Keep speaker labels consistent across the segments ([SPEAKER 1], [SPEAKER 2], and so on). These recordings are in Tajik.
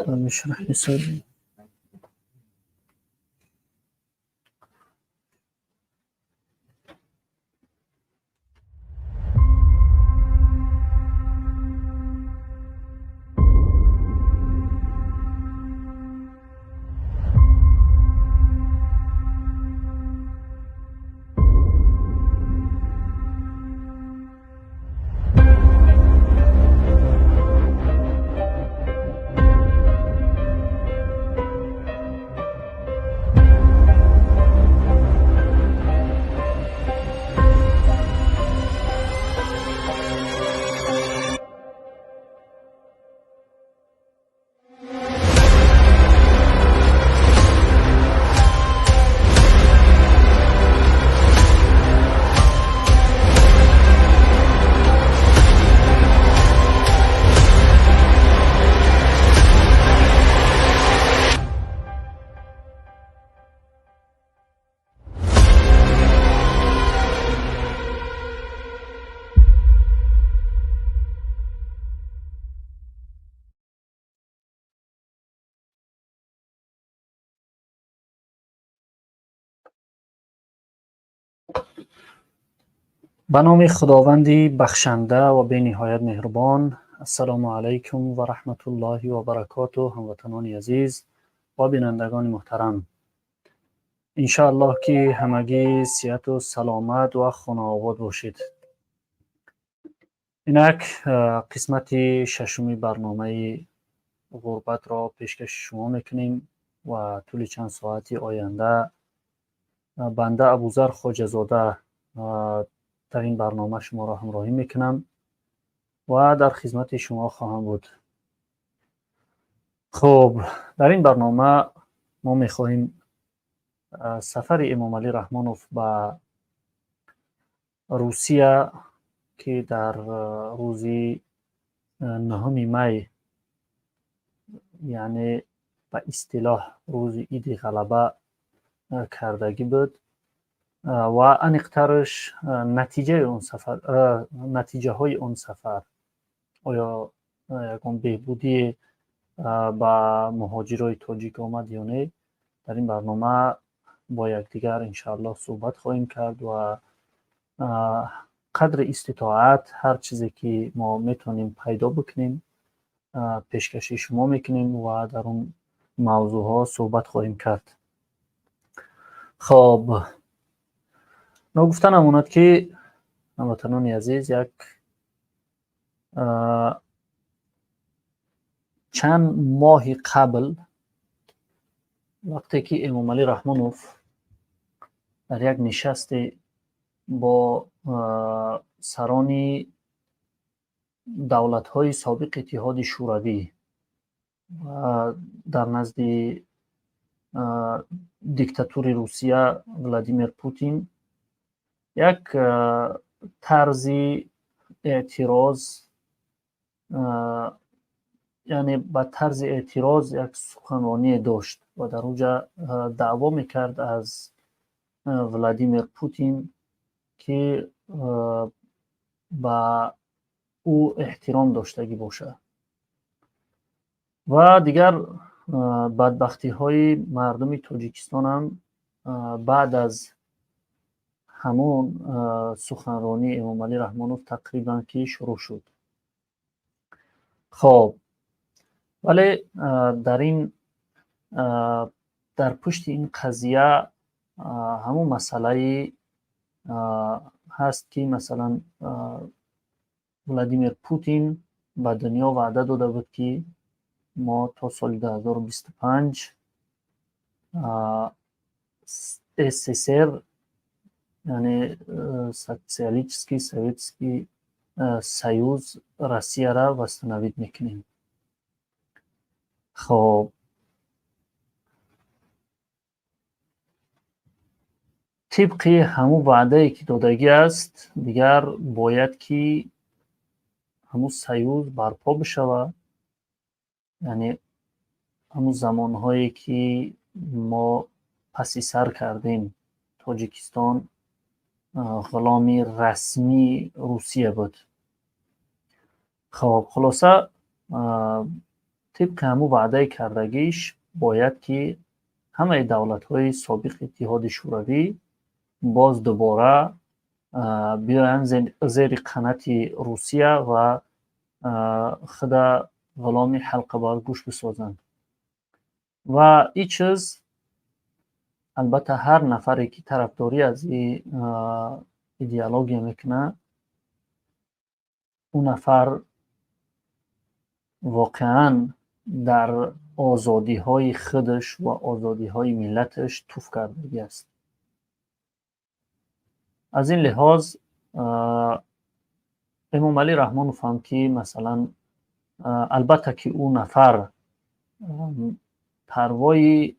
[SPEAKER 1] رب اشرح لي صدري. Ба номи Худованди бахшанда ва бениҳоят меҳрубон. Ассалому алайкум ва раҳматуллоҳи ва баракотуҳ. Ҳамватанони азиз ва бинандагони муҳтарам, иншоаллоҳ ки ҳамагӣ сиҳату саломат ва хонаобод бошед. Инак қисмати шашуми барномаи ғурбатро пешкаши шумо мекунем ва тӯли чанд соати оянда банда Абузар Хоҷазода дар ин барнома шуморо ҳамроҳӣ мекунам ва дар хизмати шумо хоҳам буд. Хуб, дар ин барнома мо мехоҳем сафари Эмомалӣ Раҳмонов ба Русия, ки дар рӯзи 9 май, яъне ба истилоҳ рӯзи Иди Ғалаба кардагӣ буд, ва аниқтараш натиҷаи он сафар, натиҷаҳои он сафар, оё ягон беҳбудие ба муҳоҷирои тоҷик омад ё не, дар ин барнома бо якдигар иншоаллоҳ суҳбат хоҳем кард ва қадри иститоат ҳар чизе ки мо метавонем пайдо бикунем, пешкаши шумо мекунем ва дар он мавзӯъҳо суҳбат хоҳем кард. Хоб, ногуфта намонад, ки ҳамватанони азиз, як чанд моҳи қабл, вақте ки Эмомалӣ Раҳмонов дар як нишасте бо сарони давлатҳои собиқ Иттиҳоди Шӯравӣ дар назди диктатури Русия Владимир Путин як тарзи эътироз, яъне ба тарзи эътироз як суханроние дошт ва дар онҷа даъво мекард аз Владимир Путин, ки ба ӯ эҳтиром доштагӣ бошад. Ва дигар бадбахтиҳои мардуми Тоҷикистонам баъд аз ҳамон суханронии Эмомалӣ Раҳмонов тақрибан ки шурӯъ шуд. Хоб, вале дар ин дар пушти ин қазия ҳамон масъалаи ҳаст, ки масалан Владимир Путин ба дунё ваъда дода буд, ки мо то соли 2025 СССР, яъне Социалистический Советский Союз Россияра восстановить мекунем. Хоб, тибқи ҳамун ваъдае ки додагӣ аст, дигар бояд ки ҳамун союз барпо бишавад, яъне ҳамун замонҳое ки мо паси сар кардем, Тоҷикистон ғуломи расмии Русия буд. Хоб, хулоса, Тибқи ҳамун ваъдаи кардагиш бояд ки ҳамаи давлатҳои собиқи Иттиҳоди Шӯравӣ боз дубора биёянд зери қанати Русия ва худа ғуломи ҳалқабаргӯш бисозанд. Ва ин чиз албатта ҳар нафаре ки тарафдорӣ аз ин идеология мекунад, ӯ нафар воқеан дар озодиҳои худаш ва озодиҳои миллаташ туф кардагӣ аст. Аз ин лиҳоз Эмомалӣ Раҳмонов ҳам ки масалан албатта ки ӯ нафар парвои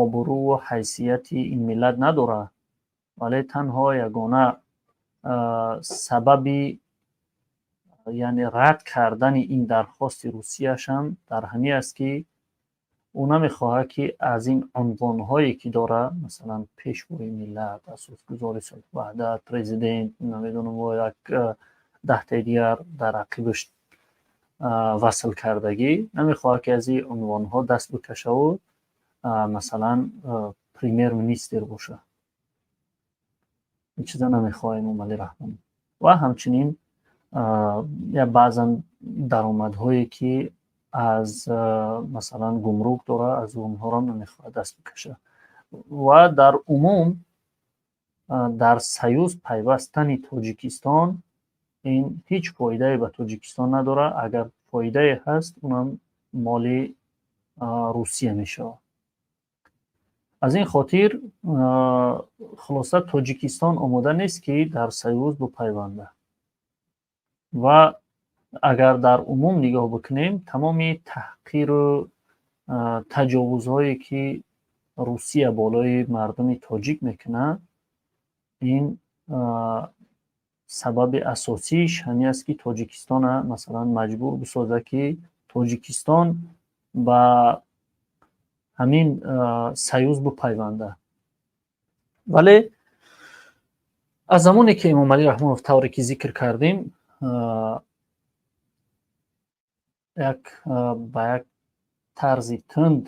[SPEAKER 1] обрӯву ҳайсияти ин миллат надорад, вале танҳо ягона сабаби яъне рад кардани ин дархости Русияшам дар ҳамин аст ки ӯ намехоҳад ки аз ин унвонҳое ки дорад, масалан пешвои миллат, асосгузори сулҳу ваҳдат, президент, намедонам як даҳтаи дигар дар ақибаш васл кардагӣ, намехоҳад ки аз ин унвонҳо даст бикашаву масалан премьер-министр бошад. Ин чиза намехоҳад Эмомалӣ Раҳмонов. Ва ҳамчунин баъзан даромадҳое ки аз масалан гумрук дорад, аз онҳоро намехоҳад даст бикашад. Ва дар умум дар союз пайвастани Тоҷикистон ин ҳеҷ фоидае ба Тоҷикистон надорад. Агар фоидае ҳаст, унам моли Русия мешавад. Аз ин хотир хулоса Тоҷикистон омода нест ки дар союз бипайвандад. Ва агар дар умум нигоҳ бикунем, тамоми таҳқиру таҷовузҳое ки Русия болои мардуми тоҷик мекунад, ин сабаби асосиш ҳамин аст ки Тоҷикистона масалан маҷбур бисозад ки Тоҷикистон ба ҳамин союз бипайвандад. Вале аз замоне ки Эмомалӣ Раҳмонов тавре ки зикр кардем, як ба як тарзи тунд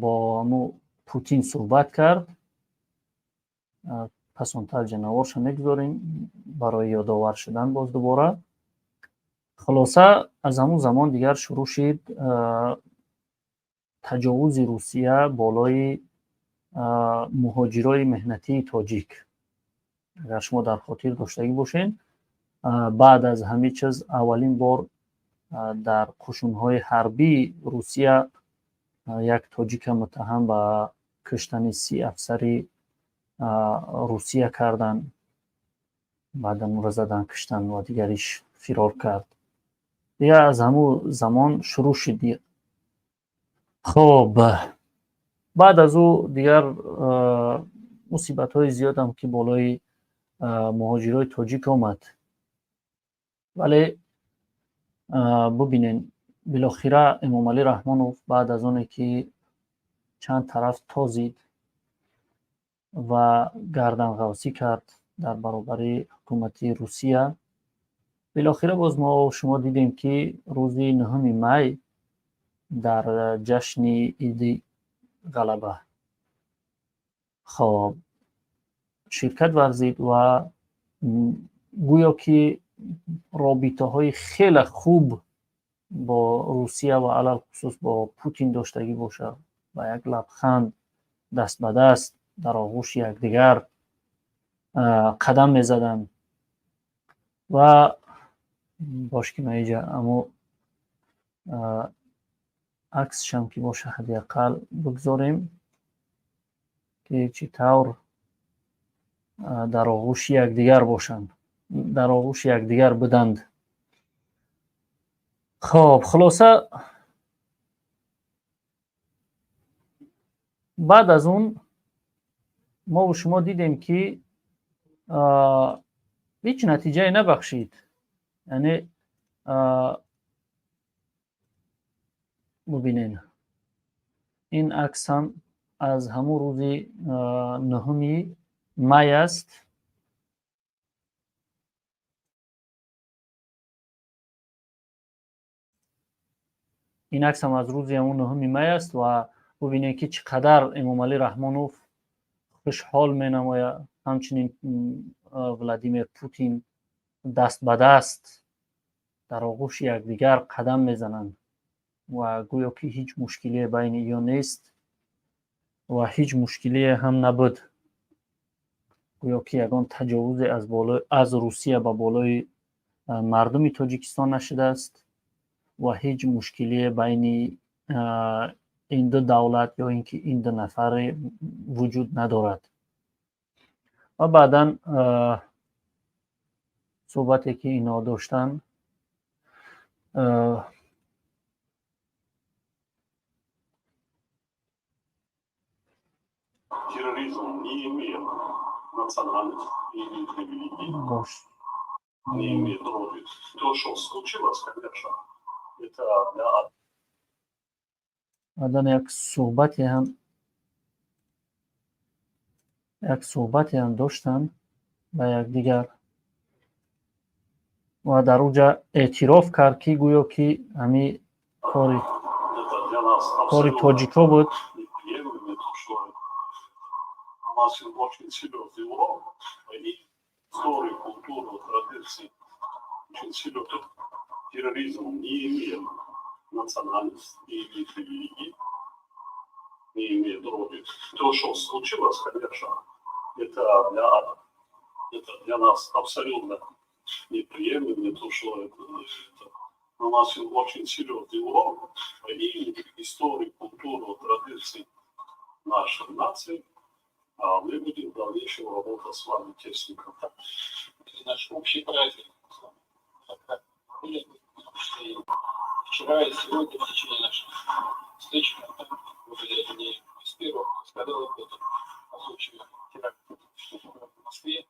[SPEAKER 1] бо ҳамун Путин суҳбат кард, пасонтар ҷанаворша мегузорем барои ёдовар шудан боз дубора. Хулоса аз ҳамун замон дигар шурӯъ шид таҷовузи Русия болои муҳоҷирои меҳнатии тоҷик. Агар шумо дар хотир доштагӣ бошед, баъд аз ҳамин чиз аввалин бор дар қушунҳои ҳарбии Русия як тоҷика муттаҳам ба куштани 30 афсари Русия карданд, баъдан ӯро задан куштанд ва дигариш фирор кард. Дигар аз ҳамун замон шурӯъ шуд. Хоб, баъд аз ӯ дигар мусибатҳои зиёдам ки болои муҳоҷирои тоҷик омад. Вале бубинед, билохира Эмомалӣ Раҳмонов баъд аз оне ки чанд тараф тозид ва гарданғавсӣ кард дар баробари ҳукумати Русия, билохира боз мо шумо дидем ки рӯзи 9 май дар ҷашни Иди Ғалаба хоб ширкат варзид ва гӯё ки робитаҳои хеле хуб бо Русия ва алалхусус бо Путин доштагӣ бошад, ба як лабханд даст ба даст дар оғӯши якдигар қадам мезаданд. Ва бош ки ман инҷа амо аксшам ки боша ҳадди ақал бигзорем ки чӣ тавр дар оғӯши якдигар бошанд, дар оғӯши якдигар буданд. Хоб, хулоса баъд аз он мову шумо дидем ки ҳеҷ натиҷае набахшид. Яъне бубинед, ин акс ҳам аз ҳамун рӯзи 9 май аст. Ин аксам аз рӯзи ҳамун 9 май аст ва бубинед, ки чӣ қадар Эмомалӣ Раҳмонов хушҳол менамояд. Ҳамчунин Владимир Путин даст ба даст дар оғӯши якдигар қадам мезананд ва гӯё ки ҳеҷ мушкилие байни иё нест ва ҳеҷ мушкилие ҳам набуд. Гӯё ки ягон таҷовузе аз Русия ба болои мардуми Тоҷикистон нашудааст ва ҳеҷ мушкилие байни ин ду давлат ё ин ки ин ду нафаре вуҷуд надорад. Ва баъдан суҳбате, ки инҳо доштанд.
[SPEAKER 2] Терроризм не имеет национальности, не имеет религии,
[SPEAKER 1] бош
[SPEAKER 2] не имеет родины. То, что случилось, конечно, это для
[SPEAKER 1] Баъдан як суҳбате ҳам доштанд ба якдигар ва дар уҷа эътироф кард, ки гӯё ки ҳами кори
[SPEAKER 2] это для нас
[SPEAKER 1] кори
[SPEAKER 2] абсолютно
[SPEAKER 1] тоҷико буд.
[SPEAKER 2] Неприемлемо, то, что наносил очень серьезный урон и истории, культуру, традиции. Очень серьезный. Терроризм не имеет национальности, не имеет религии, не имеет родины. То, что случилось, конечно, это для нас абсолютно неприемлемо, то, что это наносил очень серьезный урон и истории, культуру, традиции нашей нации. А мы будем в дальнейшем работать с вами в тесном контакте.
[SPEAKER 3] Это наш общий праздник с вами. Так, были, потому что и вчера, и сегодня в течение наших встреч, контактов, благодаря мне Эсперу сказал об этом, о случае теракта в Москве.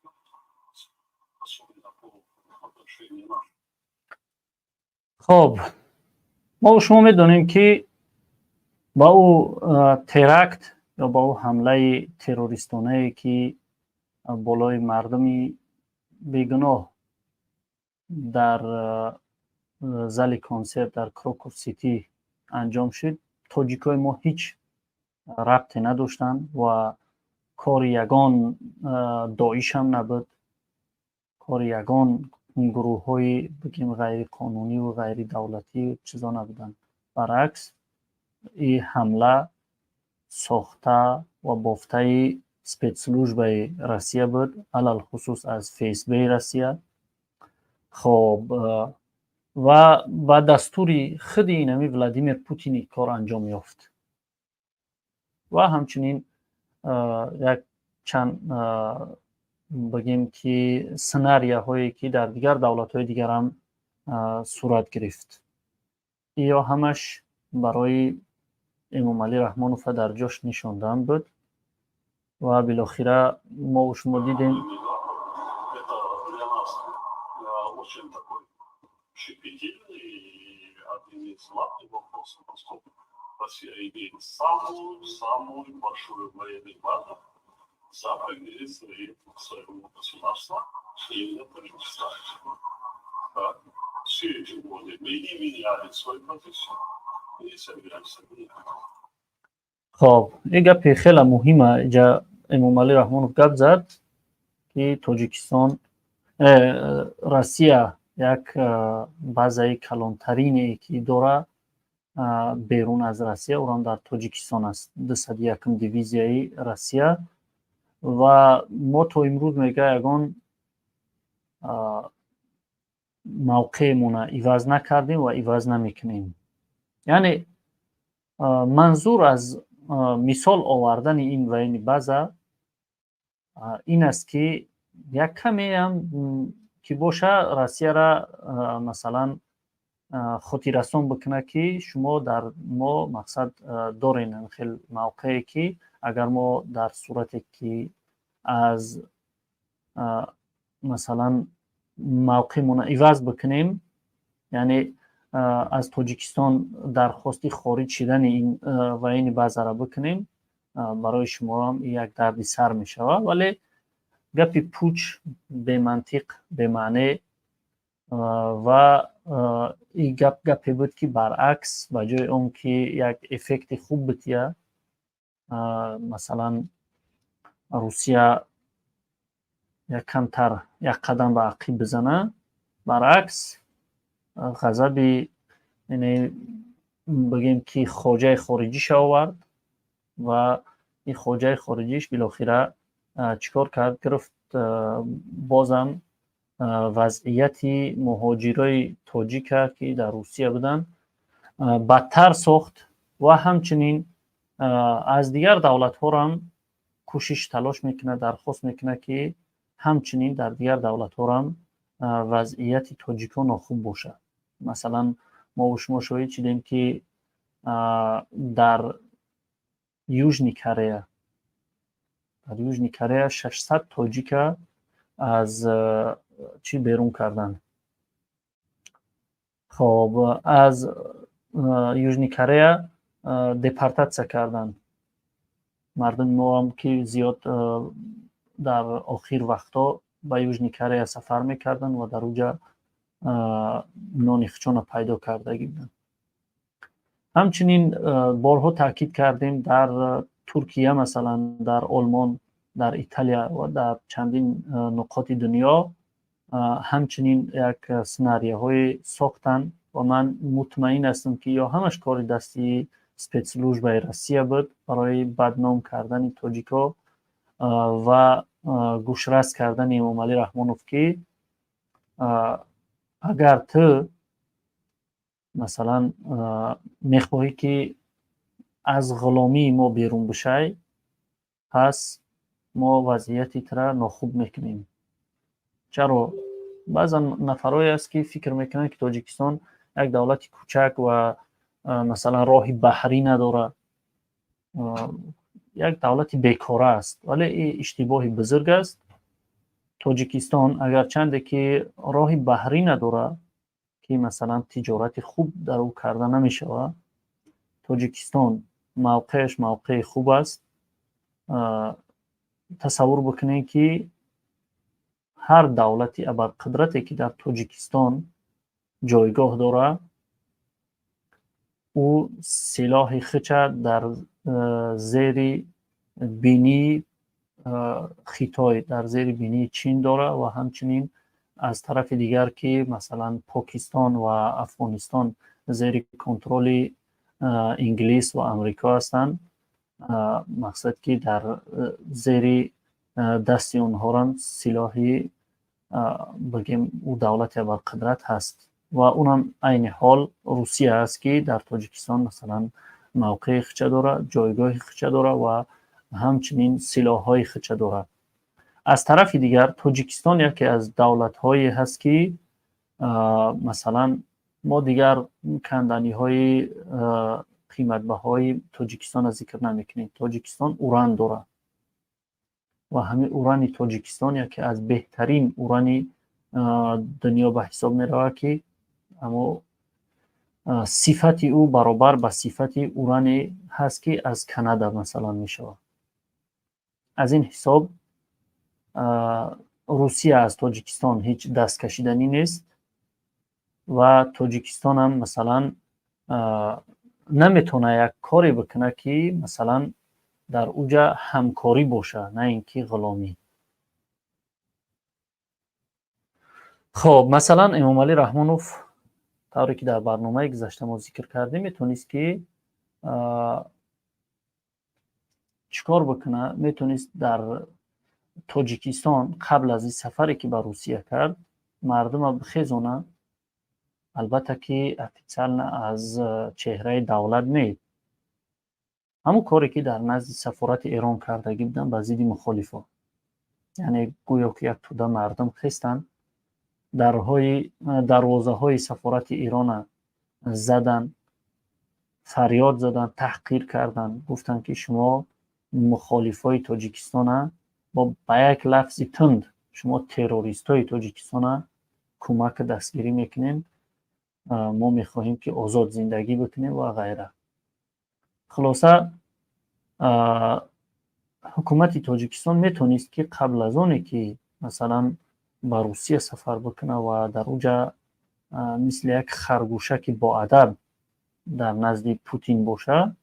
[SPEAKER 2] Особенно по отношению наших
[SPEAKER 1] Хоб, мо шумо медонем, ки ба ӯ теракт ё ба ӯ ҳамлаи террористонае, ки болои мардуми бегуноҳ дар зали консерт дар Крокус Сити анҷом шуд, тоҷикои мо ҳеҷ рабте надоштанд ва кори ягон Доиш ҳам набуд, кори ягон гурӯҳҳои, бигем, ғайриқонуниву ғайридавлатӣ чизо набуданд. Баръакс, ин ҳамла сохта ва бофтаи спецслужбаи Россия буд, алалхусус аз ФСБи Россия. Хоб, ва ба дастури худи инами Владимир Путин ин кор анҷом ёфт. Ва ҳамчунин як чанд, бигем, ки сценарияҳое, ки дар дигар давлатҳои дигарам сурат гирифт, ё ҳамаш барои Эмомалӣ Раҳмонова дар ҷош нишондан буд. Ва билохира мо шумо дидем.
[SPEAKER 2] Это для нас очень такой щепетильный и один из главных вопросов, поскольку Россия имеет самую-самую большую военную базу за пределами своего государства, именно Таджикистане. Так, все эти годы мы не меняли свою позицию и не собираемся менять.
[SPEAKER 1] Хоб, ин гапи хеле муҳима. Иҷа Эмомалӣ Раҳмонов гап зад, ки Тоҷикистон, Россия як базаи калонтарине, ки дора берун аз Россия, урам дар Тоҷикистон аст, 201-м дивизияи Россия. Ва мо то имрӯз, мега, ягон мавқеъмона иваз накардем ва иваз намекунем. Яъне манзур аз мисол овардани ин военный база ин аст, ки як камеам ки боша, Россияра, масалан, хотиррасон бикунад, ки шумо дар мо, мақсад, дорем хел мавқее, ки агар мо дар сурате, ки аз, масалан, мавқеъмона иваз бикунем, яъне аз Тоҷикистон дархости хориҷ шидани ин военный базара бикунем, барои шумоам як дарди сар мешавад. Вале гапи пуч, бемантиқ, бемаъне ва Ин гап гапе буд, ки баръакс, ба ҷои он ки як эффекти хуб бития, масалан, Русия як камтар як қадам ба ақиб бизана, баръакс, ғазаби, яъне бигем ки, хоҷаи хориҷиша овард. Ва ин хоҷаи хориҷиш билохира чӣ кор кард? Гирифт, бозам вазъияти муҳоҷирои тоҷика, ки дар Русия буданд, бадтар сохт ва ҳамчунин аз дигар давлатҳорам кӯшиш, талош мекунад, дархост мекунад, ки ҳамчунин дар дигар давлатҳорам вазъияти тоҷикон нохуб бошад. Масалан, мову шумо шоҳид шудем, ки дар Южный Корея 600 тоҷика аз чӣ берун карданд. Хоб, аз Южный Корея депортатсия карданд. Мардуми моам, ки зиёд дар охир вақтҳо ба Южный Корея сафар мекарданд ва дар уҷа нони хучона пайдо кардагӣ буданд. Ҳамчунин борҳо таъкид кардем, дар Туркия, масалан, дар Олмон, дар Италия ва дар чандин нуқоти дунё ҳамчунин як сценарияҳое сохтанд. Ва ман мутмаин ҳастам, ки ё ҳамаш кори дасти спецслужбаи Россия буд барои бадном кардани тоҷико ва гӯшрас кардани Эмомалӣ Раҳмонов, ки агар ту, масалан, мехоҳӣ, ки аз ғуломии мо берун бишай, пас мо вазъияти тура нохуб мекунем. Чаро? Баъзан нафарое аст, ки фикр мекунанд, ки Тоҷикистон як давлати кӯчак ва, масалан, роҳи баҳрӣ надорад, як давлати бекора аст, вале ин иштибоҳи бузург аст. Тоҷикистон агарчанде ки роҳи баҳрӣ надорад, ки, масалан, тиҷорати хуб дар ӯ карда намешавад, Тоҷикистон мавқеаш мавқеи хуб аст. Тасаввур бикунед, ки ҳар давлати абарқудрате, ки дар Тоҷикистон ҷойгоҳ дорад, ӯ силоҳи хича дар зери бинии Хитой, дар зери бинии Чин дорад. Ва ҳамчунин аз тарафи дигар, ки, масалан, Покистон ва Афғонистон зери контроли Инглис ва Амрико ҳастанд, мақсад, ки дар зери дасти онҳорам силоҳи, бигем, ӯ давлати абарқудрат ҳаст ва унам айни ҳол Русия аст, ки дар Тоҷикистон, масалан, мавқеи хича дорад, ҷойгоҳи хича дорад ва ҳамчунин силоҳҳои хича дорад. Аз тарафи дигар, Тоҷикистон яке аз давлатҳое ҳаст, ки, масалан, мо дигар канданиҳои қиматбаҳои Тоҷикистонро зикр намекунем. Тоҷикистон уран дорад ва ҳамин урани Тоҷикистон яке аз беҳтарин урани дунё ба ҳисоб меравад, ки амо сифати ӯ баробар ба сифати уране ҳаст, ки аз Канада, масалан, мешавад. Аз ин ҳисоб Русия аз Тоҷикистон ҳеҷ дасткашиданӣ нест ва Тоҷикистонам, масалан, наметавонад як коре бикунад, ки, масалан, дар уҷа ҳамкорӣ бошад, на ин ки ғуломӣ. Хоб, масалан, Эмомалӣ Раҳмонов, тавре ки дар барномаи гузашта мо зикр кардем, метавонист, ки чӣ кор бикунад? Метавонист дар Тоҷикистон қабл аз ин сафаре, ки ба Русия кард, мардума бихезона. Албатта, ки официально аз чеҳраи давлат не, ҳамон коре, ки дар назди сафорати Эрон кардагӣ буданд ба зидди мухолифон, яъне гӯё ки як тӯда мардум хестанд, дарҳои дарвозаҳои сафорати Эрона заданд, фарёд заданд, таҳқир карданд, гуфтанд, ки шумо мухолифои Тоҷикистона, бо ба як лафзи тунд, шумо террористҳои Тоҷикистона кӯмаку дастгирӣ мекунем, мо мехоҳем, ки озод зиндагӣ бикунем ва ғайра. Хулоса, ҳукумати Тоҷикистон метавонист, ки қабл аз оне ки, масалан, ба Русия сафар бикунад ва дар уҷа Мисли як харгӯшаки боадаб дар назди Путин боша,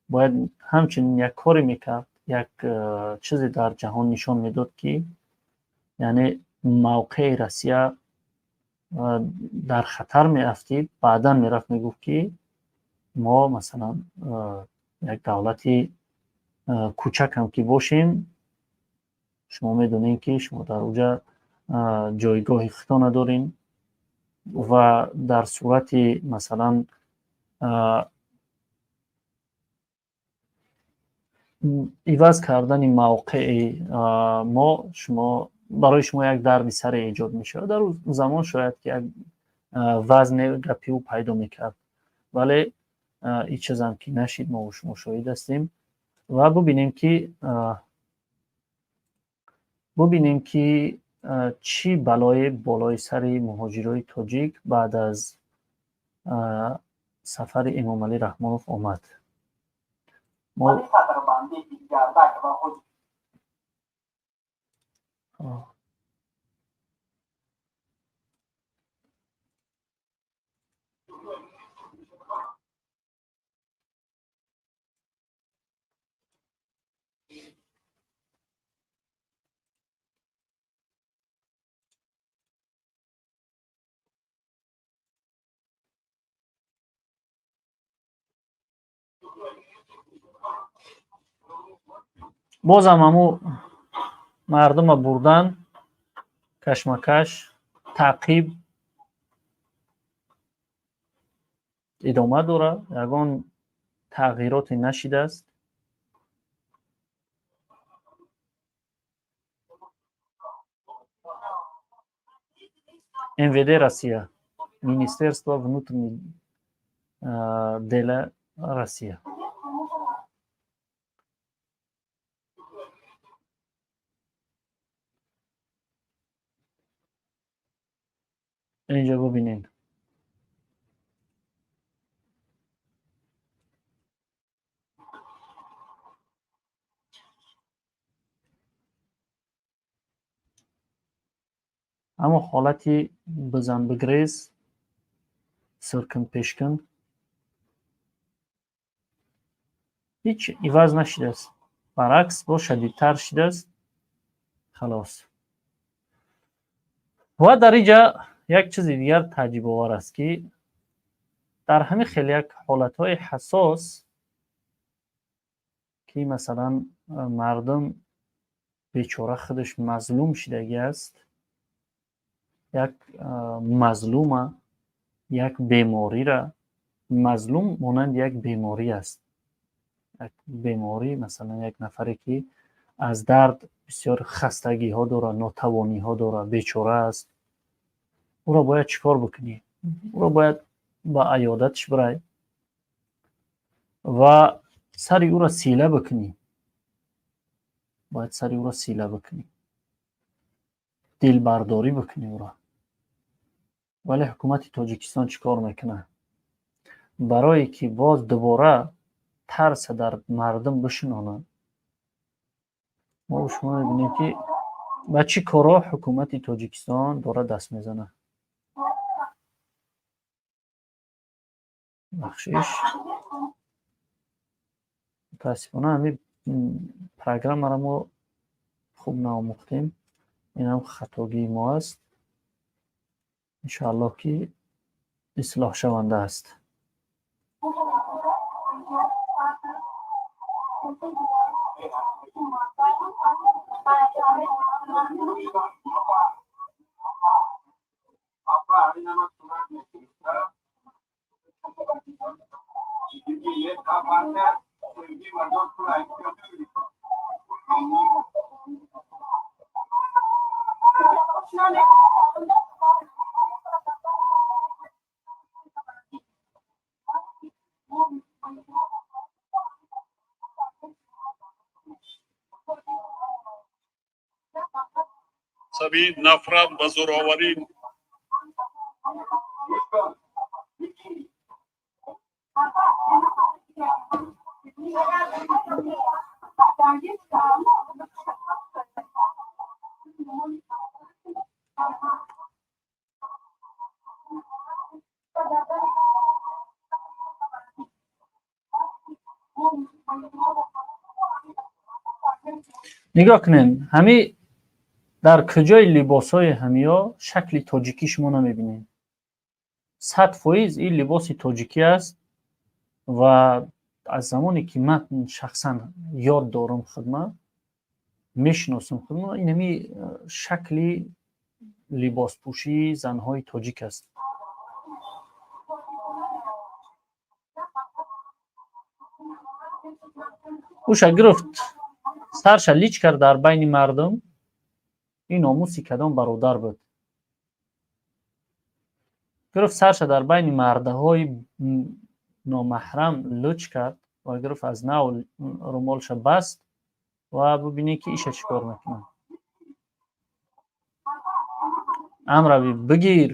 [SPEAKER 1] бояд ҳамчунин як коре мекард, як чизе дар ҷаҳон нишон медод, ки яъне мавқеи Россия дар хатар меафтид. Баъдан мерафт, мегуфт, ки мо, масалан, як давлати кӯчакам ки бошем, шумо медонед, ки шумо дар уҷа ҷойгоҳи худто надорем ва дар сурати, масалан, иваз кардани мавқеи мо, шумо, барои шумо як дарди саре эҷод мешавад. Дар он замон шояд ки як вазне гапи ӯ пайдо мекард, вале ин чизам ки нашид, мо шумо шоҳид ҳастем. Ва бубинем, ки чӣ балое болои сари муҳоҷирои тоҷик баъд аз сафари Эмомалӣ Раҳмонов омад. Мо бозам ҳаму мардума бурдан, кашмакаш, таъқиб идома дорад, ягон тағйироте нашидааст. МВД Россия, Министерство внутренних дела Россия. Инҷо бубинед. Аммо ҳолати бизан бигрез, сиркун пешкун ҳеҷ иваз нашудааст, баръакс, боз шадидтар шудааст. Халос. Ва дар инҷа як чизи дигар тааҷҷубовар аст, ки дар ҳамин хел як ҳолатҳои ҳассос, ки, масалан, мардум бечора худаш мазлум шудагӣ аст, як мазлума, як беморира, мазлум монанди як беморӣ аст, як беморӣ, масалан, як нафаре ки аз дард бисёр хастагиҳо дорад, нотавониҳо дорад, бечора аст, ӯро бояд чӣ кор бикунӣ? Ӯро бояд ба аёдаташ бирай ва сари ӯро сила бикунӣ. Бояд сари ӯро сила бикунӣ, дилбардорӣ бикунӣ ӯро. Вале ҳукумати Тоҷикистон чӣ кор мекунад? Барое ки боз дубора тарса дар мардум бишинонад, мо шумо мебинем, ки ба чӣ корҳо ҳукумати Тоҷикистон дорад даст мезанад. Бахшиш, мутаассифона, ҳамин программаро мо хуб наомӯхтем, инам хатогии мо аст. Иншоаллоҳ, ки ислоҳшаванда аст.
[SPEAKER 2] Саби нафрат ва зӯроварӣ.
[SPEAKER 1] Нигоҳ кунед, ҳами дар куҷои либосҳои ҳамиё шакли тоҷикӣ шумо намебинед. 100% ин либоси тоҷикӣ аст ва аз замоне ки ман шахсан ёд дорам, худма мешиносам, худма ин ҳами шакли либоспӯшии занҳои тоҷик аст. Уша гирифт, сарша лич кард дар байни мардум. Ин номуси кадом бародар буд? Гирифт, сарша дар байни мардаҳои номаҳрам луч кард ва гирифт, аз нав румолша баст ва бубинед, ки иша чӣ кор мекунад. Амрави бигир.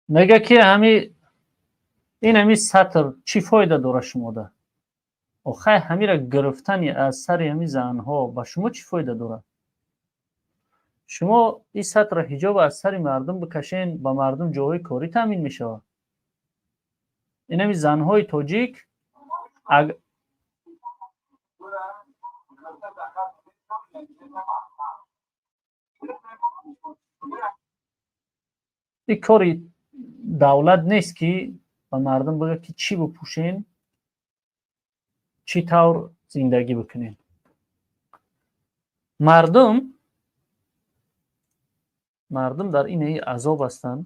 [SPEAKER 1] Мега, ки ҳами ин ҳами сатр чӣ фоида дора шумода? Охай, ҳамира гирифтани аз сари ҳами занҳо ба шумо чӣ фоида дорад? Шумо ин сатра ҳиҷоба аз сари мардум бикашен, ба мардум ҷойҳои корӣ таъмин мешавад. Ин ҳами занҳои тоҷик ин кори давлат нест, ки ба мардум бигӯяд, ки чӣ бипӯшен, чӣ тавр зиндагӣ бикунем. Мардум дар инаи азоб ҳастанд.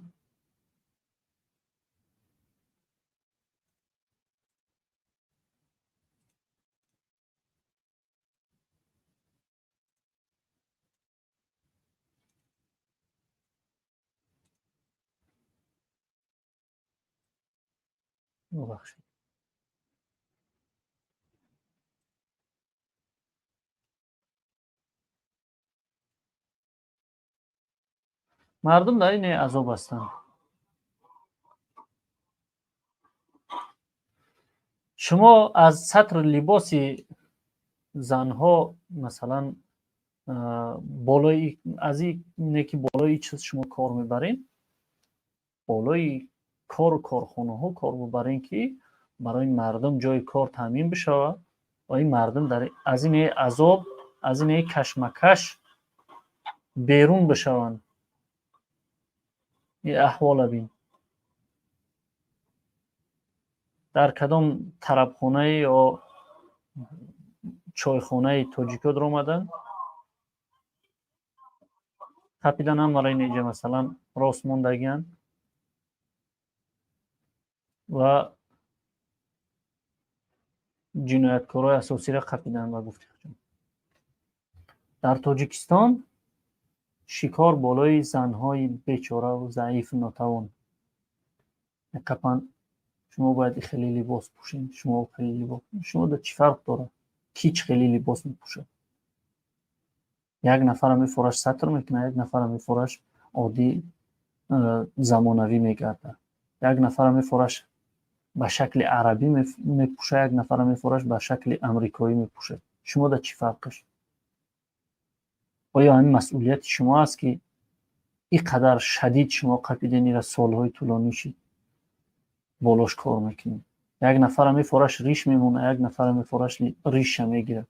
[SPEAKER 1] Бубахшед, мардум дар инаи азоб ҳастанд. Шумо аз сатри либоси занҳо, масалан, болои аз ине ки болои чиз шумо кор мебаред, болои кору корхонаҳо кор бубарем, ки барои мардум ҷои кор таъмин бишавад ва ин мардум аз инаи азоб, аз инаи кашмакаш берун бишаванд. Ин аҳвола бин, дар кадом тарабхонае ё чойхонаи тоҷикё даромаданд, қапидан ҳамаро инҷа, масалан, рост мондагианд ва ҷинояткорҳои асосиро қапиданд. Ба гуфти дар Тоҷикистон шикор болои занҳои бечораву заифу нотавон меқапанд. Шумо бояд хеле либос пӯшед, шумо хеле либос. Шумо да чӣ фарқ дорад, ки чӣ хеле либос мепӯшад? Як нафара мефораш сатр мекунад, як нафара мефораш оддӣ замонавӣ мегардад, як нафара мефораш ба шакли арабӣ мепӯшад, як нафара мефораш ба шакли амрикоӣ мепӯшад. Шумо да чӣ фарқаш? Оё ҳамин масъулияти шумо аст, ки ин қадар шадид шумо қапиден, ира солҳои тӯлонӣ шид болош кор мекунед? Як нафара мефораш риш мемонад, як нафара мефораш риша мегирад,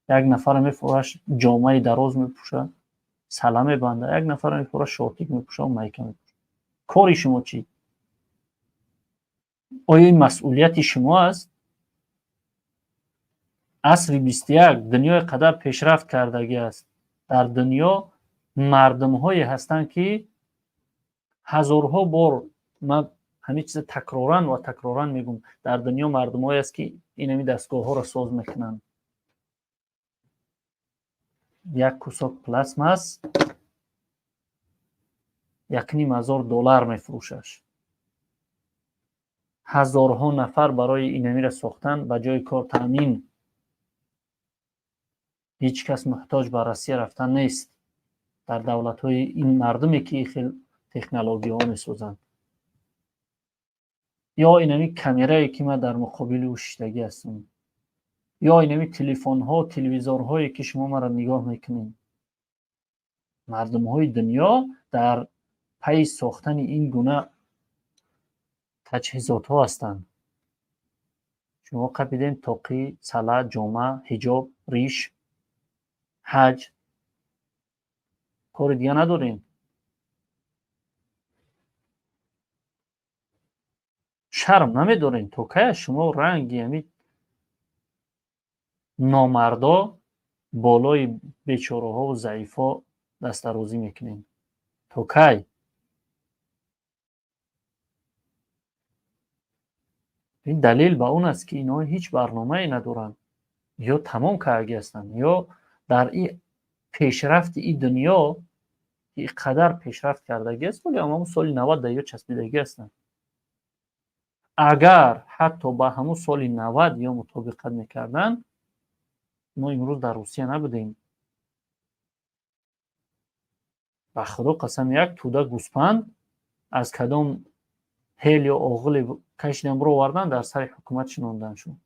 [SPEAKER 1] як нафара мефораш ҷомаи дароз мепӯшад, сала мебандад, як нафара мефораш шортик мепӯшад, майка мепӯшад. Кори шумо чӣ? Оё ин масъулияти шумо аст? Асри 21, дунёи қадар пешрафт кардагӣ аст. Дар дунё мардумҳое ҳастанд, ки ҳазорҳо бор ман ҳамин чиза такроран ва такроран мегӯм, дар дунё мардумҳое аст, ки инами дастгоҳҳоро соз мекунанд. Як кусок пластмасс 1500 доллар мефурӯшаш. Ҳазорҳо нафар барои инамира сохтан ба ҷои кор таъмин. Ҳеҷ кас муҳтоҷ ба Россия рафтан нест. Дар давлатҳои ин мардуме, ки хел технологияҳо месозанд, ё инами камерае, ки ман дар муқобили ӯ шиштагӣ ҳастам, ё инами телефонҳо, телевизорҳое, ки шумо маро нигоҳ мекунед, мардумҳои дунё дар пайи сохтани ин гуна таҷҳизотҳо ҳастанд. Шумо қапидем тоқӣ, сала, ҷома, ҳиҷоб, риш, ҳаҷ, кори дига надорем. Шарм намедорем? То кая шумо ранги ҳами номардо болои бечораҳову заифҳо дастарозӣ мекунем? То кай? Ин далел ба он аст, ки инҳо ҳеҷ барномае надоранд, ё тамом кардагӣ ҳастанд, ё дар и пешрафти и дунё, ки қадар пешрафт кардагӣ аст, вале ҳамон соли 90 ё часпидагӣ ҳастанд. Агар ҳатто ба ҳамон соли 90 ё мутобиқат мекарданд, мо имрӯз дар Русия набудем. Ба Худо қасам, як тӯда гӯспанд аз кадом ҳел ё оғиле кашидан бировардан, дар сари ҳукумат шинондан шуд.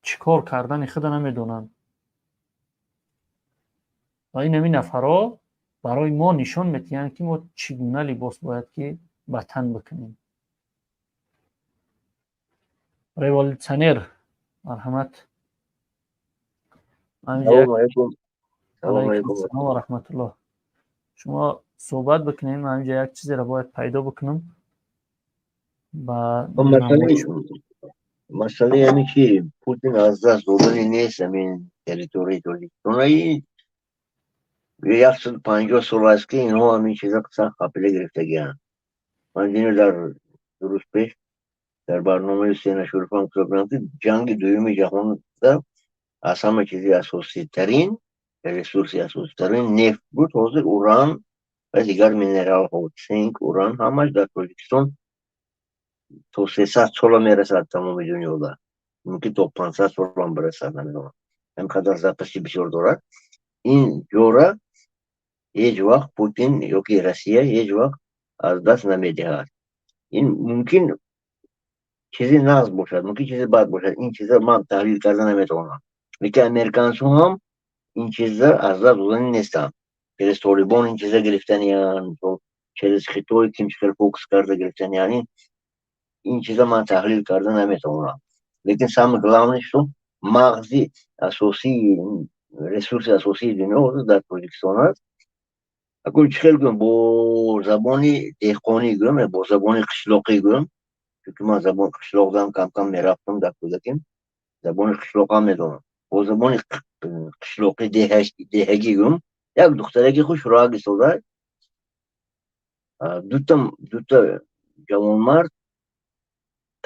[SPEAKER 1] Чӣ кор кардани худа намедонанд. Ва ин ҳамин нафарҳо барои мо нишон медиҳанд, ки мо чӣ гуна либос бояд ки ба тан бикунем. Революционер, марҳамат. Алайкум ва раҳматуллоҳ. Шумо суҳбат бикунем, ман ҳаминҷа як чизеро бояд пайдо бикунам. Ба
[SPEAKER 4] масъалаи ҳамин ки Путин аз даст додани нест ҳамин территорияи Тоҷикистон, 150 сол аст, ки инҳо ҳамин чиза сахт қапила гирифтагианд. Ман дино дар 2 рӯз пеш дар барномаи Сена Шурифам гуфта будам, ки ҷанги дуюми ҷаҳонда аз ҳама чизи асоситарин, ресурси асоситарин нефт буд. Ҳозир уран ва дигар минералҳо, цинк, уран, ҳамаш дар Тоҷикистон то 300 сола мерасад, тамоми дунёда мумкин то 500 солам бирасад, намедонам, ҳам қадар запаси бисёр дорад. Ин ҷора ҳеҷ вақт Путин ёки Россия ҳеҷ вақт аз даст намедиҳад. Ин мумкин чизи нағз бошад, мумкин чизи бад бошад, ин чиза ман таҳлил карда наметавонам. Лекин американцо ҳам ин чиза аз даст додани нестанд. Через Толибон ин чиза гирифтаниянд, через Хитой кимчихел фокус карда гирифтаниянд. Ин чиза ман таҳлил карда наметавонам, лекин самое главное, что мағзи асосии, ресурси асосии дунё ҳозир дар Тоҷикистон аст. Акун чӣ хел гӯям, бо забони деҳқонӣ гӯям, бо забони қишлоқӣ гӯям, чунки ман забони қишлоқдам кам-кам мерафтам дар кӯдаким, забони қишлоқам медонам. Бо забони қишлоқи деҳагӣ гӯям, як духтараки хушроак истода, дута ҷавонмард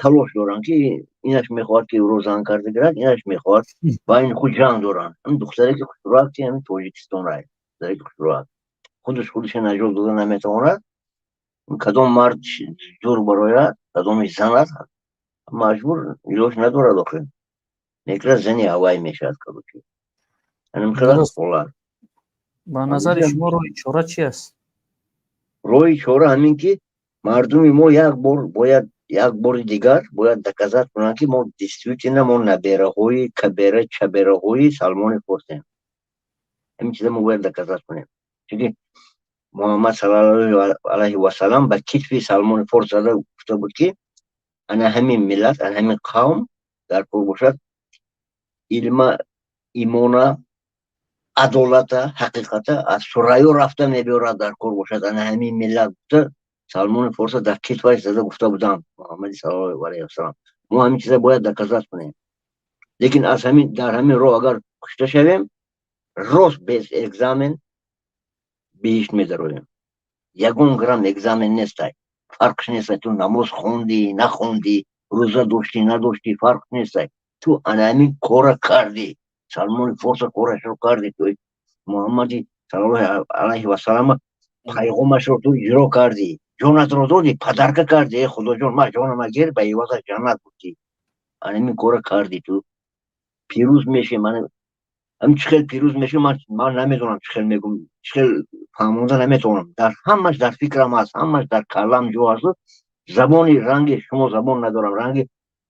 [SPEAKER 4] талош доранд, ки инаш мехоҳад, ки ӯро зан карда гирад, инаш мехоҳад, байни худ ҷанг доранд. Ҳамин духтараки хушроак, ки ҳамин Тоҷикистон рай, духтараки хушроак худаш худашро наҷот дода наметавонад. Кадом мард зур барояд, кадоми занад, маҷбур, илоҷ надорад, охир мекунад, зани ҳавай мешавад. Короче, ҳолат.
[SPEAKER 1] Ба назари шумо роҳи чора чи аст?
[SPEAKER 4] Роҳи чора ҳамин, ки мардуми мо як бор бояд, як бори дигар бояд доказать кунанд, ки мо действительно мо набераҳои кабера чабераҳои Салмони Форсем. Ҳамин чиза мо бояд доказать кунем, чунки Муҳаммад саллаллоҳу алайҳи васалам ба китфи Салмони Форс зада гуфта буд, ки ана ҳамин миллат, ана ҳамин қавм дар кор бошад илма, имона, адолата, ҳақиқата аз Сурайё рафта мебиёрад, дар кор бошад ана ҳамин миллат, гуфта Салмони Форса дар китфаш зада гуфта буданд Муҳаммади саллаллоҳу алайҳи васалам. Мо ҳамин чиза бояд доказать кунем, лекин аз ҳамин дар ҳамин роҳ агар кушта шавем, рост без экзамен биҳишт медароем. Ягон грамм экзамен нестай, фарқш нестай, ту намоз хондӣ, нахондӣ, рӯза доштӣ, надоштӣ, фарқ нестай. Ту ана ҳамин кора кардӣ, Салмони Форса корашро кардӣ, ту Муҳаммади саллаллоҳу алайҳи васалама пайғомашро ту иҷро кардӣ, ҷонатро додӣ, подарка кардӣ, э Худоҷон, ман ҷонама гир, ба ивазаш ҷаннат гуфтӣ, ана ҳамин кора кардӣ, ту пирӯз мешӣ. Мана. Ҳамин чӣ хел пирӯз мешавем, ман намедонам, чӣ хел мегум, чӣ хел фаҳмонда наметавонам. Дар ҳамаш дар фикрам ҳаст, ҳамаш дар каллам ҷо ҳаст. Забони ранги шумо забон надорам, ранги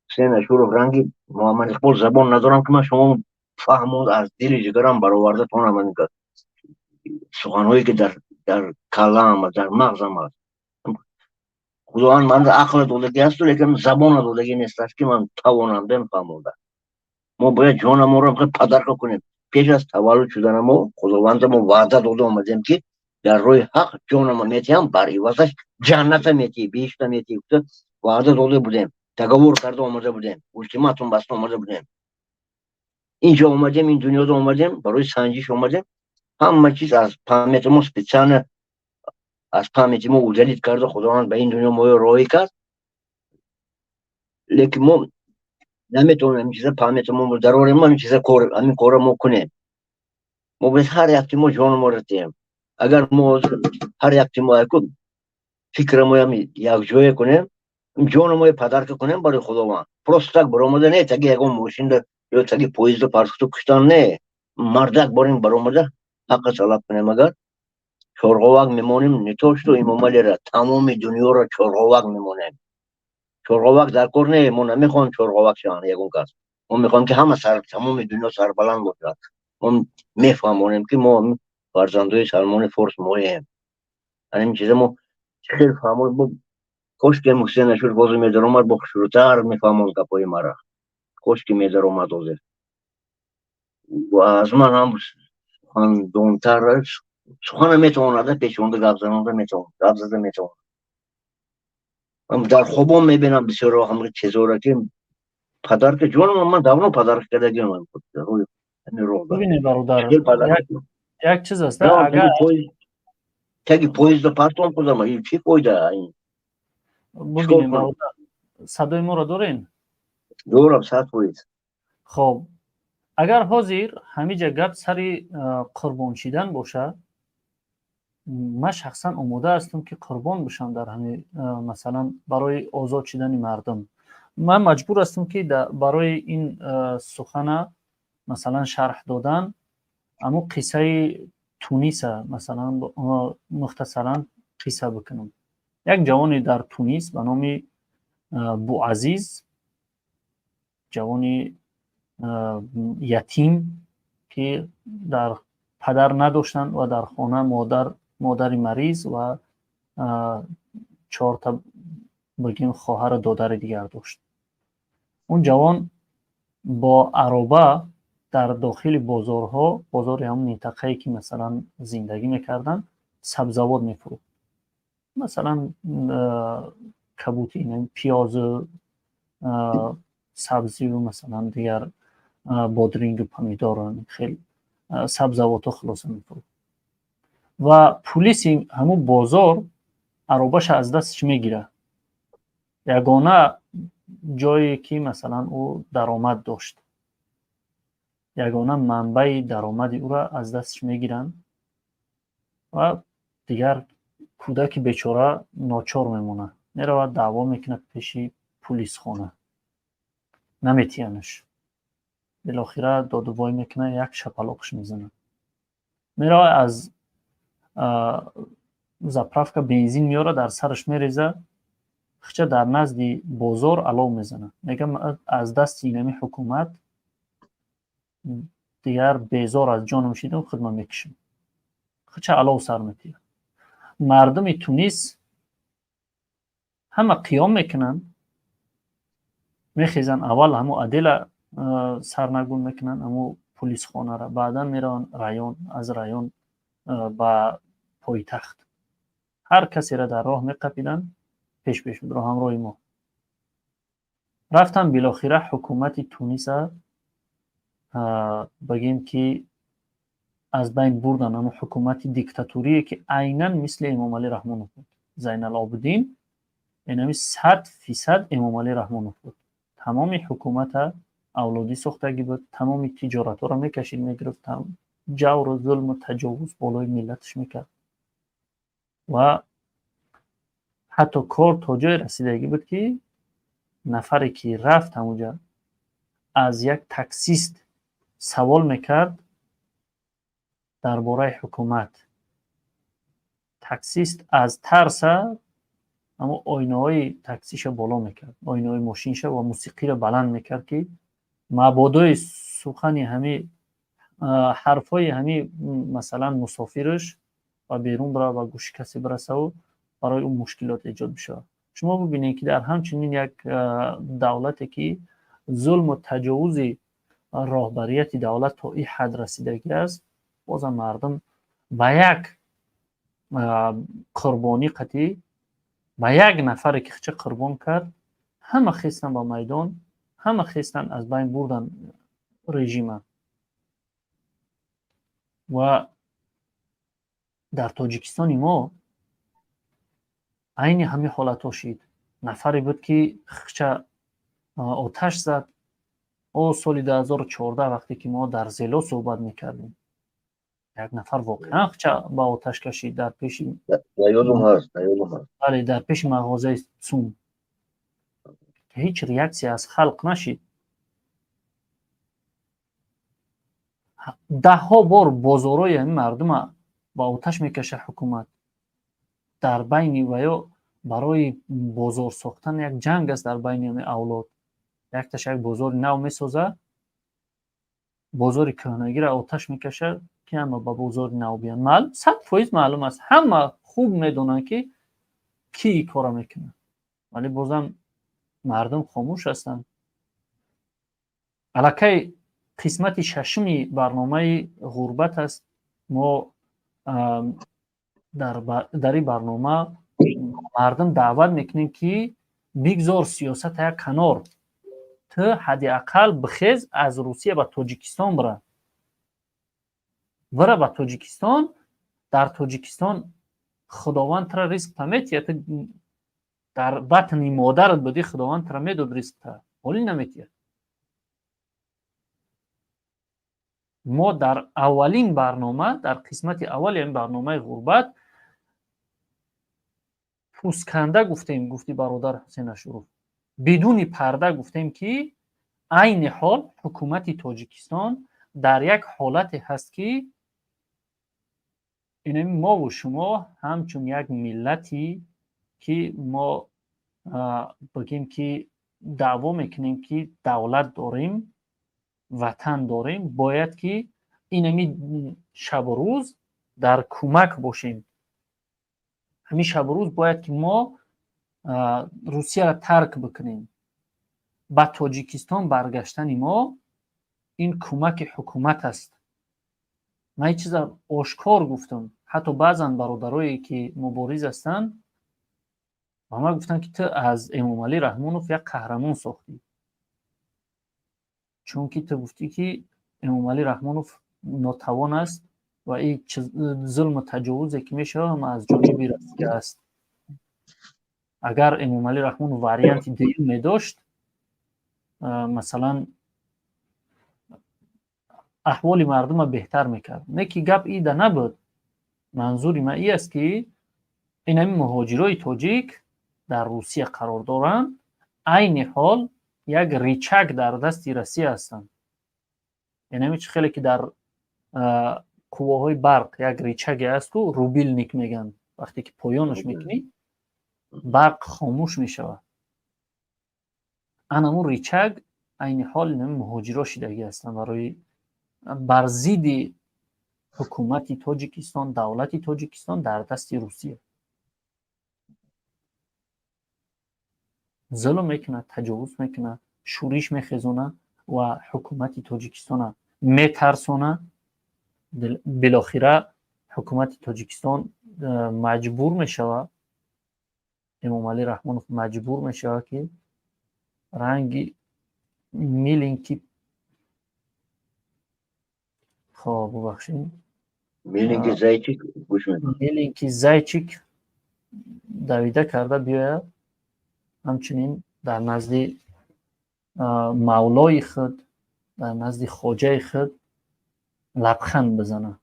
[SPEAKER 4] Ҳусейн Ашуров, ранги Муҳаммад Иқбол забон надорам, ки ман шумо фаҳмонд, аз дили ҷигарам бароварда тонам суханҳое, ки дар каллам, дар мағзам аст. Худованд ман ақла додагӣ ҳасту, лекин забона додагӣ нест, ки ман тавонам бем фаҳмонда. Мо бояд ҷонамонро подарка кунем. Пеш аз таваллуд шудана мо Худованда мо ваъда дода омадем, ки дар роҳи ҳақ ҷонамо метиҳам, бар ивазаш ҷанната метиҳӣ, биҳишта метиҳӣ гуфта ваъда дода будем, договор карда омада будем, ултиматум баста омада будем. Инҷо омадем, ин дунёда омадем, барои санҷиш омадем. Ҳама чиз аз памяти мо, специально аз памяти мо удалить карда, Худованд ба ин дунё моё роҳӣ кард, лекин мо наметавонем ҳамин чиза памяти мо дарорем, ҳамин чиза кор, ҳамин корро мо кунем. Мо бояд ҳар якти мо ҷонаморо диҳем. Агар мо ҳар якти мо яку фикрамоям якҷоя кунем, ҷономоя подарка кунем барои Худованд, просто так баромада не, таги ягон мошинда ё таги поезда партохту куштан не, мардак борем, баромада ҳаққа талаб кунем, агар чорғовак мемонем, не то что Имомалира, тамоми дунёро чорғовак мемонем. Чорғовак дар кор не, мо намехоҳем чорғовак шаванд ягон кас, мо мехоҳем, ки ҳама сар, тамоми дунё сарбаланд бошад. Мо мефаҳмонем, ки мо фарзандои Салмони Форс моем. Ҳамин чиза мо хел фаҳмон. Кошки Ҳусейн Ашур ҳозир медаромад, бо хушрӯтар мефаҳмонд гапҳои мара. Кошки медаромад ҳозир, аз ман ҳам сухандонтар сухана метавонад, пешонда гап занонда метавонад, гап зада метавонад. Дар хобон мебинам бисёр ҳамин чизоро, ки подарка ҷонам ман давно подарка кардагиам.
[SPEAKER 1] Бибинед, бародар, як чиз аст, агар
[SPEAKER 4] Таги поезда партом худам, чӣ фоида?
[SPEAKER 1] Бибинед, бародар, садои моро дорен?
[SPEAKER 4] Дорам, 100%.
[SPEAKER 1] Хоб, агар ҳозир ҳамиҷа гап сари қурбон шидан боша, ман шахсан омода ҳастам, ки қурбон бошам дар ҳами, масалан, барои озод шидани мардум. Ман маҷбур ҳастам, ки барои ин сухана, масалан, шарҳ додан, аммо қиссаи Туниса, масалан, мухтасаран қисса бикунам. Як ҷавоне дар Тунис ба номи Буазиз, ҷавони ятим, ки дар падар надоштанд ва дар хона модар, модари мариз ва чорта, бигем, хоҳару додари дигар дошт. Он ҷавон бо ароба дар дохили бозорҳо, бозори ҳамон минтақае, ки, масалан, зиндагӣ мекарданд, сабзавот мефурӯхт, масалан, кабути, пиёзу сабзию, масалан, дигар бодрингу помидору, хел сабзавотҳо, хулоса, мефурӯхт. Ва пулиси ҳамун бозор аробаша аз дасташ мегирад. Ягона ҷое, ки, масалан, ӯ даромад дошт, ягона манбаи даромади ӯро аз дасташ мегиранд ва дигар кӯдаки бечора ночор мемонад, меравад, даъво мекунад пеши пулисхона, наметиҳанаш. Билохира додувой мекунад, як шапалоқш мезанад. Меравад, аз заправка бензин меорад, дар сараш мереза, хича дар назди бозор алов мезанад. Мега: «Аз дасти инами ҳукумат дигар безор аз ҷонам шидам, худма мекушам». Хича алов сар метиҳад. Мардуми Тунис ҳама қиём мекунанд, мехезанд, аввал ҳамо отдела сарнагун мекунанд, ҳамо пулисхонара, баъдан мераванд район, аз район ба пойтахт. Ҳар касеро дар роҳ меқапиданд, пеш пеш ро ҳамроҳи мо рафтан. Билохира ҳукумати Туниса, бигем, ки аз байн бурдан, ҳамо ҳукумати диктатурие, ки айнан мисли Эмомалӣ Раҳмонов буд. Зайналобиддин инами 100% Эмомалӣ Раҳмонов буд. Тамоми ҳукумата авлодӣ сохтагӣ буд, тамоми тиҷоратҳоро мекашид, мегирифт, ҷавру зулму таҷовуз болои миллаташ мекард. Ва ҳатто кор то ҷое расидагӣ буд, ки нафаре, ки рафт ҳамуҷа, аз як таксист савол мекард. Дар бораи ҳукумат таксист аз тарса аммо оинаҳои таксиша боло мекард, оинаҳои мошинша, ва мусиқиро баланд мекард, ки мабодои сухани ҳами ҳарфҳои ҳами, масалан, мусофираш ба берун бирава, ба гӯши касе бирасаву барои ӯ мушкилот эҷод бишавад. Шумо бибинед, ки дар ҳамчунин як давлате, ки зулму таҷовузи роҳбарияти давлат то ин ҳад расидагӣ аст, бозам мардум ба як қурбонӣ қатӣ, ба як нафаре ки хича қурбон кард, ҳама хестан ба майдон, ҳама хестан, аз байн бурдан режима. Ва дар Тоҷикистони мо айни ҳамин ҳолатҳо шид. Нафаре буд, ки хича оташ зад. О, соли 2014, вақте ки мо дар Зело суҳбат мекардем, як нафар воқеан хича ба оташ кашид дар пеши бале, дар пеши мағозаи ЦУМ. Ҳеҷ реаксия аз халқ нашид. Даҳҳо бор бозорҳои ҳамин мардума ба оташ мекашад ҳукумат. Дар байни ва ё барои бозор сохтан як ҷанг аст дар байни ҳамин авлод. Якташ як бозори нав месозад, бозори кӯҳнагиро оташ мекашад, ки ҳама ба бозори нав биёянд. Маълум, 100% маълум аст, ҳама хуб медонанд, ки кӣ ин корро мекунад, вале бозам мардум хомӯш ҳастанд. Аллакай қисмати шашуми барномаи «Ғурбат» аст. Мо дар ин барнома мардум даъват мекунем, ки бигзор сиёсата як канор, ту ҳадди ақал бихез, аз Русия ба Тоҷикистон бира, бира ба Тоҷикистон. Дар Тоҷикистон Худованд тура ризқта метиҳад. Ту дар батни модарат будӣ, Худованд тура медод ризқта, ҳолӣ наметиҳад. Мо дар аввалин барнома, дар қисмати аввали ин барномаи «Ғурбат» пӯстканда гуфтем, гуфти бародар Ҳусен Ашуров, бидуни парда гуфтем, ки айни ҳол ҳукумати Тоҷикистон дар як ҳолате ҳаст, ки инами мову шумо ҳамчун як миллати, ки мо бигем, ки даъво мекунем, ки давлат дорем, ватан дорем, бояд ки инами шабу рӯз дар кӯмак бошем. Ҳамин шабу рӯз бояд ки мо Русияро тарк бикунем. Ба Тоҷикистон баргаштани мо ин кӯмаки ҳукумат аст. Ман ин чиза ошкор гуфтам. Ҳатто баъзан бародарое, ки мубориз ҳастанд, ба ман гуфтанд, ки ту аз Эмомалӣ Раҳмонов як қаҳрамон сохтӣ, чунки ту гуфтӣ, ки Эмомалӣ Раҳмонов нотавон аст ва ин зулму таҷовузе, ки мешавад, ҳама аз ҷониби Россия аст. Агар Эмомалӣ Раҳмонов варианти дуюм медошт, масалан, аҳволи мардума беҳтар мекард. Не ки гап ида набуд. Манзури ман ин аст, ки инами муҳоҷирои тоҷик дар Русия қарор доранд, айни ҳол як рычаг дар дасти Россия ҳастанд. Инами чӣ хеле ки дар қувваҳои барқ як рычаге аст ку, рубильник мегӯянд, вақте ки поёнаш мекунӣ, барқ хомӯш мешавад. Анамун рычаг айни ҳол инами муҳоҷиро шидагӣ ҳастанд барои бар зидди ҳукумати Тоҷикистон, давлати Тоҷикистон дар дасти Русия. Зулм мекунад, таҷовуз мекунад, шӯриш мехезонад ва ҳукумати Тоҷикистона метарсонад. Билохира ҳукумати Тоҷикистон маҷбур мешавад, Эмомалӣ Раҳмонов маҷбур мешавад, ки ранги миленький, хоб, бубахшед,
[SPEAKER 4] миленький зайчик,
[SPEAKER 1] миленький зайчик давида карда биёяд, ҳамчунин дар назди мавлои худ, дар назди хоҷаи худ лабханд бизанад.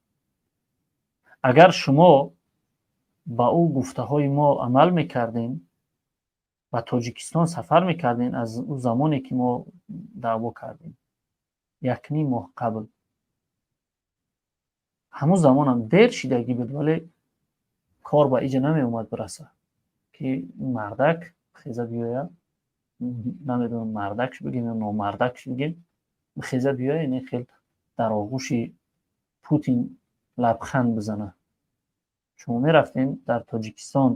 [SPEAKER 1] Агар шумо ба ӯ гуфтаҳои мо амал мекардем, ба Тоҷикистон сафар мекардем, аз ӯ замоне ки мо даъво кардем, якним моҳ қабл, Ҳамун замонам дер шидагӣ буд, вале кор ба иҷа намеомад бираса, ки мардак хеза биёя, намедонам, мардакш бигем ё номардакш бигем, хеза биёя, ин хел дар оғӯши Путин лабханд бизана. Шумо мерафтем дар Тоҷикистон,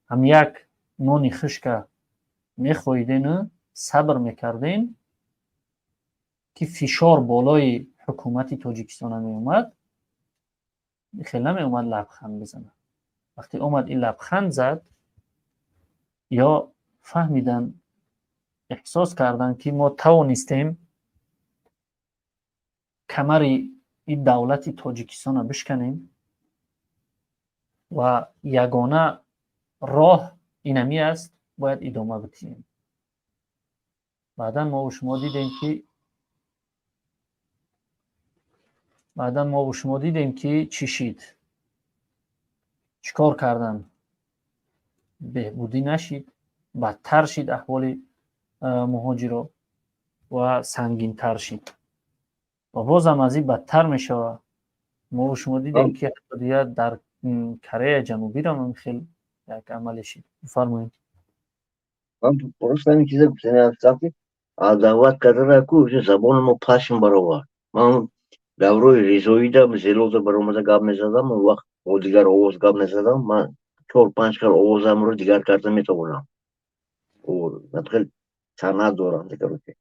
[SPEAKER 1] ҳам як нони хушка мехоҳидену сабр мекардем, ки фишор болои ҳукумати Тоҷикистона меомад, хел намеомад лабханд бизана. Вақте омад, ин лабханд зад, ё фаҳмидан, эҳсос карданд, ки мо тавонистем камари ин давлати Тоҷикистонро бишканем ва ягона роҳ инами аст, бояд идома бидиҳем. Баъдан мову шумо дидем, ки чӣ шид, чӣ кор кардан, беҳбудӣ нашид, бадтар шид аҳволи муҳоҷиро ва сангинтар шид ва бозам аз ин бадтар мешавад. Мову шумо дидем, ки дигар дар Кореяи Ҷанубиро хел як амале шид. Бифармоед.
[SPEAKER 4] Ман просто ҳамин чиза гуфтани ҳастам, ки даъват кардана ку забони мо пашм баровард. Ман даврои Резоида Зелоза баромада гап мезадам, он вақт бо дигар овоз гап мезадам. Ман чор панҷ хел овозамро дигар карда метавонам, хел санъат дорам. Короче,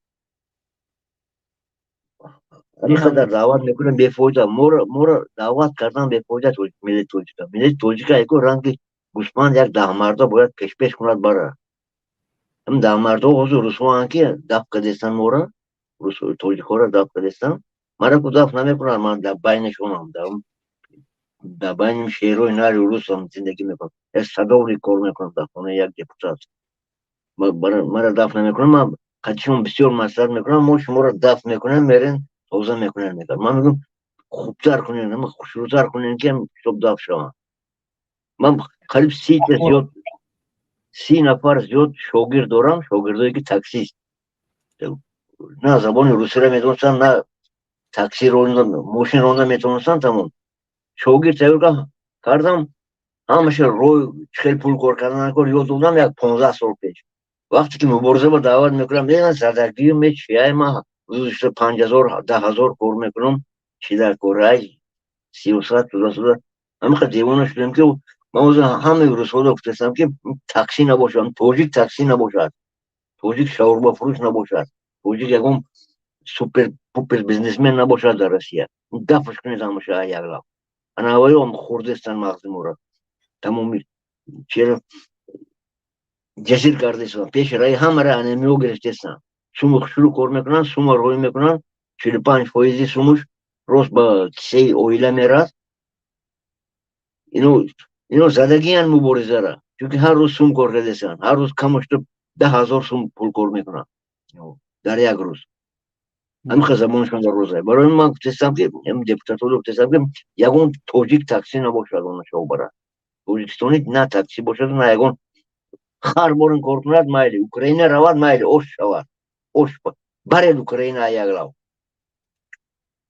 [SPEAKER 4] ҳамин қадар даъват мекунем, бефоида. Моро даъват кардан бефоида. Миллати тоҷика яко ранги гӯсфанд, як даҳмарда бояд пешпеш кунад бара. Ҳам даҳмардо ҳозир русҳоанд, ки даф кардестан мора, тоҷикҳоро даф кардестан. Мара ку даф намекунанд. Ман дар байнашонам, дар байни шерои нари русам зиндагӣ мекунам, як садовник кор мекунам дар хонаи як депутат. Мара даф намекунам. Ман қадишон бисёр маслиҳат мекунам: мо шуморо даф мекунем, мерен тоза мекунем, мекард. Ман мегӯям, хубтар кунем, хушрӯтар кунем, ки китоб даф шаванд. Ман қариб 30-та зиёд, 30 нафар зиёд шогирд дорам, шогирдое ки таксист, на забони русиро метавонистанд, на такси ронда, мошин ронда метавонистанд. Тамом шогирд тайёр кардам, ҳамаша рой чӣ хел пул кор кардан кор ёд додам як 15 сол пеш. Вақте ки мубориза ба даъват мекунам, задагиме чияй, ма 5000, 10,000 кор мекунам, чӣ дар корай сиёсат туда-сюда. Ҳамиқа девона шудем, ки ман ҳозир ҳамаи рӯзҳоро гуфтастам, ки таксӣ набошад, тоҷик таксӣ набошад, тоҷик шаурмафурӯш набошад, тоҷик ягон супер пупер бизнесмен набошад дар Россия. Дафш кунед ҳамаша як лав. Ана аввалиом хӯрдестан мағзи моро, тамоми чера ҷазир кардестан, пеши раи ҳамара анемио гирифтестан. Суму шурӯъ кор мекунанд, сума рӯй мекунанд, 45 фоизи сумуш рост ба кисаи оила мерад. Ино задагиян муборизара, чунки ҳар рӯз сум кор кардестанд, ҳар рӯз камошто 10,000 сум пул кор мекунанд дар як рӯз. Ҳамиқа забонашон дар рӯза. Барои ман гуфтестам, ки депутатҳоро гуфтестам, ки ягон тоҷик таксӣ набошад, онашо бара Тоҷикистони на таксӣ бошад, на ягон хар борин кор кунад, майли Украина равад, майли ош шавад, ош баред Украина як лав,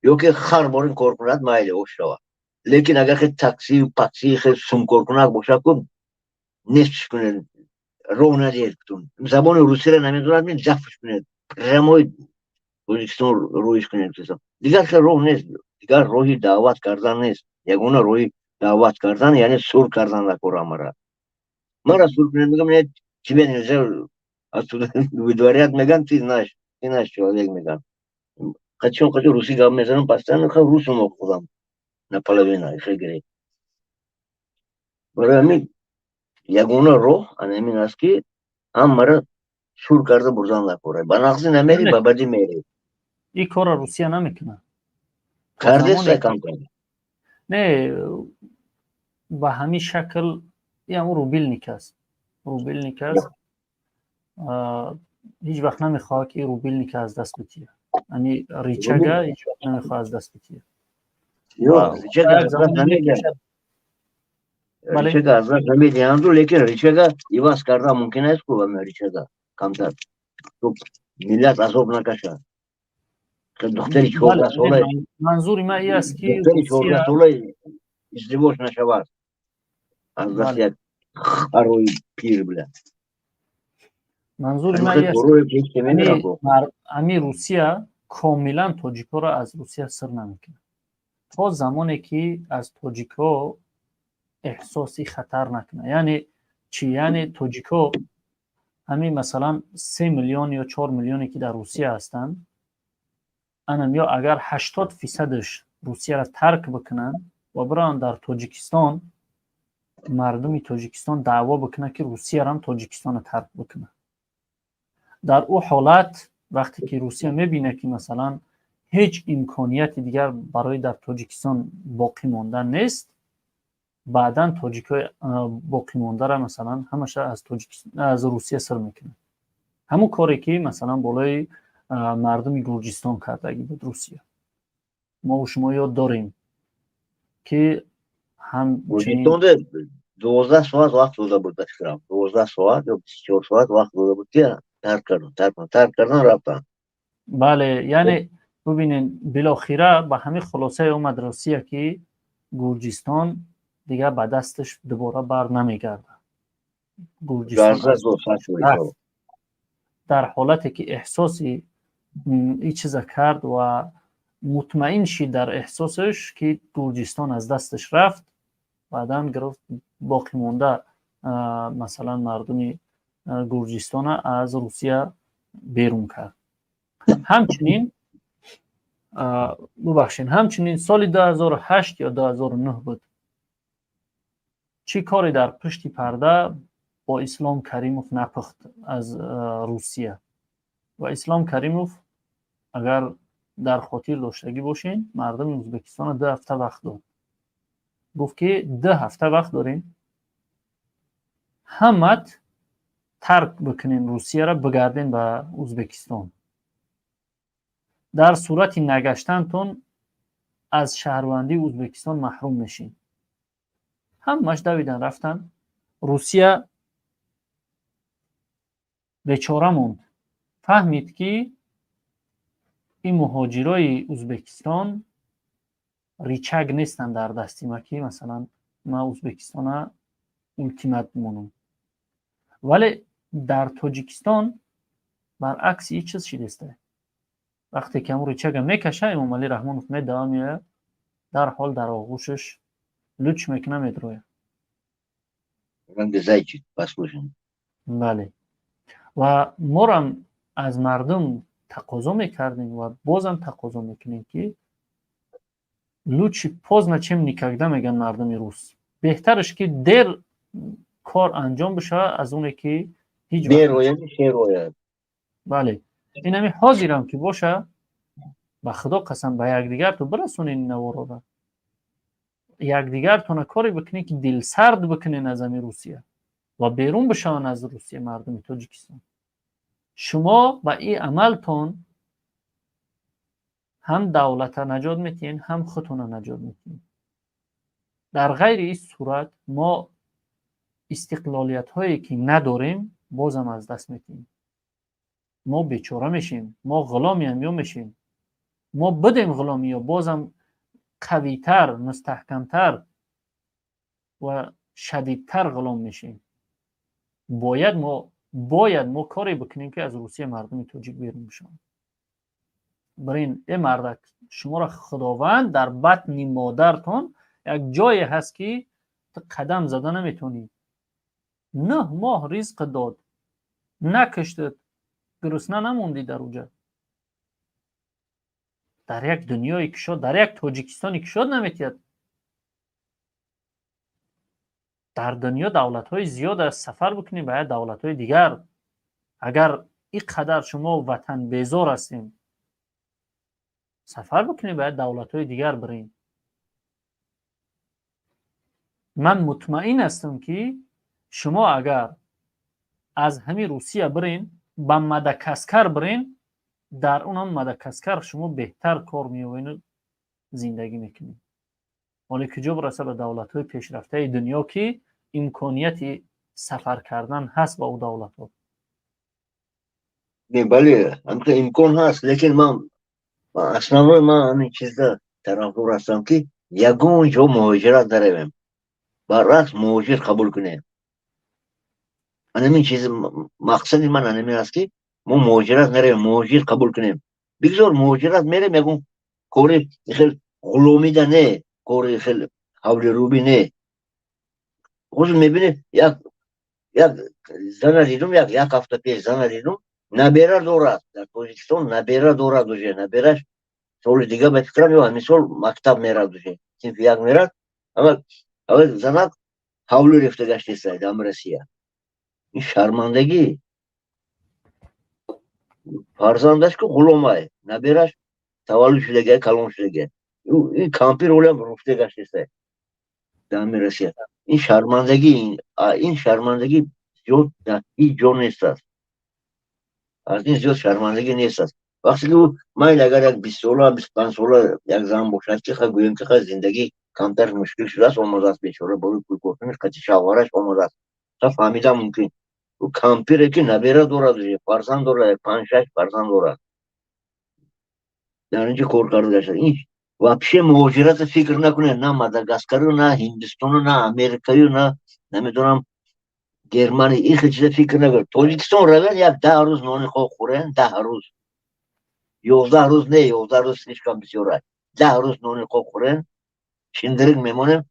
[SPEAKER 4] ё ки хар борин кор кунад, майли ош шавад. Лекин агар хе таксию пакси хе сумкоркунак бошад ку, нестш кунед, роҳ надиҳед. Кутун забони русиро намедонад, дафш кунед, прямой Тоҷикистон рӯиш кунед. Дигар хе роҳ нест, дигар роҳи даъват кардан нест. Ягона роҳи даъват кардан, яъне сур кардан дар кора. Мара сур кунед, мегам, не, тебе нельзя оттуда выдворять, меган, ты наш человек, меган. Қачон қачон русӣ гап мезанам постоянно, русум худам наполовина хегире. Барои ҳамин ягона роҳ ана ҳамин аст, ки ҳамара сур карда бурдан дар кора. Ба нағзӣ намери, ба бадӣ мери.
[SPEAKER 1] Ин корро Русия намекунад.
[SPEAKER 4] Кардеста камкам.
[SPEAKER 1] Не ба ҳамин шакл. Ин рубильник аст, рубильник аст, ҳеҷ вақт намехоҳад, ки рубильника аз даст бития, ами рычага ҳеҷ вақт намехоҳад аз даст бития.
[SPEAKER 4] Рычага аз даст намедиҳанду, лекин рычага иваз кардан мумкин аст ку, рычага камтар миллат азоб накашад. Духтари 14 сола.
[SPEAKER 1] Манзури ман ин аст, ки
[SPEAKER 4] Духтари 14 сола издивоҷ нашавад аз дасти як харои пир, бля.
[SPEAKER 1] Манзури ман ин аст, ами Русия комилан тоҷикҳоро аз Русия сир намекунад, то замоне ки аз тоҷикҳо эҳсоси хатар накунад. Яъне чӣ? Яъне тоҷикҳо ҳамин, масалан, 3 миллион ё 4 миллионе ки дар Русия ҳастанд, анам ё агар 80 фисадаш Русияро тарк бикунанд ва бираванд дар Тоҷикистон, мардуми Тоҷикистон даъво бикунад, ки Русиярам Тоҷикистонро тарк бикунад, дар ӯ ҳолат, вақте ки Русия мебинад, ки, масалан, ҳеҷ имконияти дигар барои дар Тоҷикистон боқӣ мондан нест, баъдан тоҷикҳои боқимондара, масалан, ҳамаша аз Русия сир мекунад. Ҳамун коре ки, масалан, болои мардуми Гурҷистон кардагӣ буд Русия, мову шумо ёд дорем, ки
[SPEAKER 4] ҳамчунин 12 соат вақт дода буд, ба фикрам, 12 соат ё 24 соат вақт дода буд, ки тарк кардан, тарк кардан, рафтан.
[SPEAKER 1] Бале, яъне бубинед, билохира ба ҳамин хулосае омад Русия, ки Гурҷистон дигар ба дасташ дубора бар намегардад. Гурҷистон дар ҳолате ки эҳсоси ин чиза кард ва мутмаин шид дар эҳсосаш, ки Гурҷистон аз дасташ рафт, баъдан гирифт боқимонда, масалан, мардуми Гурҷистона аз Русия берун кард. Ҳамчунин, бубахшед, ҳамчунин соли 2008 ё 2009 буд, чӣ коре дар пушти парда бо Ислом Каримов напухт аз Русия. Ва Ислом Каримов, агар дар хотир доштагӣ бошед, мардуми Ӯзбекистонро 2 ҳафта вақт дод, гуфт, ки 2 ҳафта вақт дорем, ҳамат тарк бикунем Русияро, бигардем ба Ӯзбекистон, дар сурати нагаштантон аз шаҳрвандии Ӯзбекистон маҳрум мешем. Ҳамаш давидан рафтанд. Русия бечора монд, фаҳмид, ки ин муҳоҷирои Ӯзбекистон рычаг нестанд дар дасти ма, ки, масалан, ма Ӯзбекистона ултимат монам. Вале дар Тоҷикистон баръакси ин чиз шидеста. Вақте ки ҳамун рычаг а мекаша, Эмомалӣ Раҳмонов медава, меояд, дарҳол дар оғӯшаш луч мекуна, медрояд.
[SPEAKER 4] Ранги зайчик послушен.
[SPEAKER 1] Бале, ва морам аз мардум тақозо мекардем ва бозам тақозо мекунем, ки лучше поздно, чем никогда, мегӯянд мардуми рус. Беҳтараш, ки дер кор анҷом бишавад, аз оне ки ҳеҷ.
[SPEAKER 4] Дер ояд, шер ояд.
[SPEAKER 1] Бале, инами ҳозирам ки боша, ба Худо қасам, ба якдигарту бирасонед наворора, якдигартона коре бикунед, ки дилсард бикунед аз ами Русия ва берун бишаванд аз Русия мардуми Тоҷикистон. Шумо ба ин амалтон ҳам давлата наҷот метиҳед, ҳам худтона наҷот метиҳед. Дар ғайри ин сурат мо истиқлолиятҳое ки надорем, бозам аз даст метиҳем, мо бечора мешем, мо ғуломиам ё мешем. Мо будем ғуломӣ ё бозам қавитар, мустаҳкамтар ва шадидтар ғулом мешем. Бояд мо коре бикунем, ки аз Русия мардуми тоҷик берун бишаванд. Бирин, э мардак, шуморо Худованд дар батни модартон як ҷое ҳаст, ки ту қадам зада наметавонӣ, 9 моҳ ризқ дод, накуштед, гурусна намондӣ. Дар уҷа, дар як дунёи кушод, дар як Тоҷикистони кушод наметиҳад. Дар дунё давлатҳои зиёд аст, сафар бикунед ба як давлатҳои дигар. Агар ин қадар шумо ватанбезор ҳастем, сафар бикунед ба як давлатҳои дигар, бирем. Ман мутмаин ҳастам, ки шумо агар аз ҳамин Русия бирен, ба Мадагаскар бирен, дар онам Мадагаскар шумо беҳтар кор меёбену зиндагӣ мекунед. Ҳоле куҷо бираса, ба давлатҳои пешрафтаи дунё, ки имконияти сафар кардан ҳаст ба ӯ давлатҳо.
[SPEAKER 4] Не, бале, имкон ҳаст, лекин ман Основной ман ҳамин чизда тарафдор ҳастам, ки ягон ҷо муҳоҷират наравем, баръакс, муҳоҷир қабул кунем. Анамин чиз, мақсади ман анамин аст, ки мо муҳоҷират наравем, муҳоҷир қабул кунем. Бигзор муҳоҷират мерем, ягон кори хел ғуломида не, кори хел ҳавлирӯбӣ не. Ҳозир мебинем, як зана дидум, як ҳафта пеш зана дидум, набера дорад дар Тоҷикистон, набера дорад уже, набераш соли дига, ба фикрам, ё ҳамин сол мактаб мерад, уже синфи як мерад. Ама занак ҳавлӣ рефта гаштеста дар Россия. Ин шармандагӣ. Фарзандаш ку ғуломай, набераш таваллуд шудагай, калон шудагай, ин кампир олам руфта гаштеста дар Россия. Ин шармандагӣ, ин шармандагӣ зиёд дар ҳеҷ ҷо нест аст, аз ин зиёд шармандагӣ нест аст. Вақте ки майли, агар як 20 сола, 25 сола як зан бошад, ки гӯем, ки зиндагӣ камтар мушкил шудааст, омадааст бечора барои пулкоркуниш, қати шавҳараш омадааст, фаҳмида мумкин. Ӯ кампире, ки набера дорад, фарзанд дорад, панҷ шаш фарзанд дорад, дар инҷо кор карда гаштад. Ин вообще муҳоҷирата фикр накунед, на Мадагаскару, на Ҳиндистону, на Америкаю, на намедонам Германия, ин хел чиза фикр накунед. Тоҷикистон равед, як 10 рӯз нони хок хӯрен, 10 рӯз, 11 рӯз не, 11 рӯз слишком бисёр аст, 10 рӯз нони хок хӯрен, шиндирик мемонем,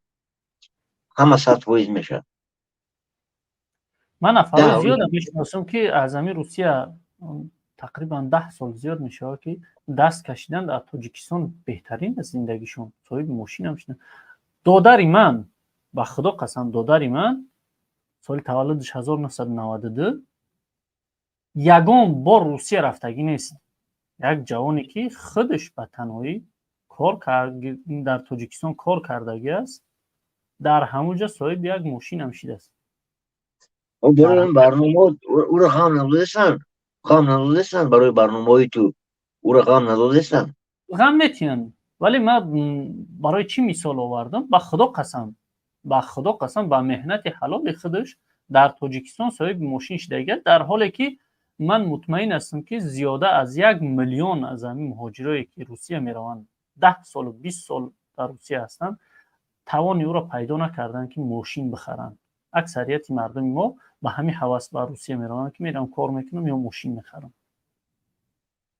[SPEAKER 4] ҳама 100% мешавад.
[SPEAKER 1] Ман нафарҳои зиёда мешиносам, ки аз ҳамин Русия тақрибан 10 сол зиёд мешавад, ки даст кашидан, дар Тоҷикистон беҳтарин аст зиндагишон, соҳиби мошинам шидан. Додари ман, ба Худо қасам, додари ман соли таваллудаш 1992, ягон бор Русия рафтагӣ нест. Як ҷавоне, ки худаш ба танҳоӣ кор дар Тоҷикистон кор кардагӣ аст, дар ҳамон ҷо соҳиби як мошинам шидааст.
[SPEAKER 4] Барои барномаҳо ӯро ғам надодестанд, ғам надодестанд барои барномаҳои ту, ӯро ғам надодестанд.
[SPEAKER 1] Ғам метиҳанд, вале ман барои чӣ мисол овардам? Ба Худо қасам, ба Худо қасам, ба меҳнати ҳалоли худаш дар Тоҷикистон соҳиби мошин шидагиаст, дар ҳоле ки ман мутмаин ҳастам, ки зиёда аз 1 миллион аз ҳамин муҳоҷирое, ки Русия мераванд, 10 солу 20 сол дар Русия ҳастанд, тавони ӯро пайдо накарданд, ки мошин бихаранд. Аксарияти мардуми мо ба ҳамин ҳавас ба Русия мераванд, ки мерам, кор мекунам ё мошин мехарам.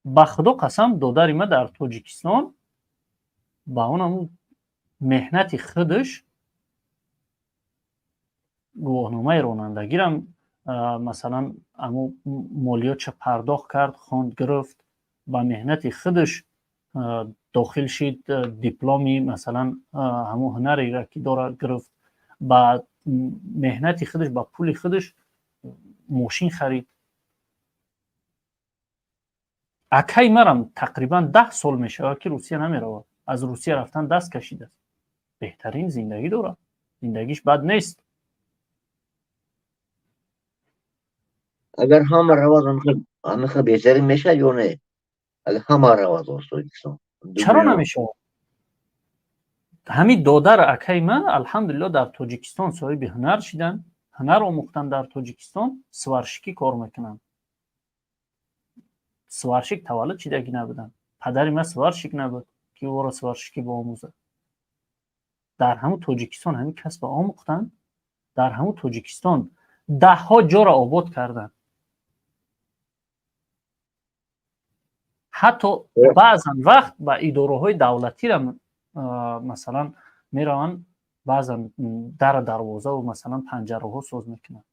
[SPEAKER 1] Ба Худо қасам, додари ма дар Тоҷикистон ба он ҳамун меҳнати худаш гувоҳномаи ронандагирам, масалан, аму молиётша пардохт кард, хонд, гирифт, ба меҳнати худаш дохил шид, дипломи, масалан, ҳамун ҳунареро, ки дорад, гирифт, ба меҳнати худаш, ба пули худаш мошин харид. Акаи марам тақрибан 10 сол мешавад, ки Русия намеравад, аз Русия рафтан даст кашидааст, беҳтарин зиндагӣ дорад, зиндагиш бад нест.
[SPEAKER 4] Агар ҳама равад, ҳамихел беҳтарин мешавад ё не, агар ҳама равад аз Тоҷикистон?
[SPEAKER 1] Чаро намешавад? Ҳамин додар, акаи ман, алҳамдулилло, дар Тоҷикистон соҳиби ҳунар шиданд, ҳунар омӯхтанд, дар Тоҷикистон сварщик ӣ кор мекунанд. Сварщик таваллуд шидагӣ набуданд, падари ман сварщик набуд, ки ӯро сварщик ӣ биомӯзад. Дар ҳамун Тоҷикистон ҳамин касба омӯхтанд, дар ҳамун Тоҷикистон даҳҳо ҷоро обод карданд. Ҳатто баъзан вақт ба идораҳои давлатира, масалан, мераванд, баъзан дара дарвозаву, масалан, панҷараҳо соз мекунанд.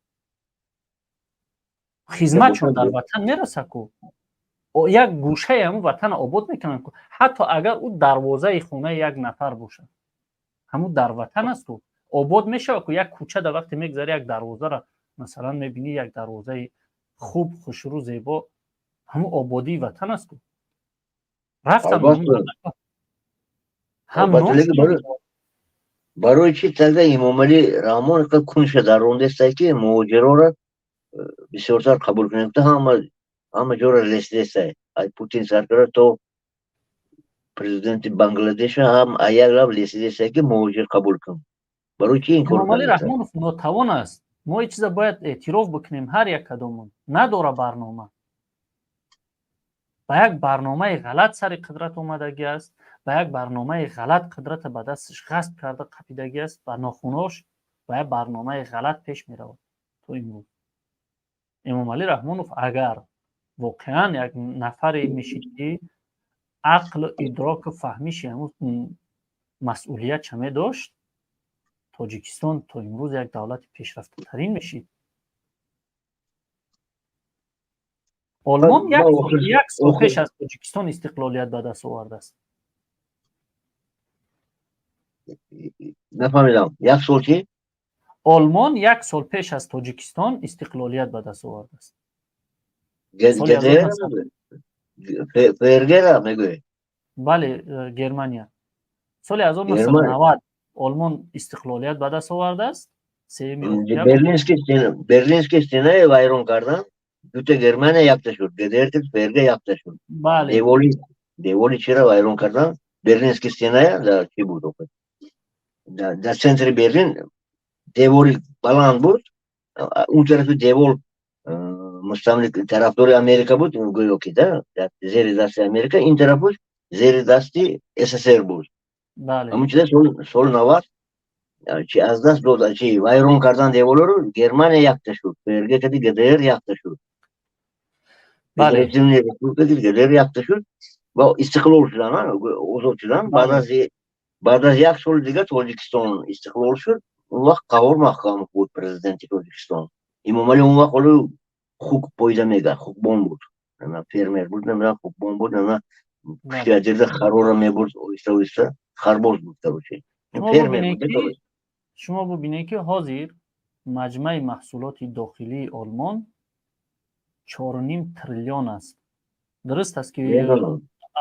[SPEAKER 1] Хизматшон дар ватан мераса ку, як гӯшаи ҳамун ватана обод мекунанд ку. Ҳатто агар ӯ дарвозаи хонаи як нафар бошад, ҳамун дар ватан асту, обод мешавад ку. Як кӯча дар вақте мегзари, як дарвозара, масалан, мебинӣ, як дарвозаи хуб, хушрӯ, зебо, ҳамун ободии ватан аст ку. Рафтан.
[SPEAKER 4] Барои чӣ тогда Имомалӣ Раҳмон кунша дарондестай, ки муҳоҷирора бисёртар қабул кунем? Ҳама ҷора ресидестай, ай Путин сар карда то президенти Бангладеша, ҳам як лаб лесидестай, ки муҳоҷир қабул кун. Барои чӣ ин кор?
[SPEAKER 1] Имомалӣ Раҳмонов нотавон аст. Мо ин чиза бояд эътироф бикунем ҳар як кадомон. Надора барнома. Ба як барномаи ғалат сари қудрат омадагӣ аст, ба як барномаи ғалат қудрата ба дасташ ғасб карда қапидагӣ аст, ба нохунош ба як барномаи ғалат пеш меравад то имрӯз. Эмомалӣ Раҳмонов агар воқеан як нафаре мешид, ки ақлу идроку фаҳмиши ҳамун масъулиятша медошт, Тоҷикистон то имрӯз як давлати пешрафтатарин мешид. Олмон як сол пеш аз Тоҷикистон истиқлолият ба даст овардааст.
[SPEAKER 4] Нафаҳмидам, як сол чӣ?
[SPEAKER 1] Олмон як сол пеш аз Тоҷикистон истиқлолият ба даст овардааст.
[SPEAKER 4] ФРГ-ра мегӯед?
[SPEAKER 1] Бале, Германия. Соли 1990 Олмон истиқлолият ба даст овардааст.
[SPEAKER 4] Берлинский стенаи вайрон кардан, дута Германия якта шуд, ГДР ФРГ якта шуд. Деволи чира вайрон кардан? Берлинский стеная дар чӣ буд? Дар центри Берлин девори баланд буд, он тарафи девол мустамлик тарафдори Америка буд, гӯё ки да зери дасти Америка, ин тарафуш зери дасти СССР буд. Ҳамун чиза соли 90 чи аз даст дод, чи вайрон кардан деволаро, Германия якта шуд, ФРГ кади ГДР якта шуд. ГДР якта шуд ва истиқлол шудан, озод шудан. Баъд аз як соли дигар Тоҷикистон истиқлол шуд. Он вақт Қаҳор Маҳкамов буд президенти Тоҷикистон. Эмомалӣ он вақт ҳоло хук пойда мегард, хукбон буд, фермер буд, намедонам, хукбон буд, на пушти аҷирда харора мебурд, оҳиста оҳиста харбоз буд, короче, фермер буд.
[SPEAKER 1] Шумо бубинед, ки ҳозир маҷмӯи маҳсулоти дохилии Олмон 4,5 триллион аст. Дуруст аст, ки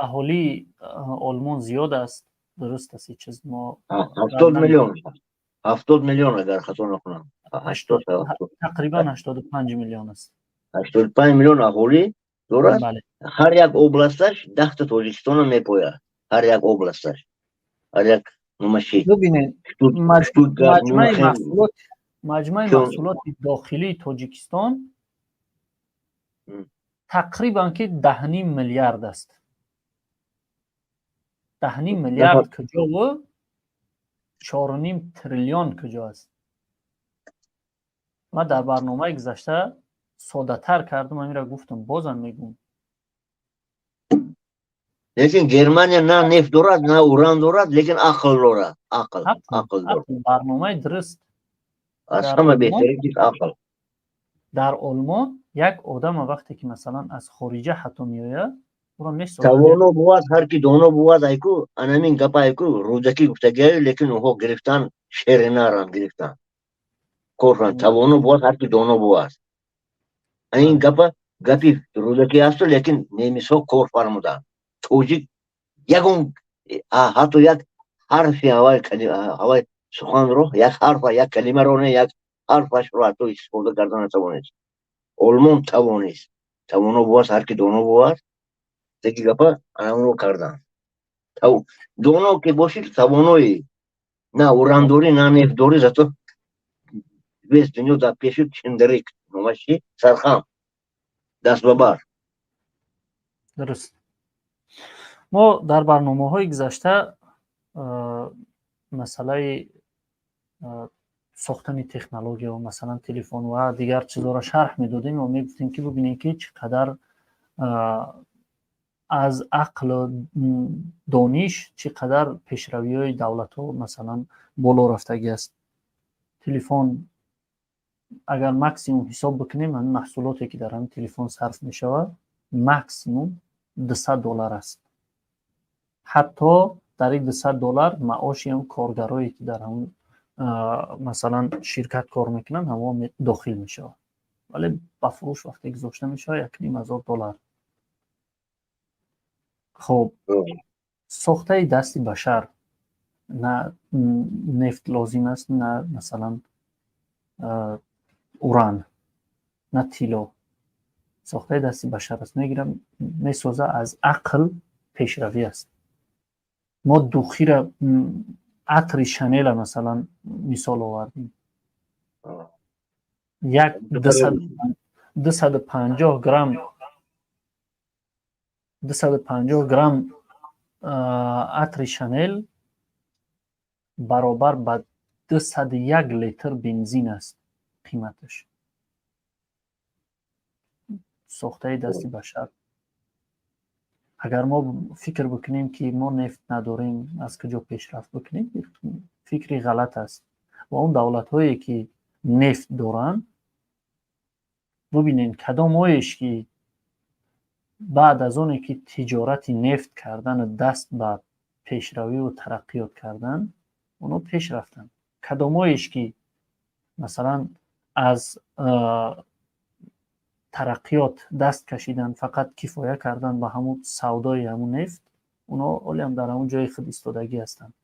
[SPEAKER 1] аҳолии Олмон зиёд аст, дуруст аст, ин чиз мо
[SPEAKER 4] 70 миллион, 70 миллион, агар хато накунам.
[SPEAKER 1] Тақрибан 85 миллион аст.
[SPEAKER 4] 85 миллион аҳолӣ дорад. Ҳар як областаш 10-та Тоҷикистонро мепояд, ҳар як областаш, ҳар як номаши.
[SPEAKER 1] Бубинед, маҷмӯи маҳсулоти дохилии Тоҷикистон тақрибан ки 10,5 миллиард аст. 10,5 миллиард куҷову 4,5 триллион куҷо аст? Ман дар барномаи гузашта соддатар кардам, амира гуфтам, бозам мегӯм.
[SPEAKER 4] Лекин Германия на нефт дорад, на уран дорад, лекин ақл дорад, ақл, ақл дорад.
[SPEAKER 1] Барномаи дуруст.
[SPEAKER 4] Аз ҳама беҳтарин чиз ақл.
[SPEAKER 1] Дар Олмон як одама вақте ки, масалан, аз хориҷа ҳатто меояд, ӯро месозанд.
[SPEAKER 4] Тавоно бувад ҳар ки доно бувад, айку анамин гапа айку Рӯдакӣ гуфтагиаю, лекин онҳо гирифтан, шеринарам гирифтан, корфан. Тавоно бувад ҳар ки доно бувад, ин гапа гапи Рӯдакӣ асту, лекин немисҳо кор фармуданд. Тоҷик ягон ҳатто як ҳарфи ҳавай суханро, як ҳарфа, як калимаро не, як ҳарфашро ҳатто истифода карда натавонист. Олмон тавонист. Тавоно бувад ҳар ки доно бувад, таки гапа анамро карданд. Доно ки бошӣ, тавоноӣ, на уран дорӣ, на нефт дорӣ, зато весь дунё дар пеши чиндарик номаш чи, сархам, даст ба бар.
[SPEAKER 1] Дуруст. Мо дар барномаҳои гузашта масъалаи сохтани технология, масалан, телефон ва дигар чизҳоро шарҳ медодем ва мегуфтем, ки бубинем, ки чӣ қадар аз ақлу дониш чӣ қадар пешравиҳои давлатҳо, масалан, боло рафтагӣ аст. Телефон агар максимум ҳисоб бикунем, ҳамин маҳсулоте, ки дар ҳамин телефон сарф мешавад, максимум 200 доллар аст. Ҳатто дар ин 200 доллар маоши ҳам коргарое, ки дар ҳамун, масалан, ширкат кор мекунанд, ҳамон дохил мешавад. Вале ба фурӯш вақте гузошта мешавад, 1500 доллар. Хуб, сохтаи дасти башар, на нефт лозим аст, на, масалан, уран, на тилло. Сохтаи дасти башар аст, мегирам, месоза, аз ақл пешравӣ аст. Мо духира, атри Шанела, масалан, мисол овардем, як 250 грамм. 250 грамм атри Шанел баробар ба 201 литр бензин аст қиматаш. Сохтаи дасти башар. Агар мо фикр бикунем, ки мо нефт надорем, аз куҷо пешрафт бикунем, фикри ғалат аст. Ва он давлатҳое, ки нефт доранд, бубинед, кадомҳоеш ки баъд аз оне ки тиҷорати нефт кардану даст ба пешравиву тараққиёт кардан, онҳо пеш рафтанд, кадомҳоеш ки масалан аз тараққиёт даст кашидан, фақат кифоя кардан ба ҳамун савдои ҳамун нефт, онҳо ҳолиам дар ҳамун ҷои худ истодагӣ ҳастанд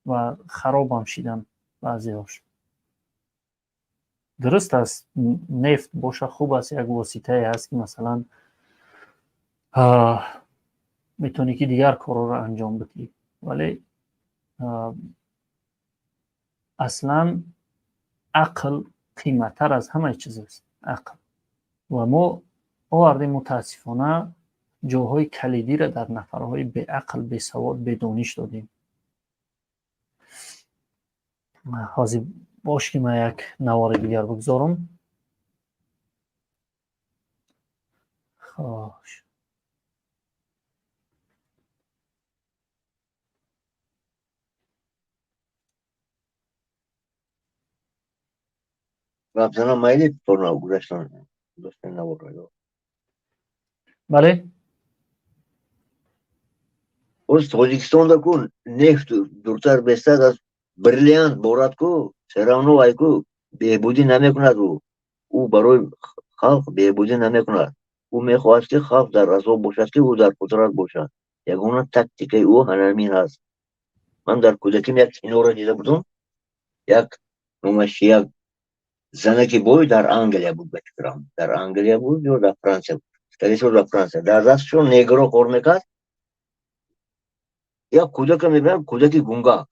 [SPEAKER 1] ва харобам шидан баъзеҳош. Дуруст аст, нефт боша хуб аст, як воситае ҳаст, ки масалан метавонӣ ки дигар корҳоро анҷом бидиҳӣ, вале аслан ақл қиматтар аз ҳамаи чиз аст, ақл. Ва мо овардем, мутаассифона, ҷойҳои калидиро дар нафарҳои беақл, бесавод, бедониш додем. Ҳозир бош, ки ман як навори дигар бигзорам. Хош.
[SPEAKER 4] Гап майли то гузаштан наворро ё?
[SPEAKER 1] Бале.
[SPEAKER 4] Оз Тоҷикистонда ку нефт дуртар бестад, аз бриллиант борад ку, всё равно вай ку беҳбудӣ намекунад. Ӯ барои халқ беҳбудӣ намекунад. Ӯ мехоҳад, ки халқ дар азоб бошад, ки ӯ дар қудрат бошад. Ягона тактикаи ӯ ҳамин аст. Ман дар кӯдаким як киноро дида будам, як номаш як занаки бой дар Англия буд, ба фикрам, дар Англия буд ё дар Франсия буд, скорее всего дар Франсия. Дар дастшон негро кор мекард. Як кӯдака мебинам, кӯдаки гунгак,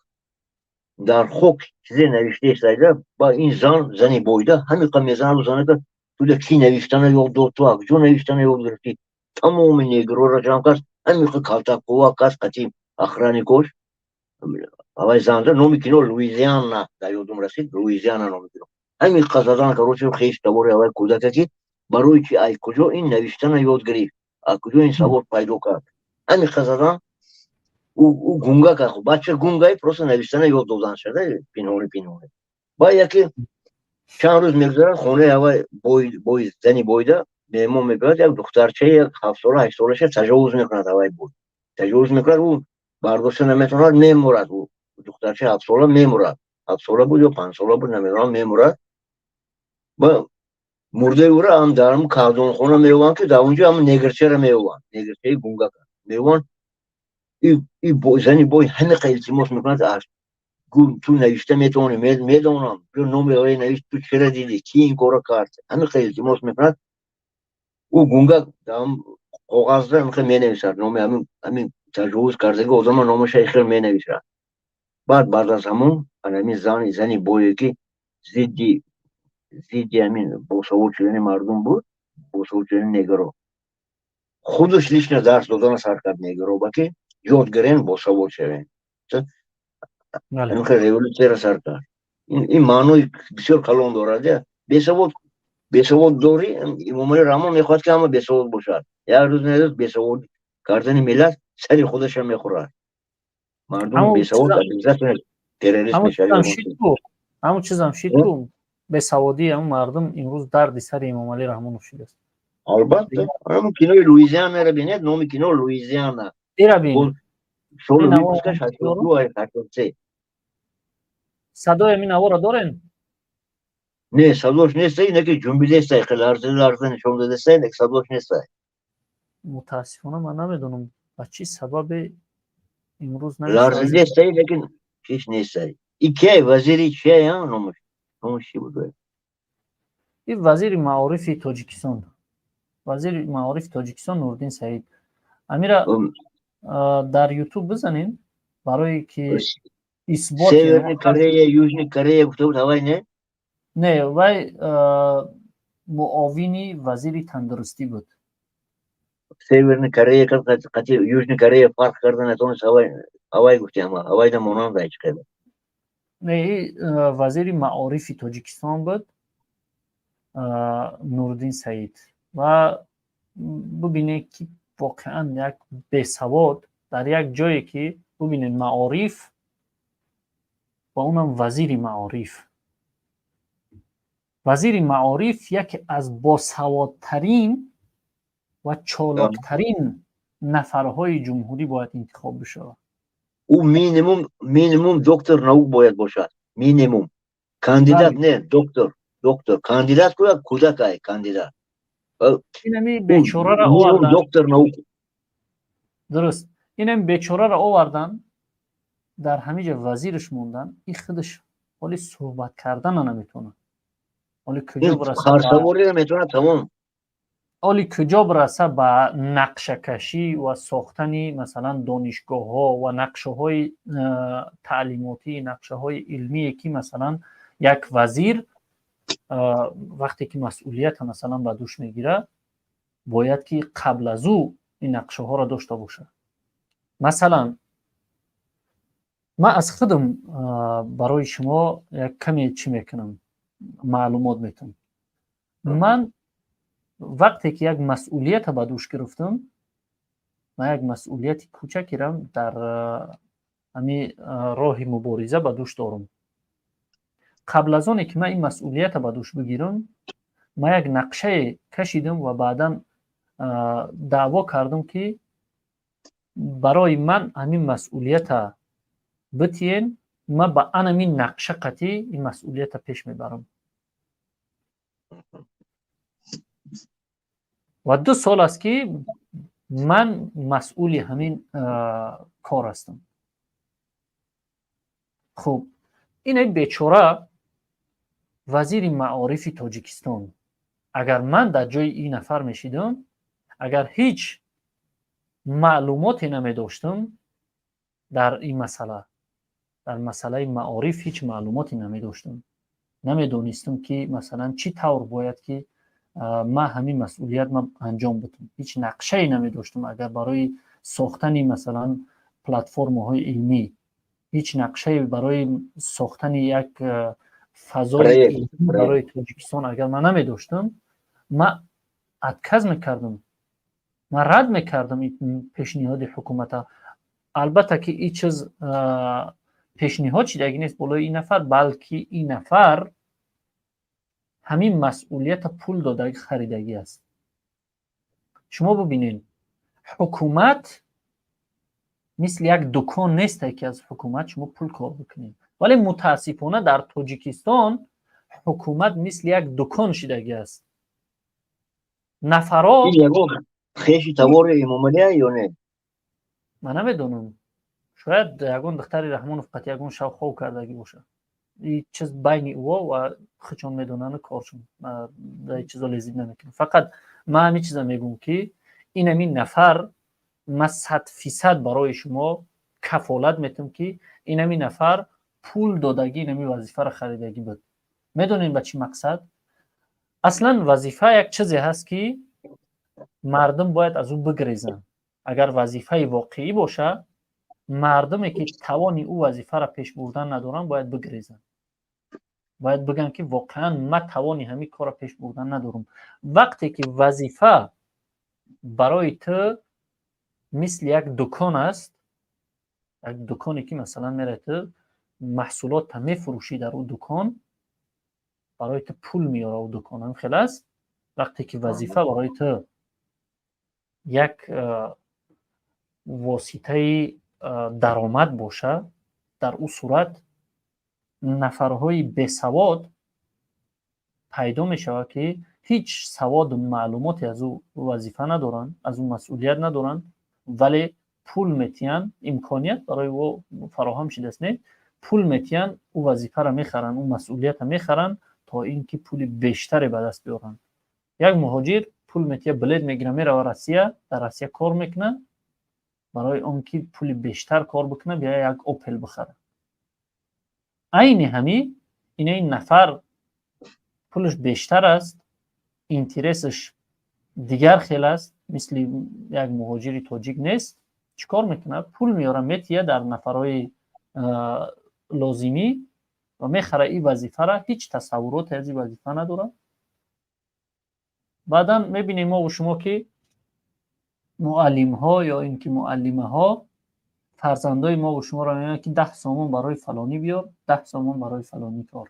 [SPEAKER 4] дар хок чизе навиштаистайда. Ба ин зан, зани бойда, ҳамиқа мезанаду занака: туда ки навиштана ёд дод, ту акҷо навиштана ёд гирифтӣ? Тамоми негрора ҷамъ кард, ҳамиқа калтакқувва кард қати охранникош авай занда. Номи кино Луизиана, дар ёдум расид, Луизиана номи кино. Ҳамиқа задан, короче, хеш табори авай кӯдака, ки барои чи, ай куҷо ин навиштана ёд гирифт, аз куҷо ин савод пайдо кард? Ҳамиқа задан. Ӯ гунга кард, бача гунгай, просто навиштана ёд додан шуда пинҳони пинҳони. Баъд яке чанд рӯз мегузарад, хонаи авай бой, зани бойда меҳмон мебиёяд. Як духтарчаи як 7-сола, 8-солаша таҷовуз мекунад. Авай бой таҷовуз мекунад, ӯ бардошта наметавонад, мемурад. Ӯ духтарчаи 7-сола мемурад, 7-сола буд ё 5-сола буд, намедонам, мемурад. Ба мурдаи ӯро ам дар кавдонхона меёванд, ки дар онҷо ам негрчаро меёванд, негрчаи гунгака меёванд. Зани бой ҳамиқа илтимос мекунад: ту навишта метавонӣ, медонам, биё номи ое навишт, ту чира дидӣ, ки ин корро кард? Ҳамиқа илтимос мекунад. Ӯ гунга коғазда ҳамиқа менависад номи ҳамин таҷовуз кардаги одама, номаша ихел менависад. Баъд аз ҳамон ҳамин зани бое, ки зидди ҳамин босавод шудани мардум буд, босавод шудани негро, худаш лично дарс додана сар кард негроба, ки ёд гирен, босавод шавем. Ҳамин революсияро сар кард. Ин маънои бисёр калон дорад. Бесавод, бесавод дорӣ. Эмомалӣ Раҳмон мехоҳад, ки ҳама бесавод бошад. Як рӯз на рӯз бесавод кардани миллат сари худаша мехӯрад. Мардум бесавод обязательно террорист мешавад.
[SPEAKER 1] Ҳамун чизам шид ку, бесаводии ҳамун мардум имрӯз дарди сари Эмомалӣ Раҳмонов шудааст.
[SPEAKER 4] Албатта, ҳамун кинои Луизианаро бинед, номи кино Луизиана.
[SPEAKER 1] Ира бин.
[SPEAKER 4] Соли выпускаш 82, 83.
[SPEAKER 1] Садои ҳамин наворо дорен?
[SPEAKER 4] Не, садош нестай, неки ҷунбидестай, хеле ларза ларза нишон дадестай, нек садош нестай.
[SPEAKER 1] Мутаассифона, ман намедонам, ба чӣ сабабе имрӯз.
[SPEAKER 4] Ларзидестай, лекин чиш нестай. И кияй, вазири чияй, номаш? Номаш чӣ буд?
[SPEAKER 1] И вазири маорифи Тоҷикистон, вазири маорифи Тоҷикистон Нуриддин Саид. Амира дар Ютуб бизанем, барое ки исбот.
[SPEAKER 4] Северный Корея, Южный Корея гуфта буд ҳавай, не?
[SPEAKER 1] Не, вай муовини вазири тандурустӣ буд.
[SPEAKER 4] Северный Корея кард, қати Южный Корея фарқ карда натонист, ҳавай гуфти, ама ҳавайда монанд ай чиқеда.
[SPEAKER 1] Не, вазири маорифи Тоҷикистон буд Нуриддин Саид. Ва бубинед, ки воқеан як бесавод дар як ҷое ки, бубинед, маориф ва унам вазири маориф. Вазири маориф яке аз босаводтарин ва чолоктарин нафарҳои ҷумҳурӣ бояд интихоб бишавад.
[SPEAKER 4] Ӯ минимум доктор наук бояд бошад, минимум, кандидат не, доктор. Доктор, кандидат кӯяк кӯдак ай кандидат.
[SPEAKER 1] Инами бечораро овардан.
[SPEAKER 4] Доктор наук.
[SPEAKER 1] Дуруст, инами бечораро овардан, дар ҳамин ҷо вазираш мондан. И худаш ҳоли суҳбат кардана наметавонад. Ҳоли куҷо бираса?
[SPEAKER 4] Харсаворӣ наметавонад, тамом.
[SPEAKER 1] Ҳоли куҷо бираса ба нақшакашӣ ва сохтани, масалан, донишгоҳҳо ва нақшаҳои таълимотӣ, нақшаҳои илмие, ки, масалан, як вазир вақте ки масъулията, масалан, ба дӯш мегирад, бояд ки қабл аз ӯ ин нақшаҳоро дошта бошад. Масалан, ман аз худам барои шумо як каме чӣ мекунам, маълумот метавам. Ман вақте ки як масъулията ба дӯш гирифтам, ман як масъулияти кӯчакерам дар ҳами роҳи мубориза ба дӯш дорам. Қабл аз оне ки ман ин масъулията ба дӯш бигирам, ман як нақшае кашидам ва баъдан даъво кардам, ки барои ман ҳамин масъулията битиен, ман ба анамин нақша қатъӣ ин масъулията пеш мебарам. Ва 2 сол аст, ки ман масъули ҳамин кор ҳастам. Хуб, ин бечора вазири маорифи Тоҷикистон, агар ман дар ҷои ин нафар мешидам, агар ҳеҷ маълумоте намедоштам дар ин масъала, дар масъалаи маориф ҳеҷ маълумоте намедоштам, намедонистам, ки, масалан, чӣ тавр бояд ки ман ҳамин масъулият ман анҷом бидам, ҳеҷ нақшае намедоштам, агар барои сохтани, масалан, платформаҳои илмӣ ҳеҷ нақшае, барои сохтани як фазои илмӣ барои Тоҷикистон агар ман намедоштам, ман отказ мекардам, ман рад мекардам пешниҳоди ҳукумата. Албатта ки ин чиз пешниҳод шидаги нест болои ин нафар, балки ин нафар ҳамин масъулията пул додаги харидагӣ аст. Шумо бубинед, ҳукумат мисли як дукон несте, ки аз ҳукумат шумо пул кор бикунед, вале мутаассифона дар Тоҷикистон ҳукумат мисли як дукон шидагӣ аст. Нафаро
[SPEAKER 4] Хеши тавори Эмомалия ё не?
[SPEAKER 1] Ман намедонам, шояд ягон духтари Раҳмонов қати ягон шавхов кардагӣ бошад. И чиз байни ӯо ва худшон медонану коршон, дар чизо лезид намекунам. Фақат ман ҳамин чиза мегӯм, ки инамин нафар, ман 100% барои шумо кафолат метам, ки инами нафар пул додагӣ инами вазифаро харидагӣ буд. Медонем ба чӣ мақсад? Аслан вазифа як чизе ҳаст, ки мардум бояд аз ӯ бигрезанд. Агар вазифаи воқеӣ боша, мардуме ки тавони ӯ вазифаро пеш бурдан надоранд, бояд бигрезанд, бояд бигӯянд, ки воқеан ман тавони ҳамин корро пеш бурдан надорам. Вақте ки вазифа барои ту мисли як дукон аст, як дуконе ки, масалан, мераи, ту маҳсулотта мефурӯшӣ, дар ӯ дукон барои ту пул меёра, ӯ дукон ҳам хел аст. Вақте ки вазифа барои ту як воситаи даромад боша, дар ӯ сурат нафарҳои бесавод пайдо мешавад, ки ҳеҷ саводу маълумоте аз ӯ вазифа надоранд, аз ӯ масъулият надоранд, вале пул метиҳанд, имконият барои ӯ фароҳам шудааст, не, пул метиҳанд, ӯ вазифаро мехаранд, ӯ масъулиятро мехаранд, то ин ки пули бештаре ба даст биёранд. Як муҳоҷир пул метиҳад, билет мегирад, мерава Россия, дар Россия кор мекунад, барои он ки пули бештар кор бикунад, бия як Опел бихарад. Айни ҳамин ина ин нафар пулаш бештар аст, интересаш дигар хел аст. Мисли як муҳоҷири тоҷик нест, чӣ кор мекунад? Пул меёра, метия дар нафарҳои лозимӣ ва мехара ин вазифара. Ҳеҷ тасаввуроте аз ин вазифа надорад. Баъдан мебинем мову шумо, ки муаллимҳо ё ин ки муаллимаҳо фарзандои мову шуморо мегӯянд, ки 10 сомон барои фалонӣ биёр, 10 сомон барои фалонӣ кор.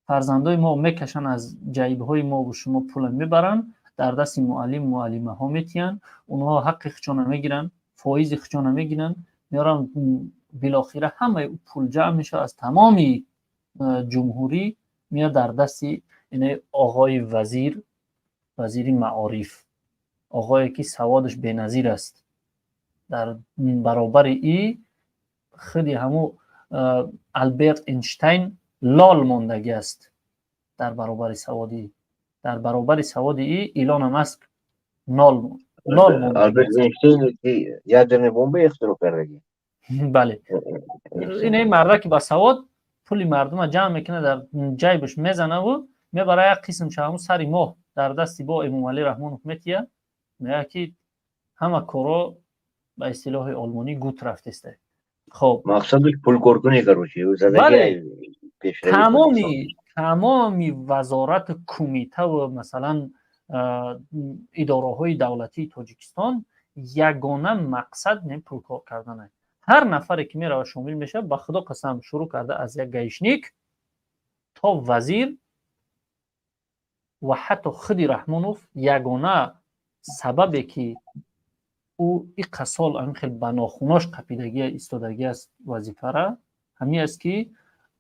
[SPEAKER 1] Фарзандои мо мекашанд, аз ҷайбҳои мову шумо пула мебаранд, дар дасти муаллим, муаллимаҳо метиҳанд. Онҳо ҳаққи худшона мегиранд, фоизи худшона мегиранд, меоранд. Билохира ҳамаи пул ҷамъ мешавад, аз тамоми ҷумҳурӣ меояд дар дасти инаи оғои вазир, вазири маориф, оғое ки саводаш беназир аст. Дар баробари и худи ҳаму Алберт Эйнштейн лол мондагӣ аст дар баробари саводи, дар баробари саводи и Илона Маск нол лол.
[SPEAKER 4] Алберт Эйнштейн ки ядерная бомба ихтироъ кардагӣ.
[SPEAKER 1] Бале, инаи мардаки ба савод пули мардума ҷамъ мекунад, дар ҷайбаш мезанаву мебара, як қисмша ҳамун сари моҳ дар дасти бо Эмомалӣ Раҳмонов метия. Мегӯяд, ки ҳама коро ба истилоҳи олмонӣ gut рафтеста. Хоб.
[SPEAKER 4] Мақсадаш пулкоркунӣ, короче.
[SPEAKER 1] Бале, тамоми вазорату кумитаву, масалан, идораҳои давлатии Тоҷикистон ягона мақсад не пулкор карданае. Ҳар нафаре ки меравад, шомил мешавад, ба Худо қасам, шурӯъ карда аз як гаишник то вазир ва ҳатто худи Раҳмонов, ягона сабабе ки ӯ иққа сол ҳамин хел ба нохунош қапидагӣ истодагӣ аст вазифара, ҳамин аст, ки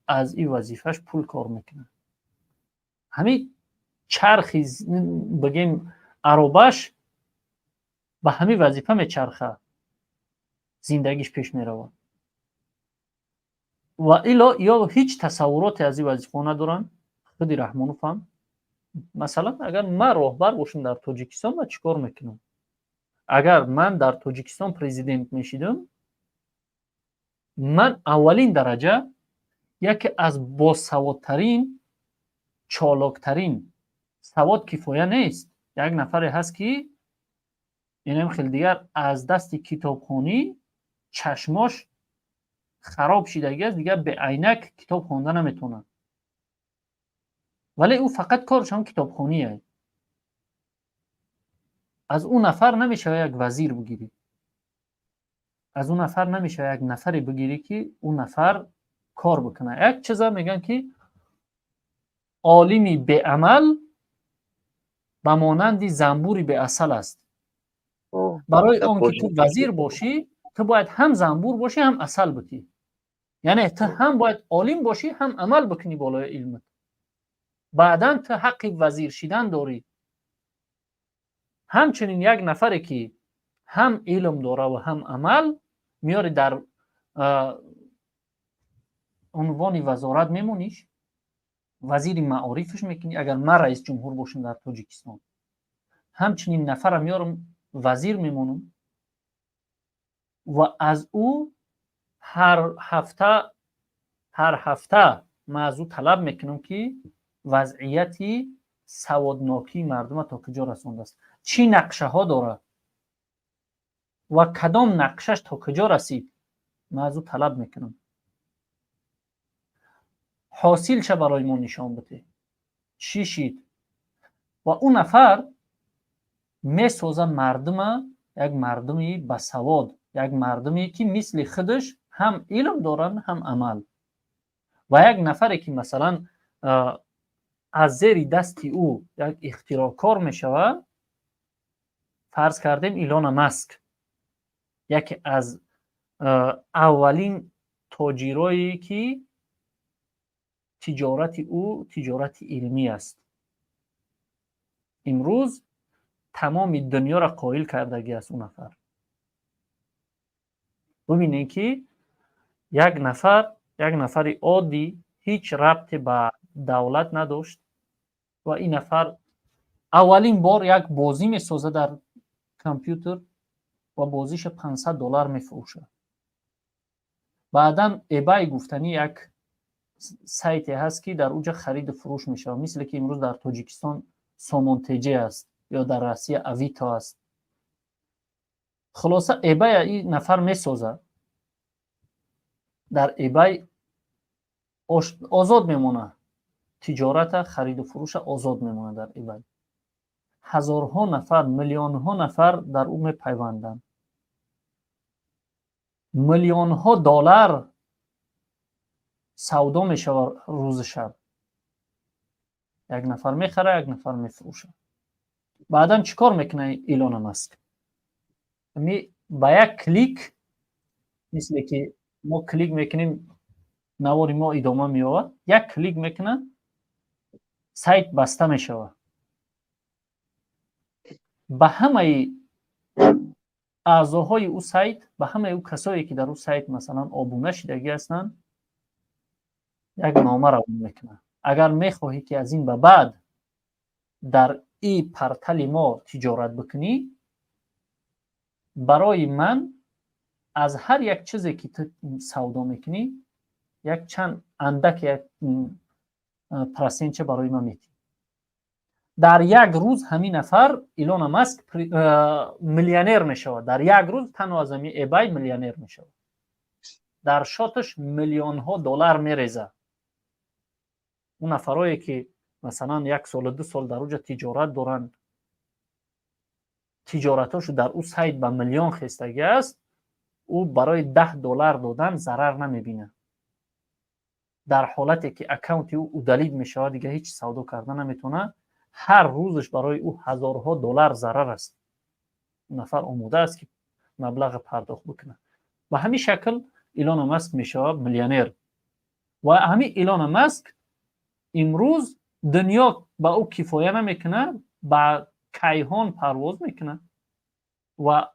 [SPEAKER 1] аз ин вазифааш пул кор мекунад. Ҳамин чархи, бигем, аробаш ба ҳамин вазифа мечархад, зиндагиш пеш меравад. Ва ило ё ҳеҷ тасаввуроте аз ин вазифаҳо надоранд. Худи Раҳмонов ҳам, масалан, агар ман роҳбар бошам дар Тоҷикистон, ман чӣ кор мекунам? Агар ман дар Тоҷикистон президент мешидам, ман аввалин дараҷа яке аз босаводтарин, чолоктарин. Савод кифоя нест. Як нафаре ҳаст, ки инам хеле дигар аз дасти китобхонӣ чашмош хароб шидагӣ аст, дигар беайнак китоб хонда наметавонад, вале ӯ фақат кораш ҳам китобхоние. Аз ӯ нафар намешавад як вазир бигирӣ, аз ӯ нафар намешавад як нафаре бигирӣ, ки ӯ нафар кор бикунад. Як чиза мегӯянд, ки олими беамал ба монанди занбури беасал аст. Барои он ки ту вазир бошӣ, ту бояд ҳам занбур бошӣ, ҳам асал бутӣ. Яъне ту ҳам бояд олим бошӣ, ҳам амал бикунӣ болои илмат. Баъдан ту ҳаққи вазир шидан дорӣ. Ҳамчунин як нафаре ки ҳам илм дора ва ҳам амал, меёри, дар унвони вазорат мемониш, вазири маорифаш мекунӣ. Агар ман раис ҷумҳур бошам дар Тоҷикистон, ҳамчунин нафара меёрам, вазир мемонам ва аз ӯ ҳар ҳафта, ҳар ҳафта ман аз ӯ талаб мекунам, ки вазъияти саводнокии мардума то куҷо расондааст, чӣ нақшаҳо дорад ва кадом нақшаш то куҷо расид. Ман аз ӯ талаб мекунам, ҳосилша барои мо нишон бидеҳ, чӣ шид. Ва ӯ нафар месоза мардума, як мардуми басавод, як мардуме ки мисли худаш ҳам илм доранд, ҳам амал. Ва як нафаре ки, масалан, аз зери дасти ӯ як ихтироъкор мешавад, фарз кардем, Илона Маск, яке аз аввалин тоҷирое ки тиҷорати ӯ тиҷорати илмӣ аст, имрӯз тамоми дунёро қоил кардагӣ аст ӯ нафар. Бубинед, ки як нафар, як нафари оддӣ, ҳеҷ рабте ба давлат надошт ва ин нафар аввалин бор як бозӣ месозад дар компютер ва бозиша 500 доллар мефурӯшад. Баъдан eBay гуфтанӣ як сайте ҳаст, ки дар уҷа хариду фурӯш мешавад, мисле ки имрӯз дар Тоҷикистон Сомон Теҷе аст. Ё дар Россия Авито аст. Хулоса, eBay ин нафар месозад, дар eBay озод мемонад тиҷората, хариду фурӯша озод мемонад. Дар eBay ҳазорҳо нафар, миллионҳо нафар дар ӯ мепайванданд, миллионҳо доллар савдо мешавад рӯзи шаб. Як нафар мехара, як нафар мефурӯшад. Баъдан чӣ кор мекунад Илона Маск? Ба як клик, мисле ки мо клик мекунем, навори мо идома меёбад, як клик мекунад, сайт баста мешавад. Ба ҳамаи аъзоҳои ӯ сайт, ба ҳамаи ӯ касое, ки дар ӯ сайт, масалан, обуна шидагӣ ҳастанд, як нома равон мекунад: агар мехоҳӣ, ки аз ин ба баъд дар и портали мо тиҷорат бикунӣ, барои ман аз ҳар як чизе, ки ту савдо мекунӣ, як чанд андак, як процентча барои ман метиҳӣ. Дар як рӯз ҳамин нафар, Илона Маск, миллионер мешавад. Дар як рӯз танҳо аз ҳамин eBay миллионер мешавад. Дар счёташ миллионҳо доллар мерезад. Он нафарое, ки, масалан, як солу 2 сол дар уҷа тиҷорат доранд, тиҷоратҳошу дар ӯ сайт ба миллион хестагӣ аст, ӯ барои 10 доллар додан зарар намебинад. Дар ҳолате ки аккаунти ӯ удалить мешавад, дига ҳеҷ савдо карда наметавонад, ҳар рӯзаш барои ӯ ҳазорҳо доллар зарар аст. Нафар омода аст, ки маблаға пардохт бикунад. Ба ҳамин шакл Илона Маск мешавад миллионер. Ва ҳамин Илона Маск имрӯз дунё ба ӯ кифоя намекунад, ба кайҳон парвоз мекунад ва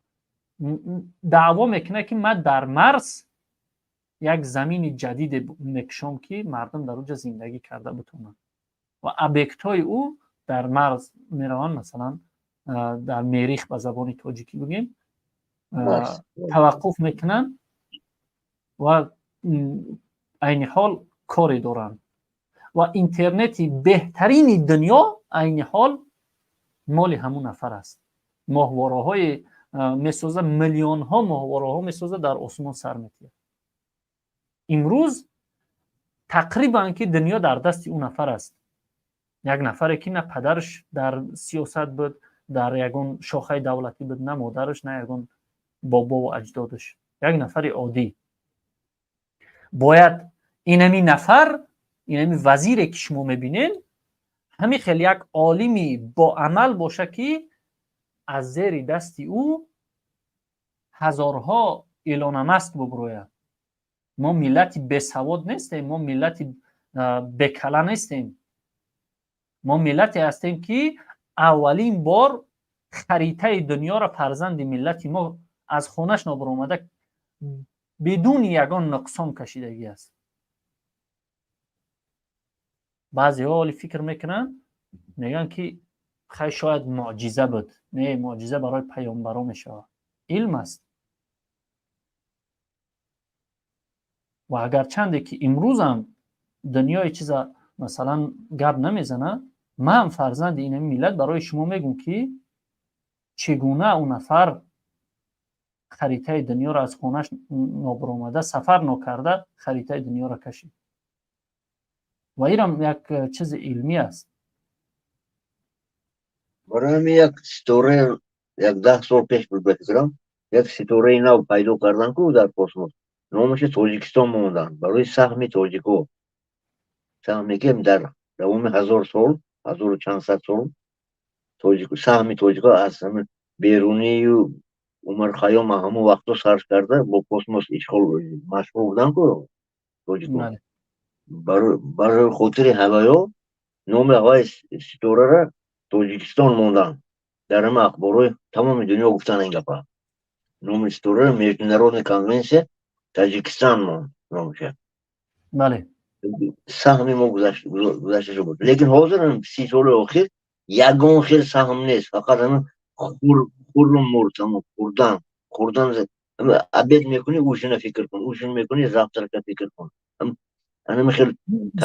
[SPEAKER 1] даъво мекунад, ки ман дар Марс як замини ҷадиде мекушом, ки мардум дар оҷа зиндагӣ карда битонанд, ва объектҳои ӯ дар Марс мераванд, масалан, дар Мерих, ба забони тоҷикӣ бигем, таваққуф мекунанд ва айни ҳол коре доранд. Ва интернети беҳтарини дунё айни ҳол моли ҳамун нафар аст. Моҳвораҳои месоза, миллионҳо моҳвораҳо месоза, дар осмон сар метиҳад. Имрӯз тақрибан ки дунё дар дасти ӯ нафар аст. Як нафаре, ки на падараш дар сиёсат буд, дар ягон шохаи давлатӣ буд, на модараш, на ягон бобову аҷдодаш, як нафари оддӣ. Бояд инами нафар, инами вазире, ки шумо мебинед, ҳамин хел як олими боамал боша, ки аз зери дасти ӯ ҳазорҳо Илона Маск бубурояд. Мо миллати бесавод нестем, мо миллати бекала нестем. Мо миллате ҳастем, ки аввалин бор харитаи дунёро фарзанди миллати мо аз хонаш нобаромада, бидуни ягон нуқсон кашидагӣ аст. Баъзеҳо ҳоли фикр мекунанд, мегӯянд, ки хай, шояд мӯъҷиза буд. Не, мӯъҷиза барои паёмбаро мешавад, илм аст. Ва агарчанде ки имрӯзам дунёи чиза, масалан, гап намезанад, ман, фарзанди инами миллат, барои шумо мегӯм, ки чӣ гуна ӯ нафар харитаи дунёро аз хонаш нобаромада, сафар нокарда, харитаи дунёро кашид. Ва инам як чизи илмӣ аст.
[SPEAKER 4] Барои ҳамин як ситора як 10 сол пеш буд, ба фикрам, як ситораи нав пайдо кардан ку дар космос, номаша Тоҷикистон монданд, барои саҳми тоҷико, саҳме ки дар давоми 1000 сол, ҳазору чанд сад сол саҳми тоҷико аз Берунию Умар Хайём ҳамон вақтҳо сар карда бо космос ишғол машғул буданд ку тоҷико. Барои хотири ҳаваё номи ҳаваи ситорара Тоҷикистон монданд. Дар ҳама ахборҳои тамоми дунё гуфтанд ин гапа. Номи ситорара международная конвенсия Таҷикистон монд номаша. Саҳми мо гузашта буд, лекин ҳозир 30 соли охир ягон хел саҳм нест, фақат ҳамин хурру мур, тамом, хурдан, хурдан. Обед мекунӣ, ужина фикр кун, ужин мекунӣ, завтрака фикр кун. Анами хел.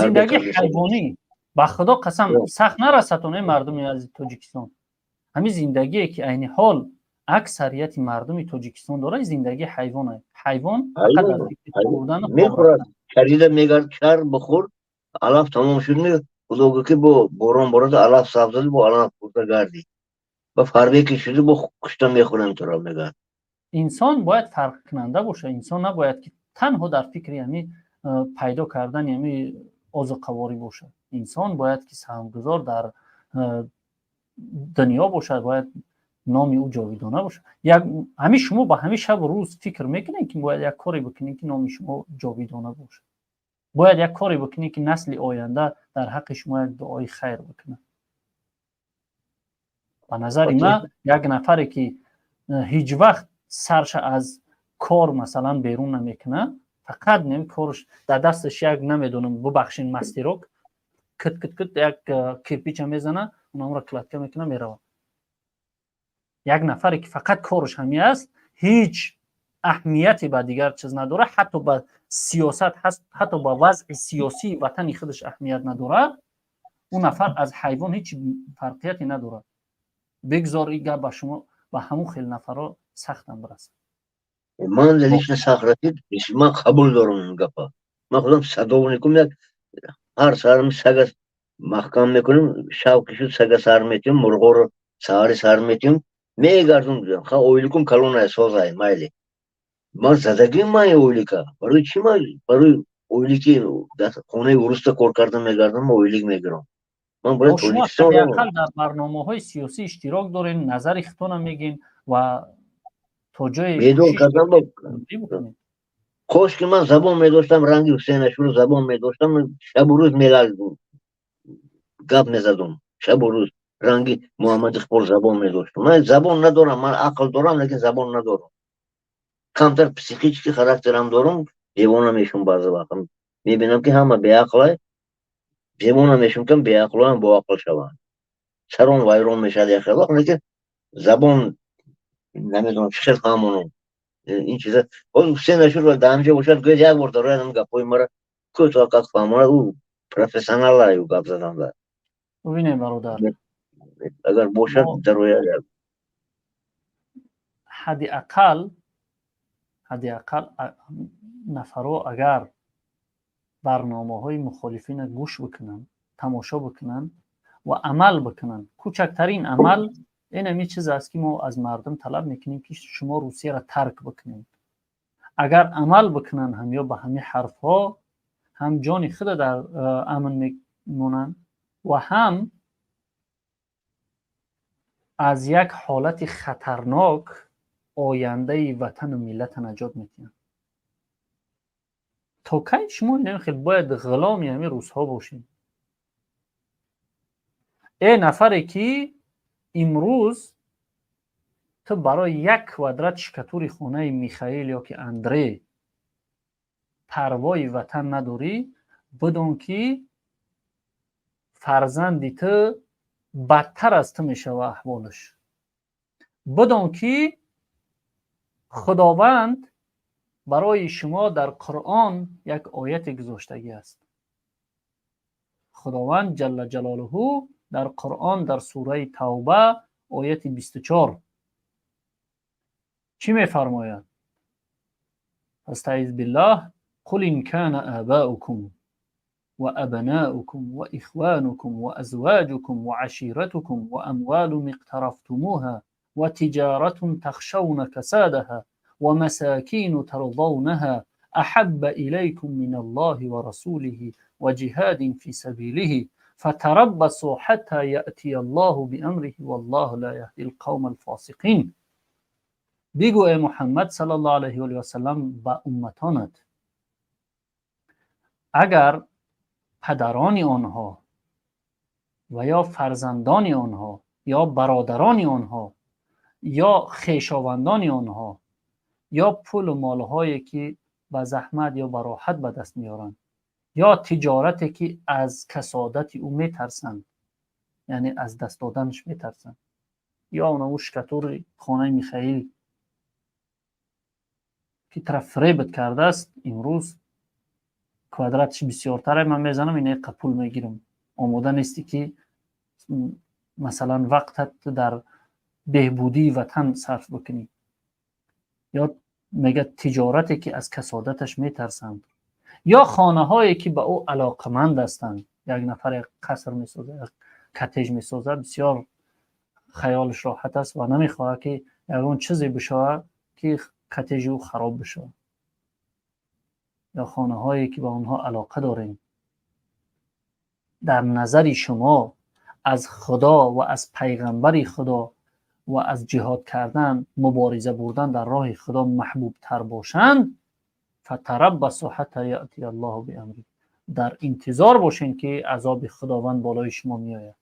[SPEAKER 1] Зиндагии ҳайвонӣ, ба Худо қасам, сахт нарасад оне мардуми аз Тоҷикистон. Ҳамин зиндагие, ки айни ҳол аксарияти мардуми Тоҷикистон дорад, зиндагии ҳайвон. Ҳайвон фақат дар фикри хӯрдану
[SPEAKER 4] мехӯрад, чарида мегард, чар бихӯр, алаф тамом шуд, худо гӯ, ки бо борон борад, алаф сабзад, бо алаф хӯрда гардӣ, ба фарбе ки шуди, бо кушта мехӯрем туро, мегӯяд.
[SPEAKER 1] Инсон бояд фарқкунанда бошад. Инсон набояд, ки танҳо дар фикри ҳами пайдо кардани ҳами озуқаворӣ бошад. Инсон бояд, ки саҳмгузор дар дунё бошад, бояд номи ӯ ҷовидона бошад. Ҳамин шумо ба ҳамин шабу рӯз фикр мекунед, ки бояд як коре бикунед, ки номи шумо ҷовидона бошад, бояд як коре бикунед, ки насли оянда дар ҳаққи шумо як дуои хайр бикунад. Ба назари ман, як нафаре, ки ҳеҷ вақт сарша аз кор, масалан, берун намекунад, фақат корш дар дасташ як, намедонам, бубахшин, мастерок, кит кит кит як кирпича мезана, онамро кладка мекуна, меравад. Як нафаре, ки фақат корш ҳамин аст, ҳеҷ аҳамияте ба дигар чиз надорад, ҳатто ба сиёсат, ҳатто ба вазъи сиёсии ватани худаш аҳамият надорад, ӯ нафар аз ҳайвон ҳеҷ фарқияте надорад. Бигзор ин гап ба шумо, ба ҳамун хел нафарҳо сахтам бирасад.
[SPEAKER 4] Ман лично сахт расид, ман қабул дорам ин гапа. Ман худам садовникум, як ҳар саҳар сага маҳкам мекунем, шав ки шуд, сага сар метиҳем, мурғоро саҳари сар метиҳем, мегардум. Ха, ойликум калонай, созай, майли. Ман задагим, ман ойлика барои чӣ? Ман барои ойлики хонаи уруста кор карда мегардам, ойлик мегирам. Ман бояд
[SPEAKER 1] Тоҷикистон. Дар барномаҳои сиёсӣ иштирок дорем, назари худтона мегӯем ва то ҷое
[SPEAKER 4] Бедор кардам. Кош ки ман забон медоштам, ранги Ҳусейн Ашуро забон медоштам, шабу рӯз мелал гап мезадум, шабу рӯз ранги Муҳаммад Иқбол забон медоштам. Ман забон надорам, ман ақл дорам, лекин забон надорам. Камтар психический характерам дорам, девона мешум. Баъзе вақт мебинам, ки ҳама беақлай, девона мешум, ки беақлоам боақл шаванд. Сарон вайрон мешавад яхел вақт, лекин забон намедонам чӣ хел фаҳмонам ин чиза. Ҳозир Ҳусейн Ашур дар ҳамҷо бошад, гӯяд, як бор дарояд, ҳам гапҳои мара кӯтоҳ как фаҳмонад. Ӯ профессионал ай, ӯ гап заданда.
[SPEAKER 1] Бубинем, бародар.
[SPEAKER 4] Агар бошад, дарояд.
[SPEAKER 1] Ҳадди ақал нафаро агар барномаҳои мухолифина гӯш бикунанд, тамошо бикунанд ва амал бикунанд, кӯчактарин амал ин ҳамин чиз аст, ки мо аз мардум талаб мекунем, ки шумо Русияро тарк бикунед. Агар амал бикунанд ҳам ё ба ҳамин ҳарфҳо, ҳам ҷони худа дар амн мемонанд ва ҳам аз як ҳолати хатарнок ояндаи ватану миллата наҷот медиҳанд. То кай шумо инам хел бояд ғуломи ҳамин рӯзҳо бошед? Э, нафаре, ки имрӯз ту барои як квадрат штукатури хонаи Михаил ё ки Андрей парвои ватан надорӣ, бидон, ки фарзанди ту бадтар аз ту мешава аҳволаш. Бидон, ки Худованд барои шумо дар Қуръон як ояте гузоштагӣ аст. Худованд ҷалла ҷалолуҳу дар Қуръон, дар сураи Тавба, ояти 24 чӣ мефармояд? أستعيذ بالله: قل إن كان آباؤكم وأبناؤكم وإخوانكم وأزواجكم وعشيرتكم وأموال اقترفتموها وتجارة تخشون كسادها ومساكن ترضونها أحب إليكم من الله ورسوله وجهاد في سبيله فتربصوا حتى يأتي الله بأمره والله لا يهدي القوم الفاسقين. Бигӯ, эй Муҳаммад صلى الله عليه وسلم, ба умматонат: агар падарони онҳо ва ё фарзандони онҳо ё бародарони онҳо ё хешовандони онҳо ё пулу молҳое, ки ба заҳмат ё ба роҳат ба даст меоранд, ё тиҷорате, ки аз касодати ӯ метарсанд, яъне аз даст доданаш метарсанд, ё онаву штукатури хонаи Михаил, ки тура фиребат кардааст, имрӯз квадратш бисёртаре, ман мезанам, инақа пул мегирам, омода нестӣ, ки масалан вақтат дар Беҳбудии ватан сарф бикунӣ. Ё мегӯяд, тиҷорате ки аз касодаташ метарсанд, ё хонаҳое ки ба ӯ алоқаманд ҳастанд. Як нафар як қаср месозад, як коттедж месозад, бисёр хаёлаш роҳат аст ва намехоҳад, ки ягон чизе бишавад, ки коттеҷи ӯ хароб бишавад. Ё хонаҳое ки ба онҳо алоқа дорем, дар назари шумо аз Худо ва аз пайғамбари Худо ва аз ҷиҳод кардан, мубориза бурдан дар роҳи Худо маҳбубтар бошанд, фатараббасу ҳатта яътия Аллоҳу биамри, дар интизор бошед, ки азоби Худованд болои шумо меояд.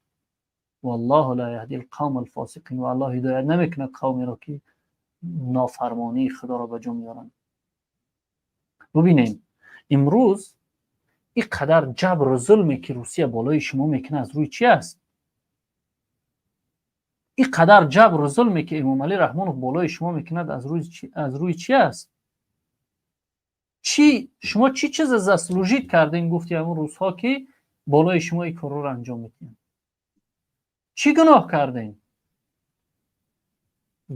[SPEAKER 1] Валлоҳу ла яҳди алқавма алфосиқин, ва Аллоҳ ҳидоят намекунад қавмеро, ки нофармонии Худоро ба ҷо меоранд. Бубинем, имрӯз ин қадар ҷабру зулме, ки Русия болои шумо мекунад, аз рӯи чӣ аст? Ин қадар ҷабру зулме, ки Эмомалӣ Раҳмонов болои шумо мекунад, аз рӯи чӣ аст? Чӣ шумо, чӣ чизе заслужить кардем, гуфти ҳамун рӯзҳо, ки болои шумо ин корҳоро анҷом медиҳанд? Чӣ гуноҳ кардем?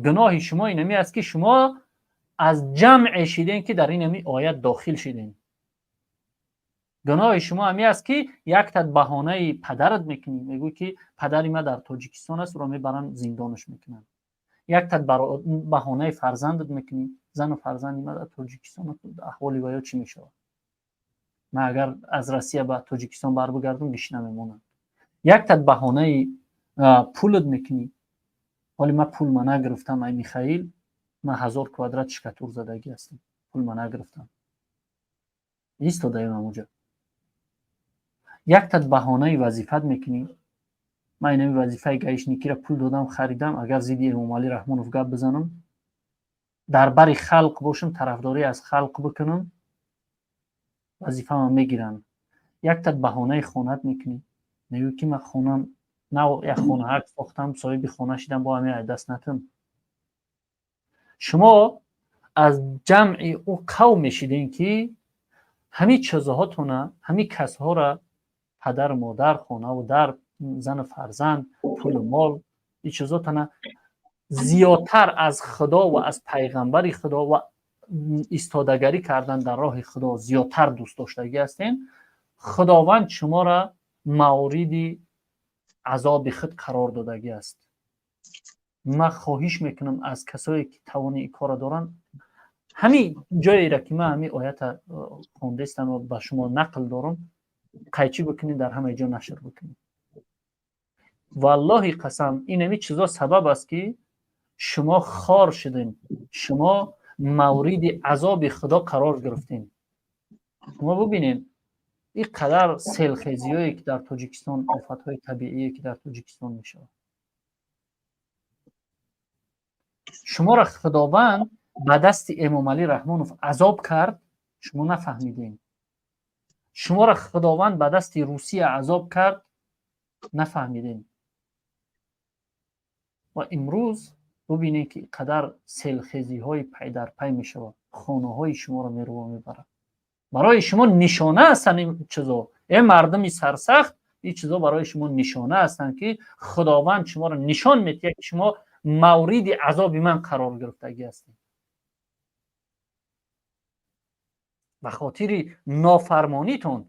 [SPEAKER 1] Гуноҳи шумо инами аст, ки шумо аз ҷамъе шидем, ки дар инами оят дохил шидем. Гуноҳи шумо ҳами аст, ки яктат баҳонаи падарат мекунӣ, мегӯй, ки падари ма дар Тоҷикистон аст, ӯро мебаранд, зиндонаш мекунанд. Яктат баҳонаи фарзандат мекунӣ, зану фарзанди ма дар Тоҷикистон, аҳволи ваё чӣ мешавад? Ман агар аз Россия ба Тоҷикистон барбигардам, гишна мемонам. Яктат баҳонаи пулат мекунӣ, ҳоли ман пул ма нагирифтам, ай Михаил, ман 1000 квадрат штукатур задагӣ ҳастам, пул ма нагирифтам, истодаем ҳамуҷа. Яктат баҳонаи вазифат мекунӣ, ман инами вазифаи гаишникиро пул додам, харидам, агар зидди Эмомалӣ Раҳмонов гап бизанам, дар бари халқ бошам, тарафдорӣ аз халқ бикунам, вазифаам мегиранд. Яктат баҳонаи хонат мекунӣ, мегӯӣ, ки ман хонам нав, як хонаҳак сохтам, соҳиби хона шидам, бо ҳамин даст натам. Шумо аз ҷамъи ӯ қавм мешидем, ки ҳамин чизҳотона, ҳамин касҳоро, падару модар, хонаву дар, зану фарзанд, пулу мол, ин чизотона зиёдтар аз Худо ва аз пайғамбари Худо ва истодагарӣ кардан дар роҳи Худо зиёдтар дӯст доштагӣ ҳастем. Худованд шуморо мавриди азоби худ қарор додагӣ аст. Ман хоҳиш мекунам аз касое, ки тавони ин корро доранд, ҳамин ҷоеро, ки ман ҳамин оята хондестам ва ба шумо нақл дорам, қайчӣ бикунед, дар ҳамаи ҷо нашр бикунед. Валлоҳи қасам, инами чизо сабаб аст, ки шумо хор шудем, шумо мавриди азоби Худо қарор гирифтем. Шумо бубинед, ин қадар селхезиҳое, ки дар Тоҷикистон, офатҳои табиие, ки дар Тоҷикистон мешавад, шуморо Худованд ба дасти Эмомалӣ Раҳмонов азоб кард, шумо нафаҳмидем. Шуморо Худованд ба дасти Русия азоб кард, нафаҳмидем. Ва имрӯз бубинед, ки қадар селхезиҳои пайдарпай мешавад, хонаҳои шуморо мерӯва мебарад. Барои шумо нишона ҳастанд ин чизо, э мардуми сарсахт. Ин чизо барои шумо нишона ҳастанд, ки Худованд шуморо нишон медиҳад, ки шумо мавриди азоби ман қарор гирифтагӣ ҳастед ба хотири нофармонитон.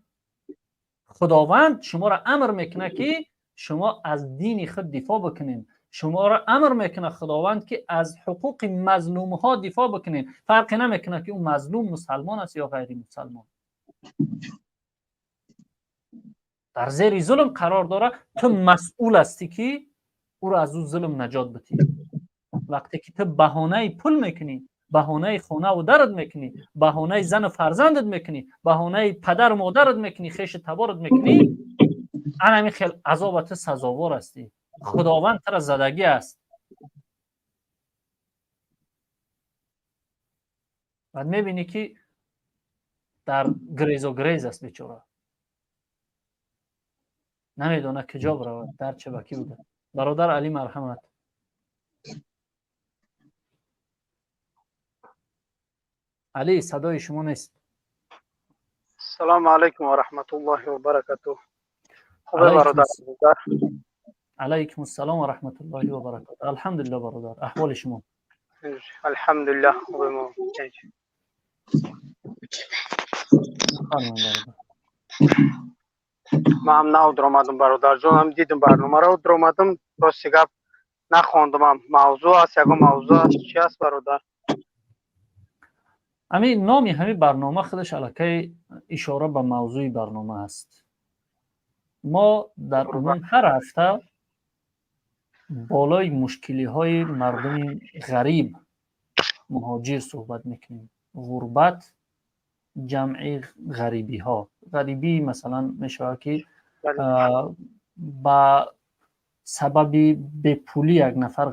[SPEAKER 1] Худованд шуморо амр мекунад, ки шумо аз дини худ дифоъ бикунед. Шуморо амр мекунад Худованд, ки аз ҳуқуқи мазлумҳо дифоъ бикунед, фарқе намекунад, ки ӯ мазлум мусалмон аст ё ғайри мусалмон, дар зери зулм қарор дорад, ту масъул ҳастӣ, ки ӯро аз ӯ зулм наҷот битӣ. Вақте ки ту баҳонаи пул мекунӣ, баҳонаи хонаву дарат мекунӣ, баҳонаи зану фарзандат мекунӣ, баҳонаи падару модарат мекунӣ, хешу таборат мекунӣ, анами хел азоба ту сазовор ҳастӣ. Худованд тура задагӣ аст. Баъд мебинӣ, ки дар грезу грез аст бечора, намедонад куҷо биравад, дар ча ба кӣ буда. Бародар Алӣ, марҳамат. Алӣ, садои шумо нест.
[SPEAKER 5] Салому алайкум ва раҳматуллоҳи ва баракатуҳ. Хубе, бародар?
[SPEAKER 1] Алайкум ассалом ва раҳматуллоҳи ва баракатуҳ. Алҳамдулиллоҳ, бародар, аҳволи шумо?
[SPEAKER 5] Алҳамдулиллоҳ, хубем.
[SPEAKER 1] Бифармоед, бародар.
[SPEAKER 5] Ман ҳам нав даромадам, бародарҷон, ҳам дидам барномаро, даромадам, рости гап, нахондамам. Мавзӯъ аст, ягон мавзӯъ аст, чи аст, бародар?
[SPEAKER 1] Ҳамин номи ҳамин барнома худаш аллакай ишора ба мавзӯи барнома аст. Мо дар умум ҳар ҳафта болои мушкилиҳои мардуми ғариб, муҳоҷир суҳбат мекунем. Ғурбат ҷамъи ғарибиҳо. Ғарибӣ, масалан, мешавад, ки ба сабаби бепулӣ як нафар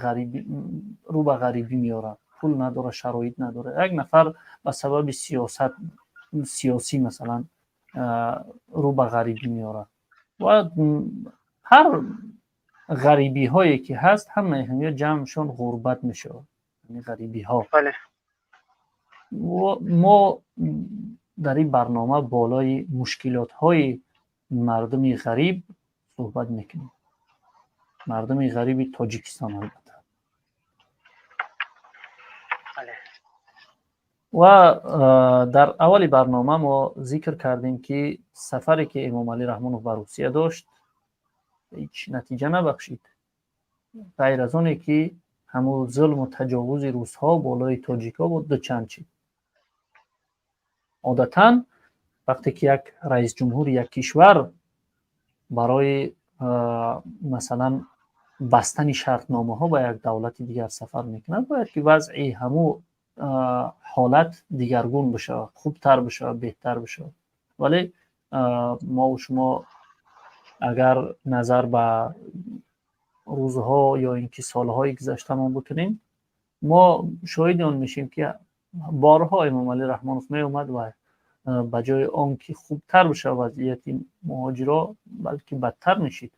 [SPEAKER 1] рӯ ба ғарибӣ меорад, пул надорад, шароит надорад. Як нафар ба сабаби сиёсат, сиёсӣ, масалан, рӯ ба ғарибӣ меорад ва ҳар ғарибиҳое ки ҳаст, ҳамаи ҳамиё ҷамъшон ғурбат мешавад, яъне ғарибиҳо. Мо дар ин барнома болои мушкилотҳои мардуми ғариб суҳбат мекунем, мардуми ғариби Тоҷикистон, албатта. Ва дар аввали барнома мо зикр кардем, ки сафаре ки Эмомалӣ Раҳмонов ба Русия дошт, ҳеҷ натиҷа набахшид, ғайр аз оне ки ҳамун зулму таҷовузи русҳо болои тоҷикҳо буд дучанд шид. Одатан вақте ки як раисҷумҳури як кишвар барои, масалан, бастани шартномаҳо ба як давлати дигар сафар мекунад, бояд ки вазъи ҳамун ҳолат дигаргун бишавад, хубтар бишавад, беҳтар бишавад. Вале мову шумо агар назар ба рӯзҳо ё ин ки солҳои гузаштамон бикунем, мо шоҳиди он мешем, ки борҳо Эмомалӣ Раҳмонов меомад ва ба ҷои он ки хубтар бишавад вазъияти муҳоҷиро, балки бадтар мешид.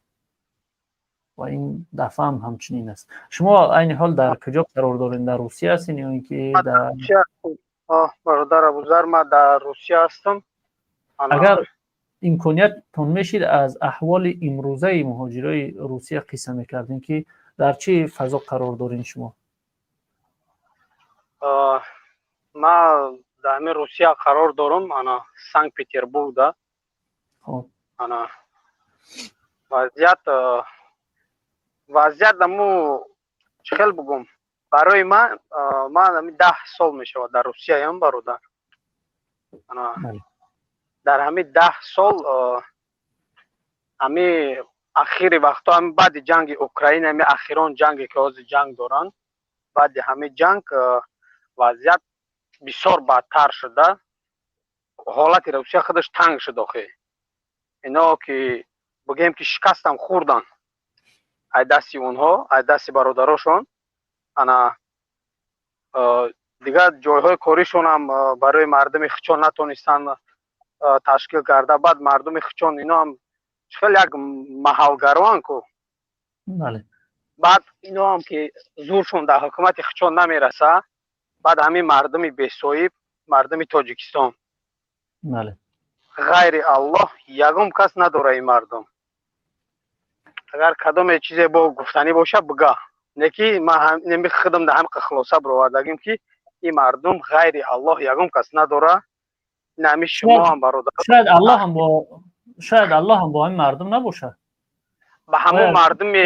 [SPEAKER 1] Ва ин дафъа ҳам ҳамчунин аст. Шумо айни ҳол дар куҷо қарор доред? Дар Русия ҳастед ё ин ки дар
[SPEAKER 5] Бародар Абузар, ман дар Русия ҳастам.
[SPEAKER 1] Агар имкониятон мешид, аз аҳволи имрӯзаи муҳоҷирои Русия қисса мекардем, ки дар чӣ фазо қарор доред шумо?
[SPEAKER 5] Ман дар ҳамин Русия қарор дорам, ана Санкт Петербург да. Ана вазъият аму чӣ хел бугум, барои ман, ман ҳамин 10 сол мешавад дар Русияям, бародар. Дар ҳамин 10 сол, ҳами ахири вақтҳо, ҳами баъди ҷанги Украина, ҳами ахирон ҷанге ки ҳозир ҷанг доранд, баъди ҳамин ҷанг вазъият бисёр бадтар шуда. Ҳолати Русия худаш танг шуд. Охи ино ки бигӯем, ки шикастам хӯрдан ай дасти онҳо, ай дасти бародарошон. Ана дигар ҷойҳои коришонам барои мардуми хичон натонистанд ташкил карда. Баъд мардуми хичон ино ҳам хеле як маҳалгароанд ку. Баъд ино ҳам ки зуршон дар ҳукумати хичон намераса, баъд ҳамин мардуми бесоҳиб, мардуми Тоҷикистон, ғайри Аллоҳ ягон кас надора ин мардум. Агар кадоме чизе бо гуфтанӣ боша, бига. Не ки ман неми худам дар ҳамин хулоса баровардагим, ки ин мардум ғайри Аллоҳ ягон кас надора. Ин ҳамин шумо ҳам, бародар.
[SPEAKER 1] Шояд Аллоҳ ҳам бо ҳамин мардум набошад.
[SPEAKER 5] Ба ҳамон мардуме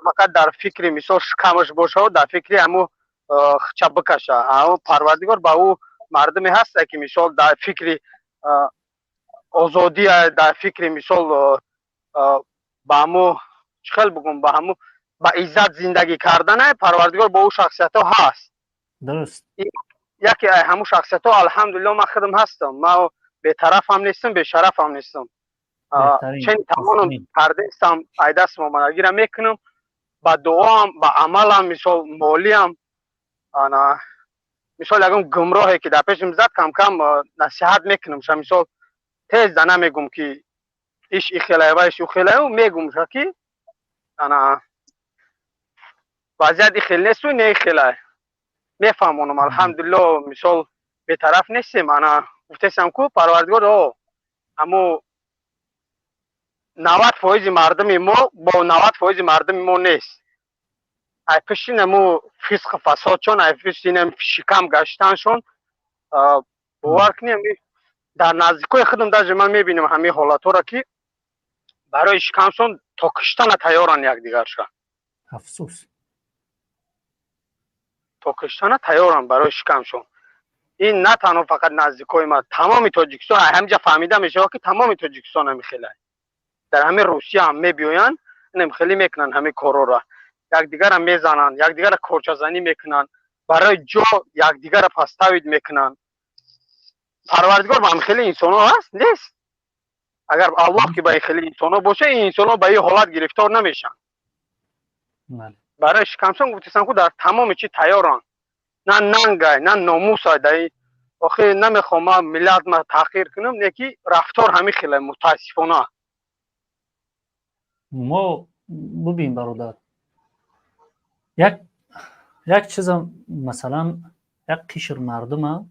[SPEAKER 5] фақат дар фикри, мисол, шикамаш бошаву дар фикри ҳамун хча бикаша. Ҳамун Парвардигор ба ӯ мардуме ҳаста, ки, мисол, дар фикри озодия, дар фикри, мисол, ба ҳамун чӣ хел бигӯм, ба ҳамун ба иззат зиндагӣ кардана, Парвардигор бо ӯ шахсиятҳо ҳаст. Яке ҳамун шахсиятҳо, алҳамдулилло, ман худам ҳастам. Ман бетарафам нестам, бешарафам нестам. Чен тамоном кардестам, айдастам омадагира мекунам, ба дуоам, ба амалам, мисол, молиам. Ана мисол, ягон гумроҳе ки дар пешам зад, камкам насиҳат мекунам ша. Мисол, тез да намегум, ки иш ихелаю ва иш ухелаю мегум ша, ки ана вазъият ихел несту не ихелай, мефаҳмонам. Алҳамдулилло, мисол, бетараф нестем. Ана гуфтесам ку, Парвардигор о ҳамо. 90% мардуми мо бо 90% мардуми мо нест. Ай пишти наму фисқу фасодшон, ай пишти нам шикам гаштаншон, бовар кунем, дар наздикои худам даже ман мебинам ҳамин ҳолатҳоро, ки барои шикамшон то киштана тайёранд якдигарша.
[SPEAKER 1] Афсӯс.
[SPEAKER 5] То киштана тайёранд барои шикамшон. Ин на танҳо фақат наздикои ман, тамоми Тоҷикистон ҳамҷа фаҳмида мешавад, ки тамоми Тоҷикистон ҳами хелай. Дар ҳамин Русия ҳам мебиёянд, инам хеле мекунанд ҳамин корҳоро, якдигарро мезананд, якдигарро корчазанӣ мекунанд, барои ҷо якдигарро подставить мекунанд. Парвардигор ба ҳами хеле инсонҳо ҳаст, нест? Агар Аллоҳ ки ба ин хеле инсонҳо боша, ин инсонҳо ба ин ҳолат гирифтор намешаванд. Барои шикамсон, гуфтисам ку, дар тамоми чи тайёранд, на нангай, на номусай. Дар охир намехоҳам ман миллат ма таҳқир кунам, не ки рафтор ҳамин хеле, мутаассифона.
[SPEAKER 1] Мо бубин, бародар, як чиза, масалан, як қишр мардума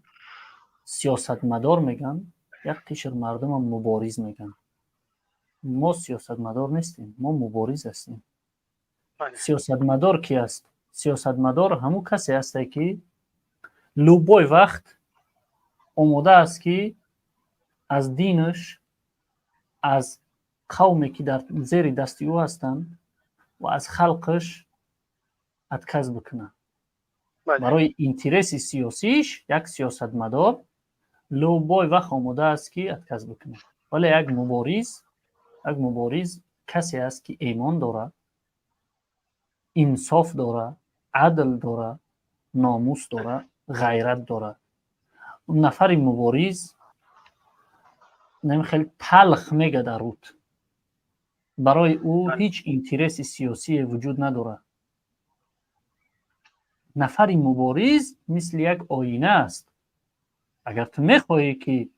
[SPEAKER 1] сиёсатмадор мегӯянд, як қишр мардума мубориз мегӯянд. Мо сиёсатмадор нестем, мо мубориз ҳастем. Сиёсатмадор ки аст? Сиёсатмадор ҳамун касе ҳасте, ки любой вақт омода аст, ки аз динаш, аз қавме, ки дар зери дасти ӯ ҳастанд, ва аз халқаш отказ бикунад барои интереси сиёсиш. Як сиёсатмадор любой вақт омода аст, ки отказ бикунад. Вале як мубориз касе аст, ки имон дорад, инсоф дорад, адл дорад, номус дорад, ғайрат дорад. Нафари мубориз хеле талх мега дар руд, барои ӯ ҳеҷ интереси сиёсие вуҷуд надорад. Нафари мубориз мисли як оина аст. Агар ту мехоҳӣ, ки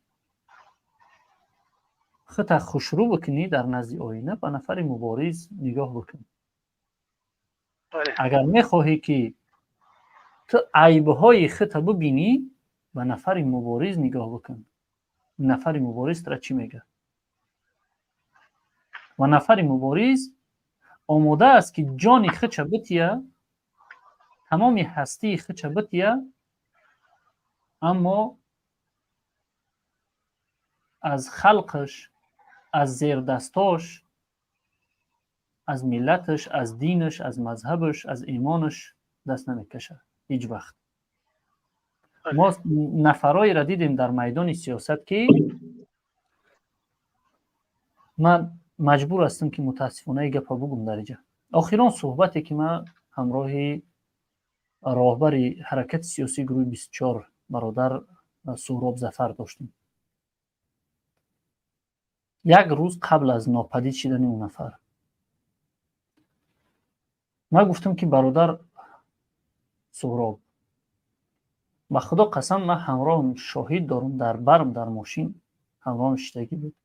[SPEAKER 1] худта хушрӯ бикунӣ дар назди оина, ба нафари мубориз нигоҳ бикун. Агар мехоҳӣ, ки ту айбҳои худта бибинӣ, ба нафари мубориз нигоҳ бикун. Нафари мубориз тура чӣ мегӯяд? Ва нафари мубориз омода аст, ки ҷони худша бития, тамоми ҳастии худша бития, аммо аз халқаш, аз зердастош, аз миллаташ, аз динаш, аз мазҳабаш, аз имонаш даст намекашад ҳеҷ вақт. Мо нафарҳоеро дидем дар майдони сиёсат, ки ман маҷбур ҳастам, ки мутаассифона и гапа бугум дар иҷа. Охирон суҳбате, ки ман ҳамроҳи роҳбари ҳаракати сиёсии гурӯҳи 24, бародар Суҳроб Зафар, доштем, як рӯз қабл аз нопадид шидани он нафар, ман гуфтам, ки бародар Суҳроб, ба Худо қасам, ман ҳамроҳам шоҳид дорам, дар барм, дар мошин ҳамроҳам шиштагӣ буд,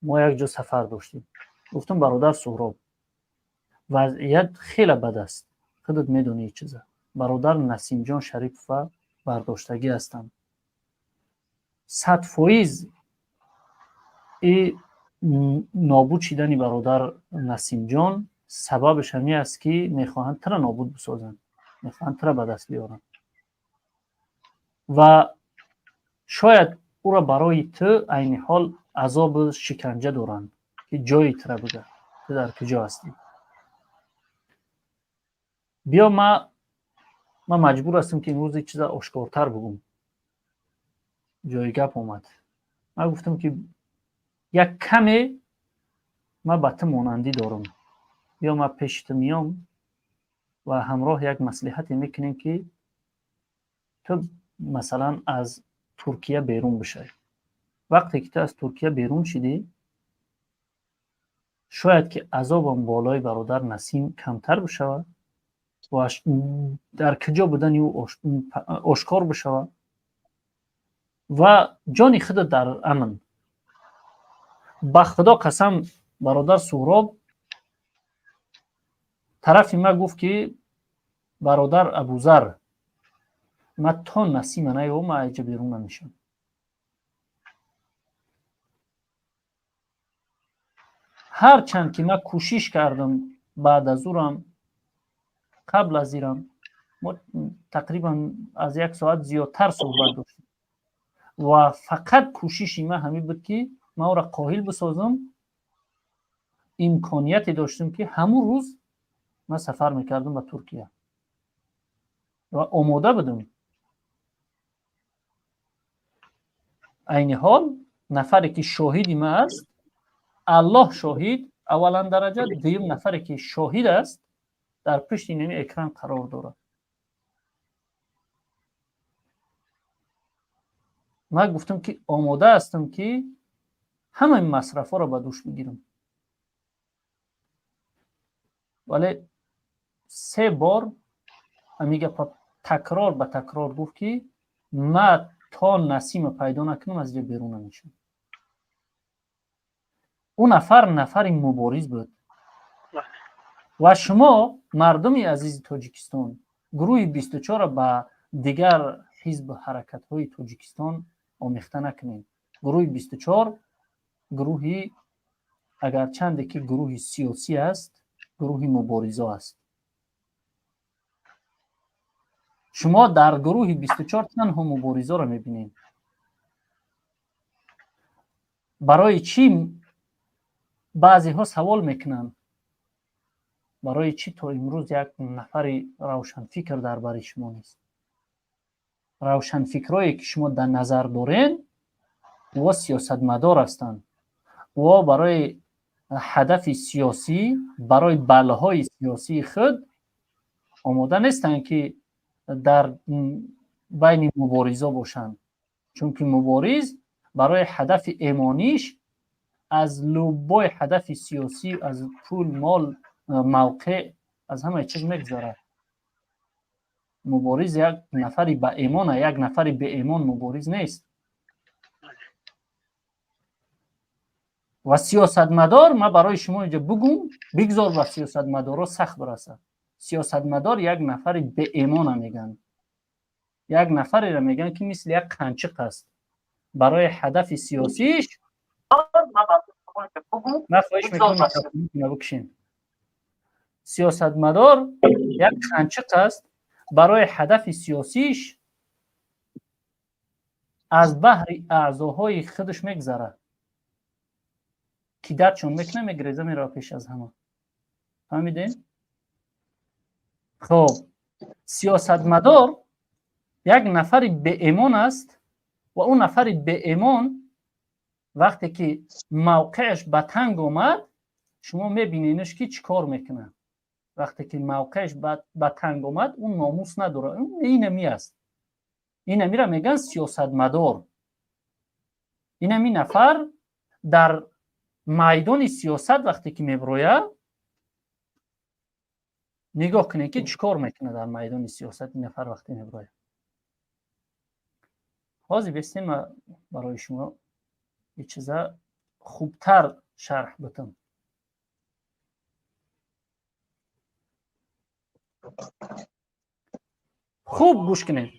[SPEAKER 1] мо як ҷо сафар доштем. Гуфтам: «Бародар Суҳроб, вазъият хеле бад аст, худат медонӣ чиза. Бародар Насимҷон Шарипова бардоштагӣ ҳастанд, 100% и нобуд шидани бародар Насимҷон сабабаш ҳамин аст, ки мехоҳанд тура нобуд бисозанд, мехоҳанд тура ба даст биёранд ва шояд ӯро барои ту айни ҳол азобу шиканҷа доранд, ки ҷои тура бига, ту дар куҷо ҳастӣ. Биё, ман маҷбур ҳастам, ки имрӯз ин чиза ошкортар бугум, ҷои гап омад. Ман гуфтам, ки як каме ман ба ту монандӣ дорам, биё, ман пеши ту меём ва ҳамроҳ як маслиҳате мекунем, ки ту, масалан, аз Туркия берун бишавӣ. Вақте ки ту аз Туркия берун шидӣ, шояд ки азобам болои бародар Насим камтар бишавад ва дар куҷо будани ӯ ошкор бишавад ва ҷони худат дар амн». Ба Худо қасам, бародар Суҳроб тарафи ман гуфт, ки бародар Абузар, ман то Насима наёбам, ман айҷа берун намешавам. Ҳарчанд ки ман кӯшиш кардам, баъд аз урам, қабл аз ирам мо тақрибан аз як соат зиёдтар суҳбат доштем ва фақат кӯшиши ман ҳамин буд, ки ман ӯро қоҳил бисозам. Имконияте доштам, ки ҳамун рӯз ман сафар мекардам ба Туркия ва омода будам. Айни ҳол нафаре ки шоҳиди ман аст, Аллоҳ шоҳид, аввалан дараҷа, дуюм нафаре ки шоҳид аст, дар пушти инами экран қарор дорад. Ман гуфтам, ки омода ҳастам, ки ҳамаи масрафҳоро ба дӯш бигирам, вале се бор ҳамин гапа такрор ба такрор гуфт, ки ман то Насима пайдо накунам, аз инҷа берун намешавам. Ӯ нафар нафари мубориз буд. Ва шумо, мардуми азизи Тоҷикистон, гурӯҳи 24-ро ба дигар ҳизбу ҳаракатҳои Тоҷикистон омехта накунед. Гурӯҳи 24 гурӯҳи, агарчанде ки гурӯҳи сиёсӣ аст, гурӯҳи муборизо аст. Шумо дар гурӯҳи 24 танҳо муборизоро мебинед. Барои чӣ баъзеҳо савол мекунанд, барои чӣ то имрӯз як нафари равшанфикр дар бари шумо нест? Равшанфикрое ки шумо дар назар дорен, ӯ сиёсатмадор ҳастанд, ӯ барои ҳадафи сиёсӣ, барои баллҳои сиёсии худ омода нестанд, ки дар байни муборизо бошанд, чунки мубориз барои ҳадафи эмониш аз любой ҳадафи сиёсӣ, аз пул, мол, мавқеъ, аз ҳамаи чиз мегузарад. Мубориз як нафари ба эмона, як нафари беэмон мубориз нест. Ва сиёсатмадор, ман барои шумо инҷа бугум, бигзор ба сиёсатмадорро сахт бирасад, сиёсатмадор як нафари беэмона мегӯянд, як нафареро мегӯянд, ки мисли як қанчиқ аст. Барои ҳадафи сиёсиш ман хоҳиш мекунам, бикушем. Сиёсатмадор як қанчиқ аст, барои ҳадафи сиёсиш аз баҳри аъзоҳои худаш мегузарад, ки дардшон мекунад, мегреза, мерава пеш аз ҳама. Фаҳмидем? Хоб, сиёсатмадор як нафари беэмон аст ва ӯ нафари беэмон вақте ки мавқеаш ба танг омад, шумо мебиненаш, ки чӣ кор мекунад. Вақте ки мавқеаш ба танг омад, ӯ номус надорад. Инами аст, инамира мегӯянд сиёсатмадор. Инами нафар дар майдони сиёсат вақте ки меброяд, нигоҳ кунед, ки чӣ кор мекунад дар майдони сиёсат ин нафар вақте меброяд. Ҳозир бестем, барои шумо ин чиза хубтар шарҳ битам. Хуб гӯш кунед.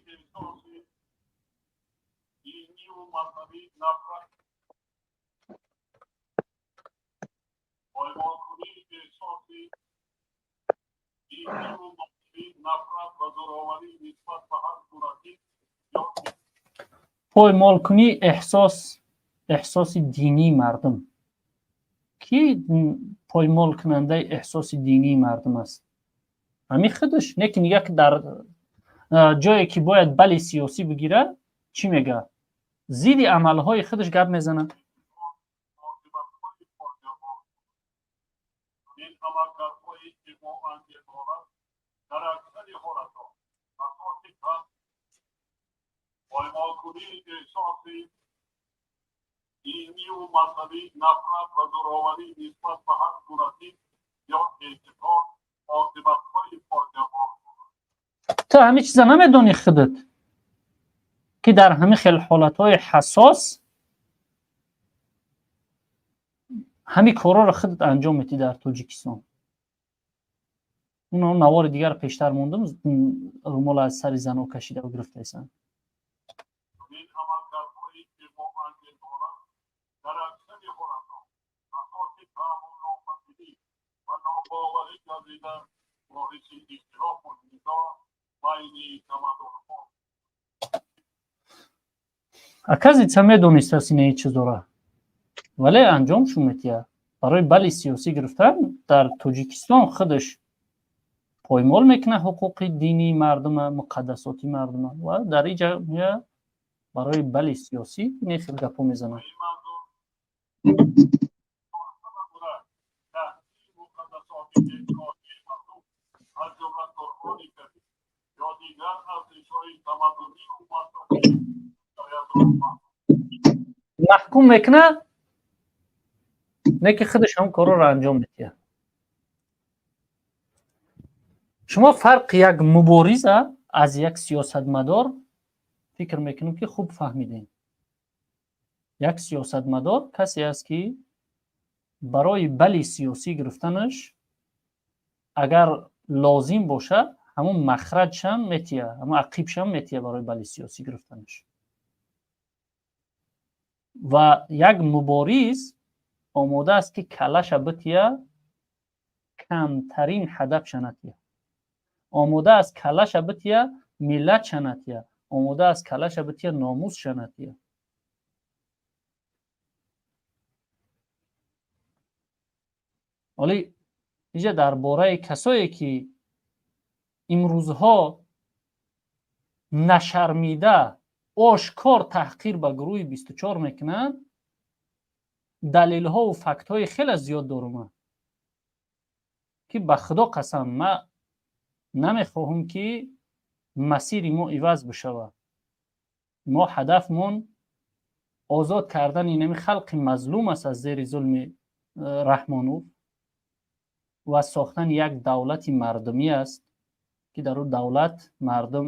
[SPEAKER 1] Поймолкунии эҳсоси динии мардум. Ки поймолкунандаи эҳсоси динии мардум аст? Ҳамин худаш не, ки нигаҳ, ки дар ҷое ки бояд бали сиёсӣ бигирад, чӣ мегӯяд? Зидди амалҳои худаш гап мезанад.
[SPEAKER 2] Поймолкунии эҳсоси динию мазҳабӣ, нафрат ва зӯроварӣ нисбат ба ҳар гуна дин ё эътиқод оқибатҳои фоҷиабор.
[SPEAKER 1] Ту ҳамин чиза намедонӣ худат, ки дар ҳамин хел ҳолатҳои ҳассос ҳамин корҳоро худат анҷом медиҳӣ дар Тоҷикистон. Уно навори дигар пештар мондам, румол аз сари занҳо кашида гирифтаистанд.
[SPEAKER 2] Чунин амалкардҳои дар аксари ҳолатҳо асоси таҳаммулнопазир Боварӣ гардида, боиси ихтилофу низоъ байни тамаддунҳо.
[SPEAKER 1] Оказывается, медонистааст инаи чизора, вале анҷомшон метиҳад. Барои бали сиёсӣ гирифтан дар Тоҷикистон худаш поймол мекунад ҳуқуқи динии мардума, муқаддасоти мардума, ва дар иҷа барои бали сиёсӣ ин хел гапҳо мезанад.
[SPEAKER 2] Муқаддасоти эътиқодии мардум, аз ҷумла Қуръони Карим ё дигар арзишҳои тамаддунию мазҳабии башариятро
[SPEAKER 1] маҳкум мекунад, не ки худаш ҳам корро анҷом медиҳад. Шумо фарқи як мубориза аз як сиёсатмадор, фикр мекунем, ки хуб фаҳмидем. Як сиёсатмадор касе аст, ки барои бали сиёсӣ гирифтанаш, агар лозим бошад, ҳамун махраҷшам метиҳад, ҳамун ақибшам метиҳад барои бали сиёсӣ гирифтанаш. Ва як мубориз омода аст, ки каллаша бития, камтарин ҳадафша натия. Омода аст каллаша бития, миллатша натия. Омода аст каллаша бития, номусша натия. Оли иҷа дар бораи касое, ки имрӯзҳо нашармида, ошкор таҳқир ба гурӯҳи 24 мекунанд, далелҳову фактҳои хеле зиёд дорум, ки ба Худо қасам, ман намехоҳам, ки масири мо иваз бишавад. Мо ҳадафмон озод кардани инами халқи мазлум аст аз зери зулми Раҳмонов ва сохтани як давлати мардумӣ аст, ки дар ӯ давлат мардум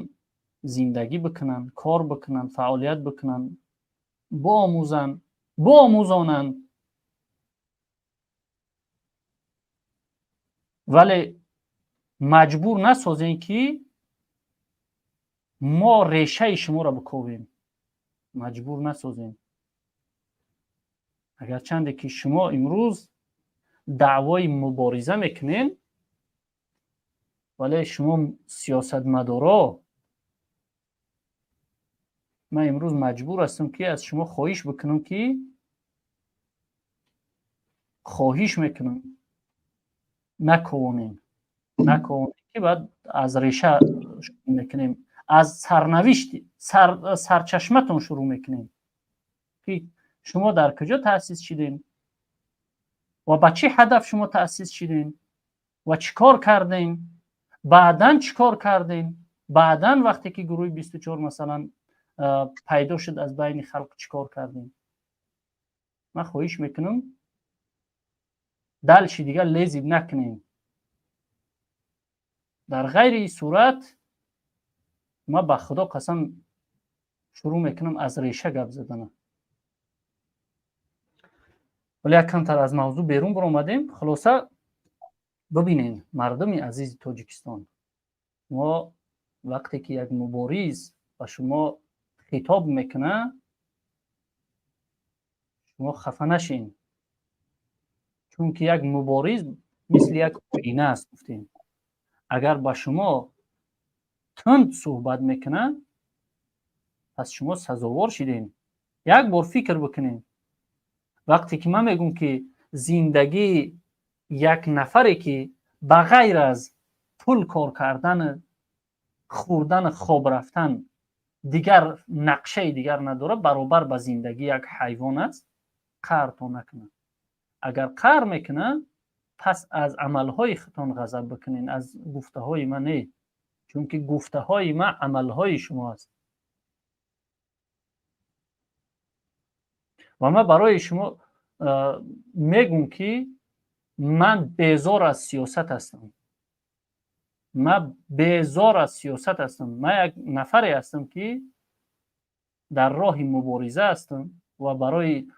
[SPEAKER 1] зиндагӣ бикунанд, кор бикунанд, фаъолият бикунанд, биомӯзанд, биомӯзонанд. Вале маҷбур насозем, ки мо решаи шуморо биковем. Маҷбур насозем, агарчанде ки шумо имрӯз даъвои мубориза мекунед, вале шумо сиёсатмадоро, ман имрӯз маҷбур ҳастам, ки аз шумо хоҳиш бикунам, ки хоҳиш мекунам, накованем, накованем, ки баъд аз реша шурӯъ мекунем, аз сарнавишти сарчашматон шурӯъ мекунем, ки шумо дар куҷо таъсис шидем ва ба чӣ ҳадаф шумо таъсис шидем ва чӣ кор кардем, баъдан чӣ кор кардем, баъдан вақте ки гурӯҳи 24, масалан, пайдо шуд аз байни халқ, чӣ кор кардем. Ман хоҳиш мекунам, дальше дигар лезить накунем. Дар ғайри ин сурат ман ба Худо қасам, шурӯъ мекунам аз реша гап задана. Вале як камтар аз мавзӯъ берун баромадем. Хулоса, бибинед, мардуми азизи Тоҷикистон, мо вақте ки як мубориз ба шумо хитоб мекунад, шумо хафа нашин, чунки як мубориз мисли як оина аст, гуфтем. Агар ба шумо тунд суҳбат мекунад, пас шумо сазовор шидем. Як бор фикр бикунем. Вақте ки ман мегӯм, ки зиндагии як нафаре, ки ба ғайр аз пул кор кардану хӯрдану хоб рафтан дигар нақшаи дигар надорад, баробар ба зиндагии як ҳайвон аст, қаҳртон накунад. Агар қаҳр мекунад, пас аз амалҳои худтон ғазаб бикунед, аз гуфтаҳои ман не, чунки гуфтаҳои ман амалҳои шумо аст. Ва ман барои шумо мегӯм, ки ман безор аз сиёсат ҳастам. Ман безор аз сиёсат ҳастам. Ман як нафаре ҳастам, ки дар роҳи мубориза ҳастам ва барои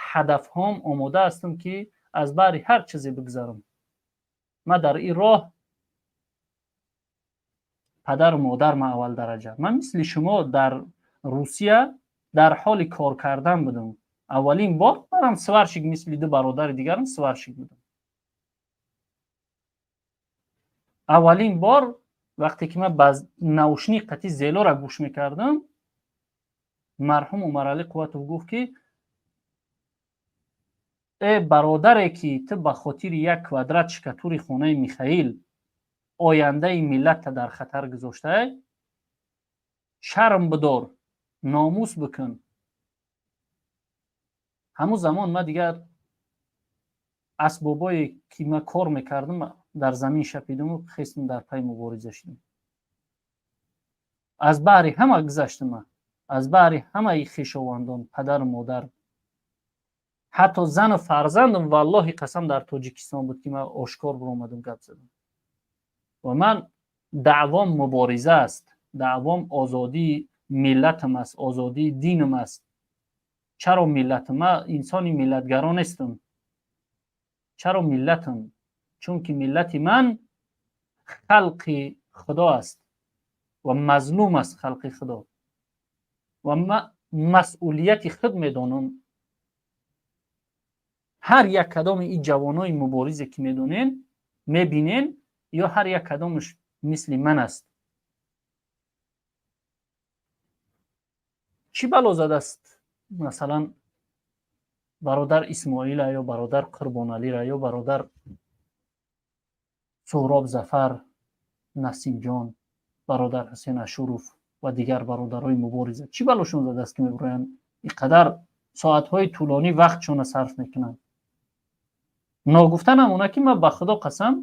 [SPEAKER 1] ҳадафҳом омода ҳастам, ки аз баҳри ҳар чизе бигзарам. Ман дар ин роҳ падару модар ман аввал дараҷа. Ман мисли шумо дар Русия дар ҳоли кор кардан будам. Аввалин бор манам сварщик, мисли ду бародари дигарам сварщик будам. Аввалин бор вақте ки ман ба наушник қати Зелора гӯш мекардам, марҳум Умаралӣ Қувватов гуфт, ки э бародаре, ки ту ба хотири як квадрат штукатури хонаи Михаил ояндаи миллатта дар хатар гузоштаи, шарм бидор, номус бикун. Ҳамун замон ман дигар асбобое ки ман кор мекардам, дар замин шапидаму хестам, дар пайи мубориза шудам. Аз баҳри ҳама гузаштам ман, аз баҳри ҳамаи хешовандон, падару модар, ҳатто зану фарзандам, валлоҳи қасам, дар Тоҷикистон буд, ки ман ошкор биромадам, гап задам. Ва ман даъвом мубориза аст, даъвом озодии миллатам аст, озодии динам аст. Чаро миллатам? Ман инсони миллатгаро нестам. Чаро миллатам? Чунки миллати ман халқи Худо аст ва мазлум аст халқи Худо, ва ман масъулияти худ медонам. Ҳар як кадоми ин ҷавонои муборизе ки медонен, мебинен, ё ҳар як кадомаш мисли ман аст. Чӣ бало задааст, масалан, бародар Исмоила ё бародар Қурбоналира ё бародар Суҳроб Зафар, Насимҷон, бародар Ҳусен Ашуров ва дигар бародарои мубориза? Чӣ балошон задааст, ки мебироянд, ин қадар соатҳои тӯлонӣ вақтшона сарф мекунанд? Ногуфта намона, ки ман, ба Худо қасам,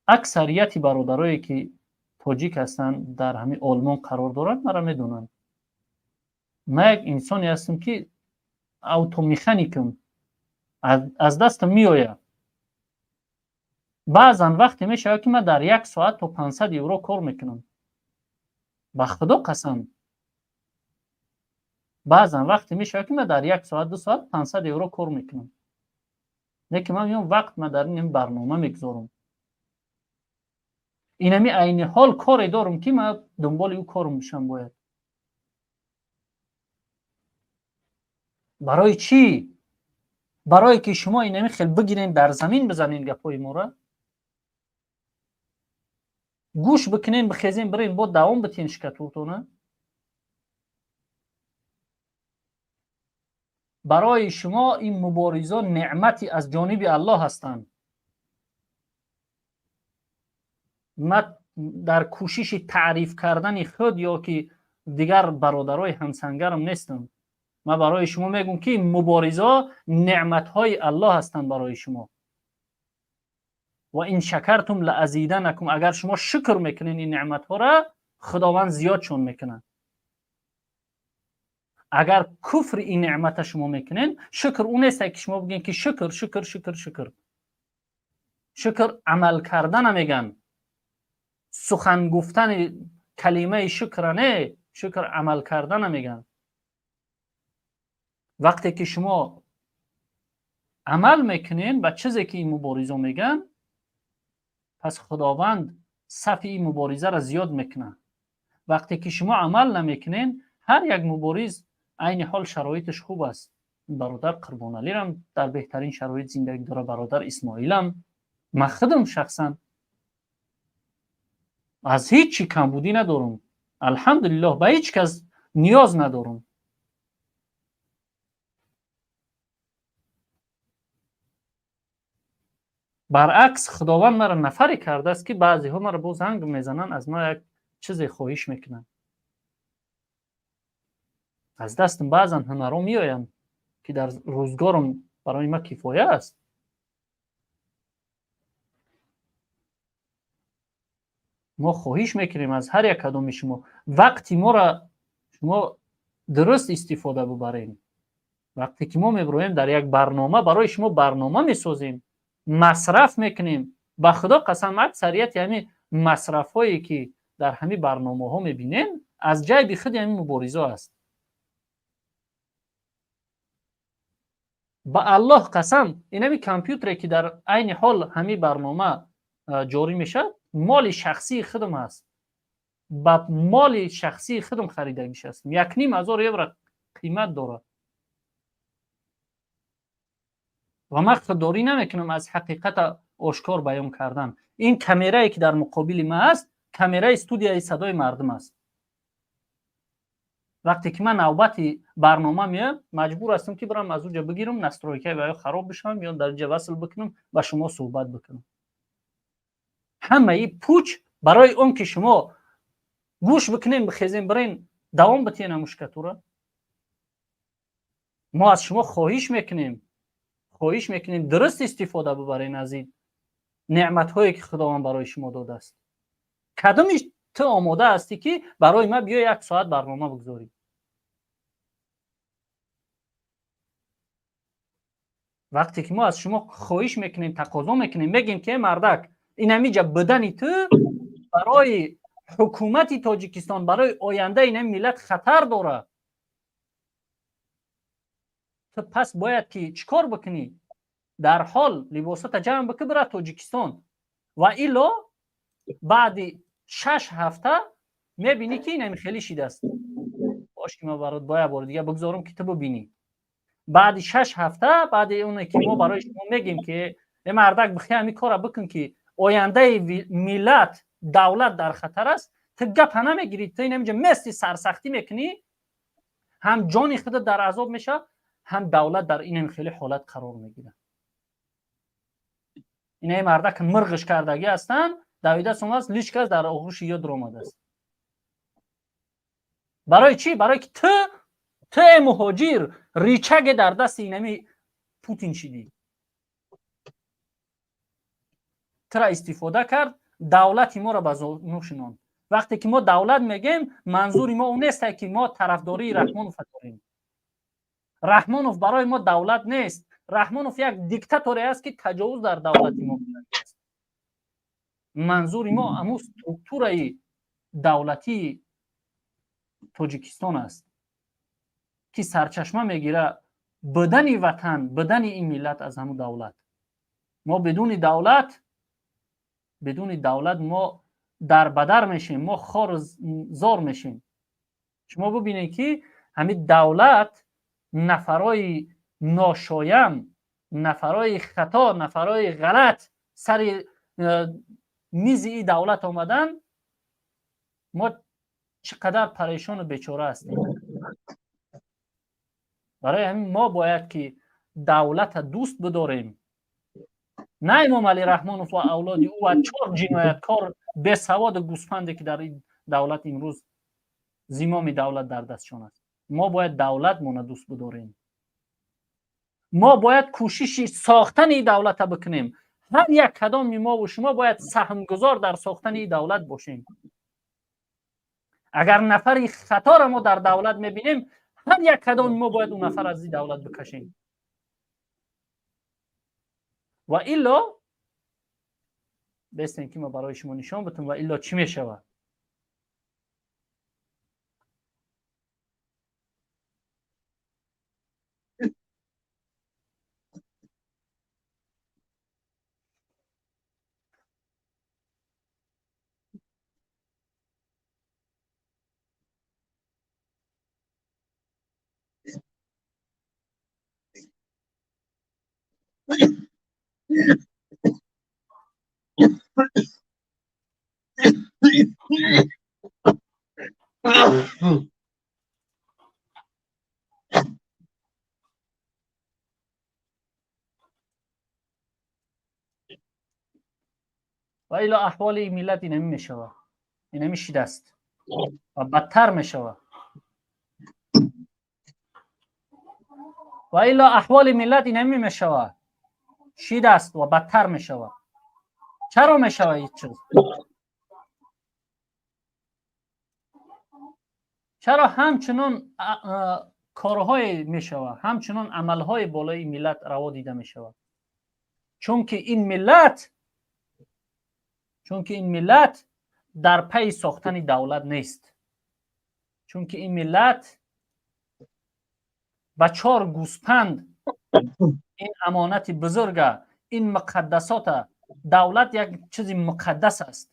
[SPEAKER 1] аксарияти бародарое ки тоҷик ҳастанд, дар ҳамин Олмон қарор доранд, маро медонанд. Ман як инсоне ҳастам, ки автомеханикам, аз дастам меояд. Баъзан вақте мешавад, ки ман дар як соат то 500 евро кор мекунам. Ба Худо қасам, баъзан вақте мешавад, ки ман дар як соат, 2 соат 500 евро кор мекунам. Лекин ман меём, вақт ман дар ин барнома мегузорам. Инами айни ҳол коре дорам, ки ман дунболи ӯ корм бишам бояд. Барои чӣ? Барое ки шумо инами хел бигирен, дар замин бизанен, гапҳои моро гӯш бикунен, бихезен, бирен, бо давом битен штукатуртона. Барои шумо ин муборизон неъмати аз ҷониби Аллоҳ ҳастанд. Ман дар кӯшиши таъриф кардани худ ё ки дигар бародарои ҳамсангарам нестам. Ман барои шумо мегӯм, ки муборизо неъматҳои Аллоҳ ҳастанд барои шумо. Ва ин шакартум лаазиданакум. Агар шумо шукр мекунед ин неъматҳоро, Худованд зиёдшон мекунад. Агар куфри ин неъмата шумо мекунед, шукр ӯ нест, ки шумо бигӯед, ки шукр, шукр, шукр, шукр. Шукр амал кардана мегӯянд, сухан гуфтани калимаи шукра не, шукр амал кардана мегӯянд. Вақте ки шумо амал мекунед ба чизе ки ин муборизо мегӯянд, пас Худованд сафи ин муборизаро зиёд мекунад. Вақте ки шумо амал намекунед, ҳар як мубориз айни ҳол шароиташ хуб аст. Бародар Қурбоналирам дар беҳтарин шароит зиндагӣ дорад, бародар Исмоилам, ман худам шахсан аз ҳеҷ чӣ камбудӣ надорам, алҳамдулиллоҳ, ба ҳеҷ кас ниёз надорам. Баръакс, Худованд маро нафаре кардааст, ки баъзеҳо маро боз занг мезананд, аз ман як чизе хоҳиш мекунанд. Аз дастам баъзан ҳунарҳо меоянд, ки дар рӯзгорам барои ман кифоя аст. Мо хоҳиш мекунем аз ҳар як кадоми шумо, вақти моро шумо дуруст истифода бубарем. Вақте ки мо мебироем дар як барнома, барои шумо барнома месозем, масраф мекунем. Ба Худо қасам, аксарияти ҳамин масрафҳое ки дар ҳамин барномаҳо мебинем, аз ҷайби худи ҳамин муборизо аст. Ба Аллоҳ қасам, инами компютере ки дар айни ҳол ҳамин барнома ҷорӣ мешавад, моли шахсии худам аст. Ба моли шахсии худам харидагиш ҳастам. 1500 евро қимат дорад. Ва ман худдорӣ намекунам аз ҳақиқата. Ошкор баён кардан. Ин камерае, ки дар муқобили ман аст, камераи студияи «Садои мардум» аст. Вақте ки ман навбати барнома меоям, маҷбур ҳастам, ки бирам аз уҷа бигирам, настройкаи ва ё хароб бишавам ё дар ҷа васл бикунам ба шумо суҳбат бикунам. Ҳамаи пуч барои он ки шумо гӯш бикунем, бихезем, бирен, давом битиен мушкатура. Мо аз шумо хоҳиш мекунем, хоҳиш мекунем, дуруст истифода бибарен аз ин неъматҳое, ки Худованд барои шумо додааст. Кадоми ту омода ҳастӣ, ки барои ман биё, як соат барнома бигзорӣ? Вақте ки мо аз шумо хоҳиш мекунем, тақозо мекунем, мегем, ки мардак, инамиҷа будани ту барои ҳукумати Тоҷикистон, барои ояндаи ин миллат хатар дорад, ту пас бояд ки чӣ кор бикунӣ? Дар ҳол либосата ҷамъ бикӣ, бира Тоҷикистон. Ва илло баъди 6 ҳафта мебинӣ, ки инами хеле шидааст. Бош, ки ман барот бояд бори дига бигзорам, ки ту бибинӣ. Баъди 6 ҳафта, баъди оне ки мо барои шумо мегем, ки э мардак, бихе ҳами кора бикун, ки ояндаи миллат, давлат дар хатар аст, ту гапа намегирӣ, ту инамиҷа мести, сарсахтӣ мекунӣ, ҳам ҷони худат дар азоб мешавад, ҳам давлат дар инам хеле ҳолат қарор мегирад. Инаи мардак мирғиш кардагӣ ҳастанд, давида сомааст, личкас дар оғӯши ё дуромадааст. Барои чӣ? Барое ки ту э муҳоҷир, рычаге дар дасти инами Путин шидӣ. Тура истифода кард, давлати моро ба зону шинонд. Вақте ки мо давлат мегем, манзури мо он несте, ки мо тарафдории Раҳмонова дорем. Раҳмонов барои мо давлат нест. Раҳмонов як диктаторе аст, ки таҷовуз дар давлати мо аст. Манзури мо аму структураи давлатии Тоҷикистон аст, ки сарчашма мегира будани ватан, будани ин миллат аз ҳамун давлат. Мо бидуни давлат, бидуни давлат мо дар бадар мешем, мо хору зор мешем. Шумо бубинед, ки ҳамин давлат нафарои ношоям, нафарои хато, нафарои ғалат сари мизи и давлат омадан, мо чӣ қадар парешону бечора ҳастем. Барои ҳамин мо бояд ки давлата дӯст бидорем, на Эмомалӣ Раҳмонов ва авлоди ӯ ва чор ҷинояткор, бесаводу гӯспанде, ки дар ин давлат имрӯз зимоми давлат дар дастшон аст. Мо бояд давлатмона дӯст бидорем. Мо бояд кӯшиши сохтани давлата бикунем. Ҳар як кадоми мову шумо бояд саҳмгузор дар сохтани давлат бошем. Агар нафари хаторо мо дар давлат мебинем, ҳар як кадоми мо бояд он нафар аз ин давлат бикашем. Ва илло бестем, ки мо барои шумо нишон битам, ва илло чӣ мешавад. Ва илло аҳволи миллат инами мешавад, инами шидаст ва бадтар мешавад. Ва илло аҳволи миллат инами мешавад, шидаст ва бадтар мешавад. Чаро мешавад ин чиз? Чаро ҳамчунон корҳое мешавад, ҳамчунон амалҳои болои миллат раво дида мешавад? Чунки ин миллат дар пайи сохтани давлат нест, чунки ин миллат ба чор гӯспанд ин амонати бузурга, ин муқаддасота. Давлат як чизи муқаддас аст.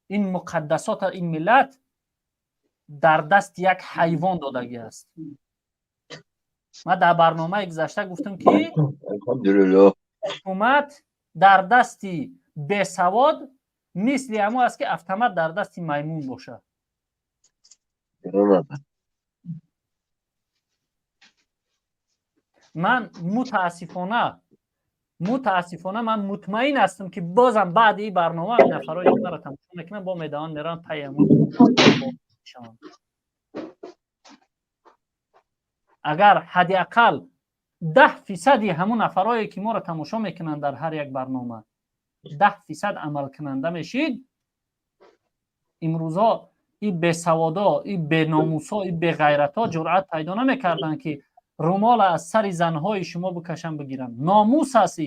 [SPEAKER 1] Ин муқаддасота ин миллат дар дасти як ҳайвон додагӣ аст. Ман дар барномаи гузашта гуфтам, ки ҳукумат Дар дасти бесавод мисли ҳамо аст, ки автомат дар дасти маймун бошад. Ман мутаассифона ман мутмаин ҳастам, ки бозам баъди ин барнома нафарҳое ки маро тамошо мекунанд, бо медаванд, мераванд пайи ҳамон мешаванд. Агар ҳадди ақал 10% ҳамон нафарҳое ки моро тамошо мекунанд дар ҳар як барнома 10% амалкунанда мешид, имрӯзҳо ин бесаводо, ин беномусо, ин беғайратҳо ҷуръат пайдо намекарданд, ки румола аз сари занҳои шумо бикашанд, бигиранд. Номус аст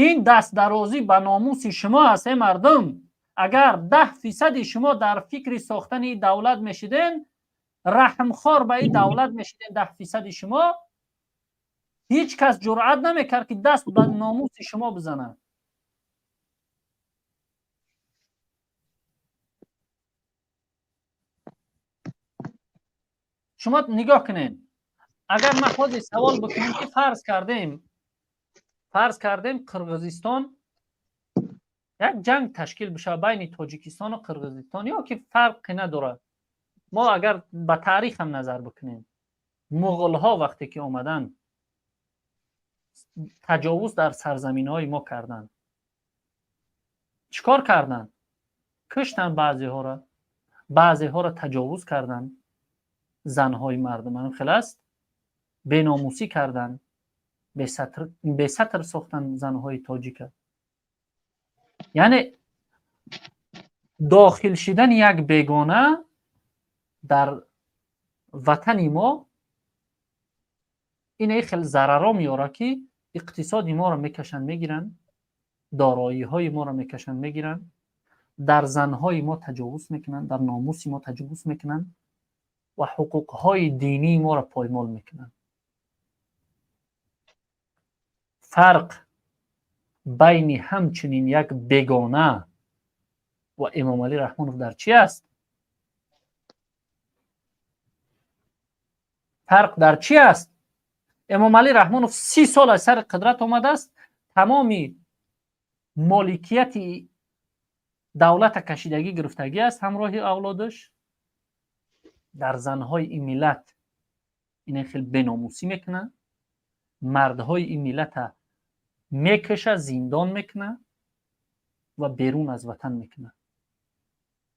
[SPEAKER 1] ин дастдарозӣ ба номуси шумо аст, э мардум. Агар 10% шумо дар фикри сохтани ин давлат мешиден, раҳмхор ба ин давлат мешиден, 10% шумо, ҳеҷ кас ҷуръат намекард, ки даст ба номуси шумо бизанад. Шумо нигоҳ кунед, агар ман ҳозир савол бикунам, ки фарз кардем Қирғизистон як ҷанг ташкил бишавад байни Тоҷикистону Қирғизистон, ё ки фарқе надорад, мо агар ба таърих ҳам назар бикунем, муғулҳо вақте ки омаданд, таҷовуз дар сарзаминҳои мо карданд, чӣ кор карданд? Куштанд баъзеҳоро, баъзеҳоро таҷовуз карданд, занҳои мардум, ҳамин хел аст, беномусӣ карданд, бесатр сохтанд занҳои тоҷика. Яъне дохил шидани як бегона дар ватани мо ин хел зараро меорад, ки иқтисоди моро мекашанд, мегиранд, дороиҳои моро мекашанд, мегиранд, дар занҳои мо таҷовуз мекунанд, дар номуси мо таҷовуз мекунанд ва ҳуқуқҳои динии моро поймол мекунанд. Фарқ байни ҳамчунин як бегона ва Эмомалӣ Раҳмонов дар чӣ аст? Фарқ дар чӣ аст? Эмомалӣ Раҳмонов 30 сол аз сари қудрат омадааст, тамоми моликияти давлата кашидагӣ гирифтагӣ аст ҳамроҳи авлодаш, дар занҳои ин миллат ин хел беномусӣ мекунад, мардҳои ин миллата мекаша, зиндон мекунад ва берун аз ватан мекунад.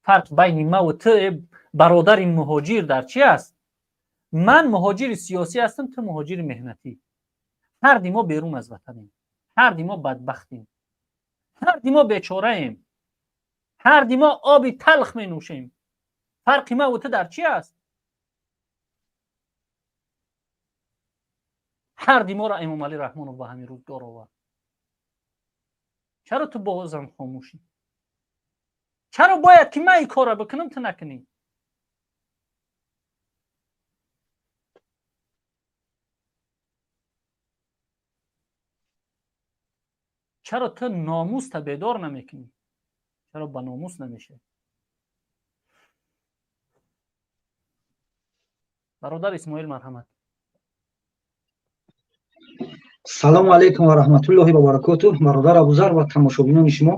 [SPEAKER 1] Фарқ байни маву ту, бародари муҳоҷир, дар чӣ аст? Ман муҳоҷири сиёсӣ ҳастам, ту муҳоҷири меҳнатӣ. Ҳарди мо берун аз ватанем, ҳарди мо бадбахтем, ҳарди мо бечораем, ҳарди мо оби талх менӯшем. Фарқи маву ту дар чӣ аст? Ҳарди моро Эмомалӣ Раҳмонов ба ҳамин рӯзгор овард. Чаро ту бозам хомӯшӣ? Чаро бояд ки ман ин корро бикунам, ту накунӣ? Чаро ту номуста бедор намекунӣ? Чаро ба номус намешавӣ? Бародар Исмоил, марҳамат.
[SPEAKER 6] Салому алайкум ва раҳматуллоҳи ва баракотуҳ, бародар Абузар ва тамошобинони шумо.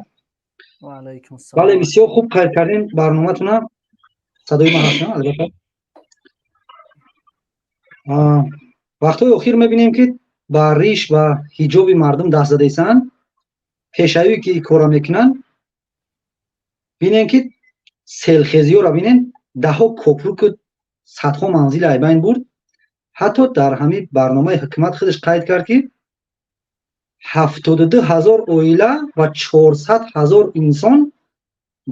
[SPEAKER 6] Бале, бисёр хуб қайд кардем барноматуна. Садои ман ҳаст, албатта. Вақтҳои охир мебинем, ки ба риш ва ҳиҷоби мардум даст задаистанд. Пешавӣ ки кора мекунанд, бинем, ки селхезиёро бинем, даҳҳо копруку садҳо манзил айбайн бурд. Ҳатто дар ҳамин барномаи ҳукумат худаш қайд кард, ки 72 000 оила ва 400 000 инсон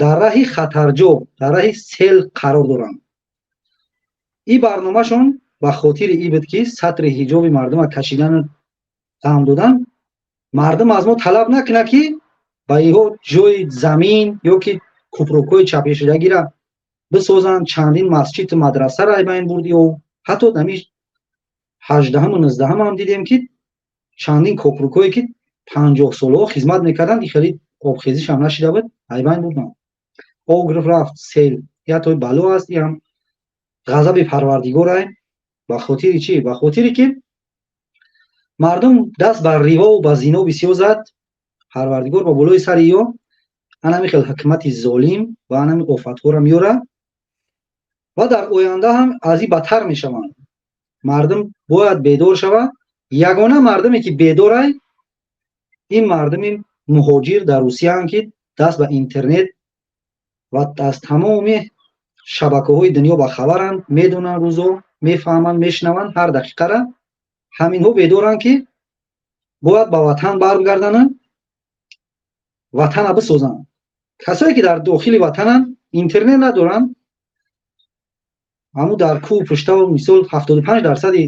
[SPEAKER 6] дар раҳи хатарҷо, дар раҳи сел қарор доранд. Ин барномашон ба хотири ин буд, ки сатри ҳиҷоби мардума кашидану таъм додан, мардум аз мо талаб накунад, ки ба инҳо ҷои замин ё ки купрукҳои чапешудагиро бисозанд. Чандин масҷиду мадрасаро айбайн бурд, ё ҳатто ҳами ҳаждаҳаму нуздаҳам ҳам дидем, ки чандин копрукҳое, ки 50 солаҳо хизмат мекарданд, хеле обхезишам нашида буд, айбайн бурданд, об гирифт, рафт. Сел ято бало аст, иам ғазаби Парвардигорай. Ба хотири чӣ? Ба хотире ки Мардум даст ба ривову ба зино бисёр зад. Парвардигор ба болои сари ё анами хел ҳукумати золим ва анами офатҳоро меёрад ва дар оянда ҳам аз ин бадтар мешаванд. Мардум бояд бедор шавад. Ягона мардуме, ки бедорай, ин мардуми муҳоҷир дар Русияанд, ки даст ба интернет ва аз тамоми шабакаҳои дунё бахабаранд, медонанд, рӯзо мефаҳманд, мешунаванд ҳар дақиқара. Ҳаминҳо бедоранд, ки бояд ба ватан баргардананд, ватана бисозанд. Касое, ки дар дохили ватананд, интернет надоранд, ҳамун дар кӯҳу пуштаву, мисол, 75 дарсади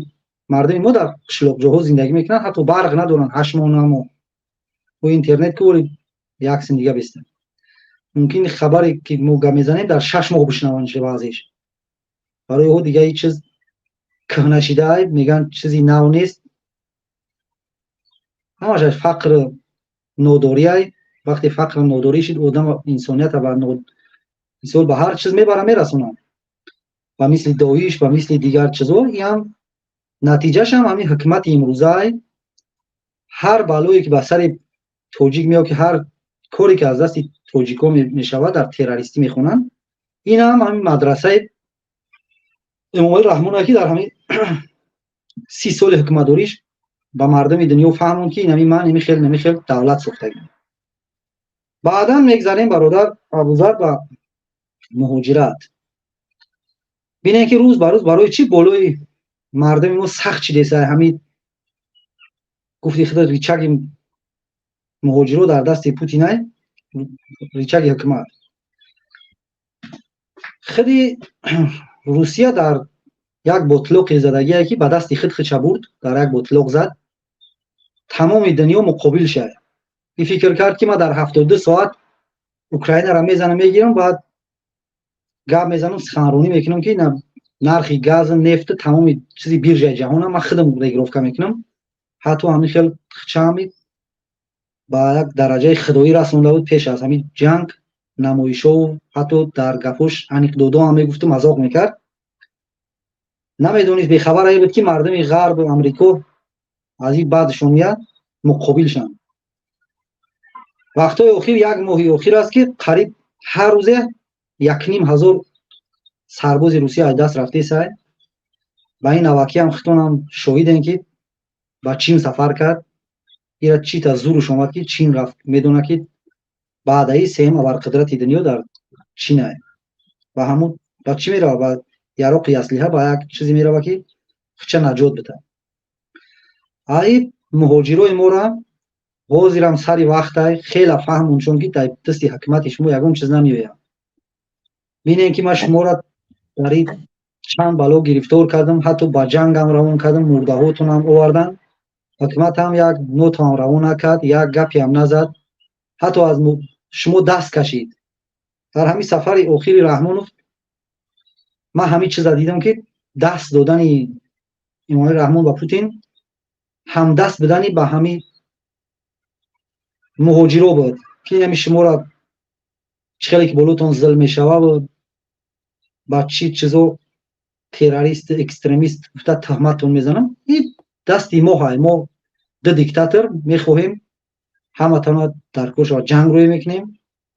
[SPEAKER 6] мардуми мо дар қишлоқҷоҳо зиндагӣ мекунанд, ҳатто барқ надоранд 8 моҳ, 9 моҳ. Бо интернет ки оли як син дига бестанд. Мумкин хабаре, ки мо гап мезанем, дар 6 моҳ бишнаванд. Баъзеш барои ҳо дига ҳеҷ чиз кӯҳна шидаай, мегӯянд, чизи нав нест. Ҳамаш аз фақр, нодориай. Вақте фақр, нодорӣ шид, одам инсонията ба мисол ба ҳар чиз мебара, мерасонад, ба мисли Доиш, ба мисли дигар чизо. Ин натиҷашам ҳамин ҳукумати имрӯзаай. Ҳар балое, ки ба сари тоҷик меояд, ки ҳар коре, ки аз дасти тоҷикҳо мешавад, дар террористӣ мехонанд. Ин ҳам ҳамин мадрасаи Эмомалӣ Раҳмон, ки дар ҳамин 30 соли ҳукуматдориш ба мардуми дунё фаҳмонд, ки инами ман ими хел нами хел давлат сохтагӣ. Баъдан мегзарем, бародар Абузар, ба муҳоҷират. Бинем, ки рӯз ба рӯз барои чӣ болои мардуми мо сахт шидеса. Ҳамин гуфти худо, рычаги муҳоҷиро дар дасти Путинай, рычаги ҳукумат. Худи Русия дар як ботлоқи задагие, ки ба дасти худ худша бурд, дар як ботлоқ зад, тамоми дунё муқобил шад. И фикр кард, ки ман дар 72 соат Украинаро мезанам, мегирам, баъд гап мезанам, суханронӣ мекунам, ки нархи газу нефту тамоми чизи биржаи ҷаҳона ман худам регулировка мекунам. Ҳатто ҳамин хел хчами ба як дараҷаи худоӣ расонда буд. Пеш аз ҳамин ҷанг намоишову ҳатто дар гапош анекдотҳо ҳам мегуфту мазоқ мекард. Намедонист, бехабарае буд, ки мардуми Ғарбу Амрико аз ин баъдшон меяд, муқобилшанд. Вақтҳои охир, як моҳи охир аст, ки қариб ҳар рӯзе 1500 сарбози Русия аз даст рафтесай. Ба ин навакиам хитонам шоҳидем, ки ба Чин сафар кард. Ира чита зуруш омад, ки Чин рафт. Медонад, ки баъдаи сеюм абарқудрати дунё дар Чинае. Ба ҳамун ба чӣ мерава? Ба яроқи аслиҳа, ба як чизе мерава, ки хича наҷот бида. Аи муҳоҷирои мора ҳозирам сари вақтай хела фаҳмон, чун ки дар дасти ҳукумати шумо ягон чиз намеояд. Бинем, ки ман шуморо дар ин чанд бало гирифтор кардам, ҳатто ба ҷангам равон кардам, мурдаҳотонам овардан. Ҳукуматам як нотаам равон накард, як гапеам назад, ҳатто аз шумо даст кашид. Дар ҳамин сафари охири Раҳмонов ман ҳамин чиза дидам, ки даст додани Эмомалӣ Раҳмон ба Путин ҳамдаст будани ба ҳамин муҳоҷиро буд, ки ҳами шуморо чӣ хеле ки болотон зулм мешавад, ба чӣ чизо террорист, экстремист гуфта туҳматтон мезанам. Ин дасти мо ҳай. Мо ду диктатор мехоҳем, ҳаматона дар кор шавад, ҷанг рӯй мекунем,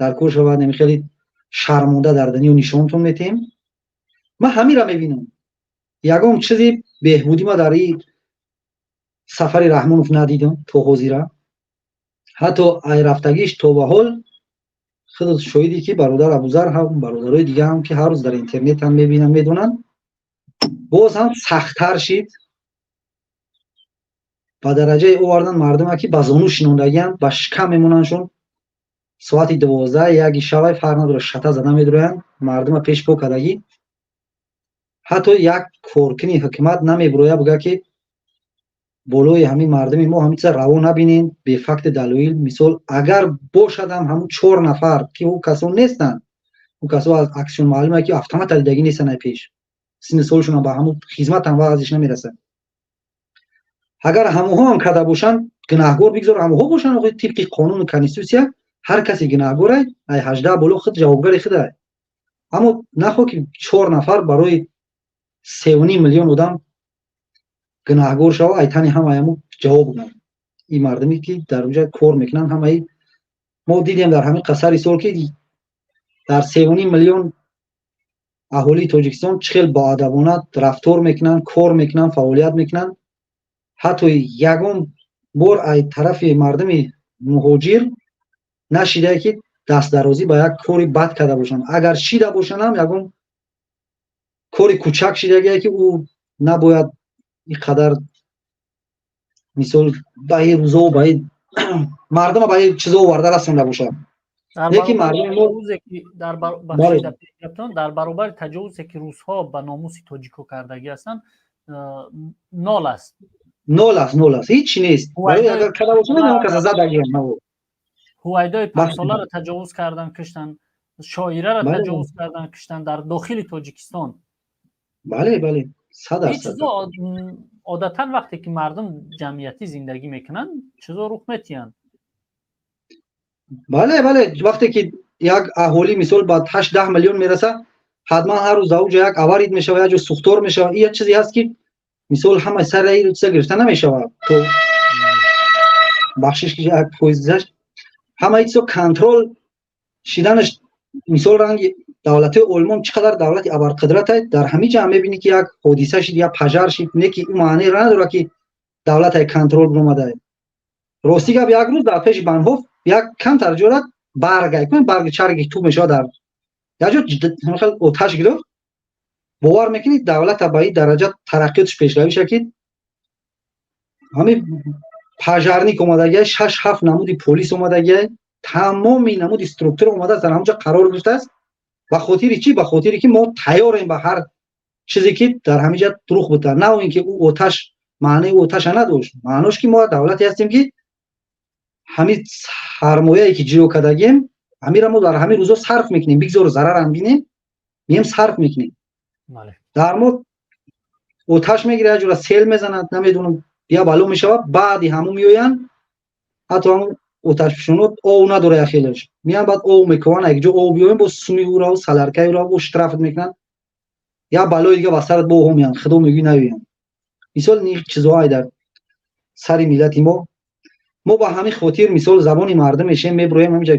[SPEAKER 6] дар кор шавад, нами хеле шармонда дар дунё нишонтон метиҳем. Ман ҳаминро мебинам. Ягон чизи беҳбудӣ ма дар ин сафари Раҳмонов надидам то ҳозира. Ҳатто айрафтагиш то ба ҳол худат шоҳидӣ, ки бародар Абузар ҳам, бародарои дига ҳам, ки ҳар рӯз дар интернет ҳам мебинанд, медонанд, боз ҳам сахттар шид. Ба дараҷае овардан мардума, ки ба зону шинондагианд, ба шикам мемонандшон. Соати 12, 1 шавай, фарқ надорад, шата зада медуроянд, мардума пешпо кардагӣ. Ҳатто як коркуни ҳукумат намебурояд, буга, ки болои ҳамин мардуми мо ҳамин чиза раво набинен, бефакту далоил. Мисол, агар бошадам, ҳамун чор нафар, ки ӯ касон нестанд, ӯ касо аз аксион маълуме, ки автомата дидагӣ нестанд, ай пеш синни солшонам ба ҳамун хизматам ваъзиш намерасад. Агар ҳамоҳо ҳам карда бошанд, гунаҳгор бигзор ҳамоҳо бошанд. Тибқи қонуну конститутсия ҳар касе гунаҳгорай, ай 18 боло худ ҷавобгари худай. Аммо нахоҳ, ки чор нафар барои 3,5 миллион одам. Гунаҳгор шава, айтани ҳамаяму ҷавоб гӯянд. Ин мардуме, ки дар онҷа кор мекунанд, ҳамаи мо дидем дар ҳамин қасари сол, ки дар 3,5 миллион аҳолии Тоҷикистон чӣ хел боадабона рафтор мекунанд, кор мекунанд, фаъолият мекунанд. Ҳатто ягон бор ай тарафи мардуми муҳоҷир нашидае, ки дастдарозӣ ба як кори бад карда бошанд. Агар шида бошанд ҳам, ягон кори кӯчак шидагие, ки ӯ набояд ин қадар, мисол, ба ин рӯзо, ба ин мардума, ба ин чизо оварда расонда бошад.
[SPEAKER 1] Лекин мардуми мо дар баробари таҷовузе, ки русҳо ба номуси тоҷикҳо кардагӣ ҳастанд, нол аст.
[SPEAKER 6] Нол аст, нол аст, ҳеҷ нест. Агар карда бошанд, он каса задагиам.
[SPEAKER 1] Ҳувайдои панҷсоларо таҷовуз кардан, киштан, шоираро таҷовуз кардан, киштан дар дохили Тоҷикистон.
[SPEAKER 6] Бале, сад.
[SPEAKER 1] Чизо одатан вақте ки мардум ҷамъиятӣ зиндагӣ мекунанд, чизо рух метиҳанд.
[SPEAKER 6] Бале, вақте ки як аҳолӣ, мисол, ба 8-10 миллион мераса, ҳатман ҳар рӯз дар ҷо як аварид мешава, як ҷо сӯхтор мешава. Ин як чизе ҳаст, ки, мисол, ҳама сари чиза гирифта намешавад. То бахшиш, ки як фоиз гузашт, ҳамаи чизо контрол шиданаш. Мисол, ранги давлатҳои Олмон чӣ қадар давлати абарқудрате, дар ҳамин ҷа мебинӣ, ки як ҳодиса шид, як пожар шид, не ки ӯ маънеро надорад, ки давлате контрол биромада. Рости гап, як рӯз дар пеши Банҳоф як камтар ҷорат баргай кун, барги чарги туб мешавад, дар як ҷо хел оташ гирифт. Бовар мекунед, давлата ба ин дараҷа тараққиётш, пешравиша, ки ҳамин пожарник омадагиай, шаш ҳафт намуди полис омадагиай, тамоми намуди структура омадааст, дар ҳамонҷо қарор гирифтааст. Ба хотири чӣ? Ба хотире ки мо тайёрем ба ҳар чизе, ки дар ҳамин ҷа рух бита. На ин ки ӯ оташ маънаи оташа надошт, маънош ки мо давлате ҳастем, ки ҳамин сармояе, ки ҷиё кардагем, ҳамира мо дар ҳамин рӯзо сарф мекунем. Бигзор зарарам бинем, мием, сарф мекунем. Дар мо оташ мегирад, як ҷура сел мезанад, намедонам, я бало мешавад, баъди ҳамун меоянд. Ҳатто ҳамун оташфишонот ов надора, яхелаш меянд, баъд ов мекованд, якҷо ов биёем, бо суми ӯро, саларкаи ӯро бо штрафт мекунанд, я балои дига ба сарат бо меянд, худо мегӯй, наёянд. Мисол, ин чизоҳое дар сари миллати мо. Мо ба ҳамин хотир, мисол, забони мардум мешем, меброем. Ҳаминҷа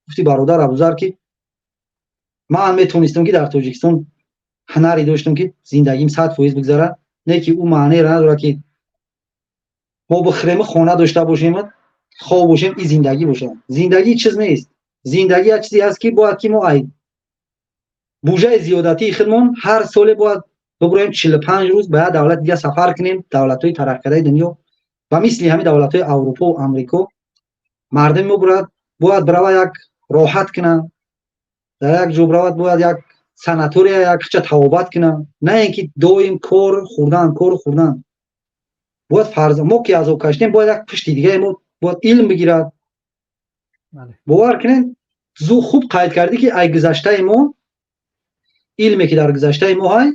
[SPEAKER 6] гуфти бародар Абузар, ки ман метавонистам, ки дар Тоҷикистон ҳунаре доштам, ки зиндагим 100% бигзарад, не ки ӯ маънеро надорад, ки мо бихӯрему хона дошта бошем, хоб бошем, ин зиндагӣ бошад. Зиндагӣ чиз нест. Зиндагӣ як чизе ҳаст, ки бояд ки мо ай бужаи зиёдатии худмон ҳар соле бояд бибуроем, 45 рӯз ба як давлати дига сафар кунем, давлатҳои тараққикардаи дунё, ба мисли ҳамин давлатҳои Аврупо, Амрико. Мардуми мо бояд бирава, як роҳат кунад, дар як ҷо биравад, бояд як санатория, як хича табобат кунад, на ин ки доим кор, хӯрдан, кор, хӯрдан. Бояд фарз мо ки азоб кашидем, бояд як пушти дигаи мо бояд илм бигирад. Бовар кунед, зу хуб қайд кардӣ, ки ай гузаштаи мо, илме, ки дар гузаштаи мо ҳай,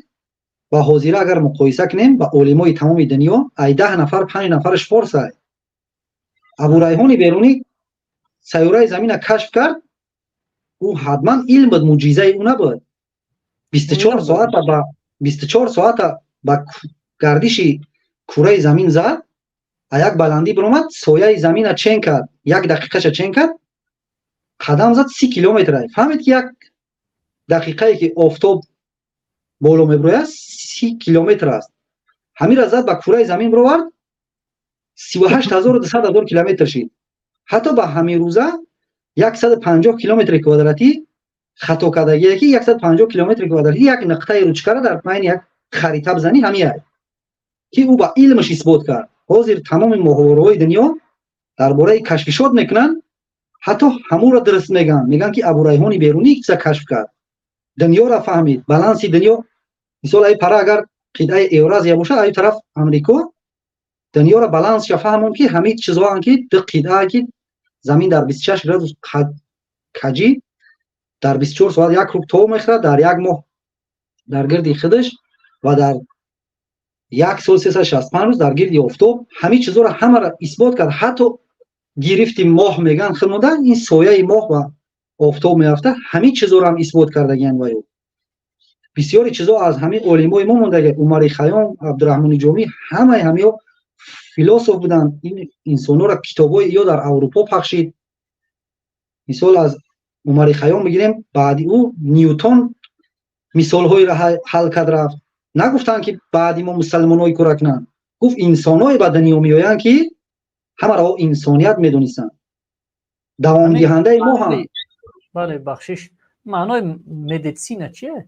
[SPEAKER 6] ба ҳозира агар муқоиса кунем, ба олимои тамоми дунё, ай 10 нафар 5 нафараш форсай. Абурайҳони Берунӣ сайёраи замина кашф кард, ӯ ҳатман илм буд, мӯъҷизаи ӯ набуд. 24 соата ба 24 соата ба гардиши кураи замин зад, а як баландӣ биромад, сояи замина чен кард, як дақиқаша чен кард, қадам зад, 30 километр. Фаҳмед, ки як дақиқае, ки офтоб боло мебирояд, 30 километр аст. Ҳамира зад, ба кураи замин бировард, 38 200 ҳазор километр шид. Ҳатто ба ҳамин рӯза 150 километри квадратӣ хато кардагие, ки 150 километри квадратӣ як нуқтаи ручкара дар байни як харита бизанӣ, ҳамия ки ӯ ба илмаш исбот кард. Ҳозир тамоми моҳвораҳои дунё дар бораи кашфишот мекунанд, ҳатто ҳамуро дуруст мегӯянд, мегӯянд, ки Абурайҳони Берунӣ чиза кашф кард, дунёро фаҳмид, баланси дунё. Мисол, ай пара агар қитъаи Евразия бошад, ай тараф Амрико, дунёро балансша фаҳмон, ки ҳамин чизоанд, ки ду қитъаа, ки замин дар 26 градус каҷӣ дар 24 соат як круг тоб мехӯрад, дар як моҳ дар гирди худаш ва дар як сол 365 рӯз дар гирди офтоб. Ҳамин чизоро ҳамаро исбот кард. Ҳатто гирифти моҳ, мегӯянд, худмода ин сояи моҳ ва офтоб меафта, ҳамин чизоро ҳам исбот кардагиянд. Ва ё Бисёри чизо аз ҳамин олимои мо мондаги. Умари Хайём, Абдураҳмони Ҷомӣ, ҳамаи ҳамиҳо философ буданд. Ин инсонҳоро китобҳои ё дар Аврупо пахшид. Мисол, аз Умари Хайём бигирем, баъди ӯ Ньютон мисолҳоеро ҳал кард, рафт. Нагуфтанд, ки баъди мо мусалмонҳои кора кунанд. Гуфт, инсонҳое ба дунё меоянд, ки ҳамаро инсоният медонистанд. Давомдиҳандаи мо ҳам
[SPEAKER 1] Бале, бахшиш, маънои медицина чие?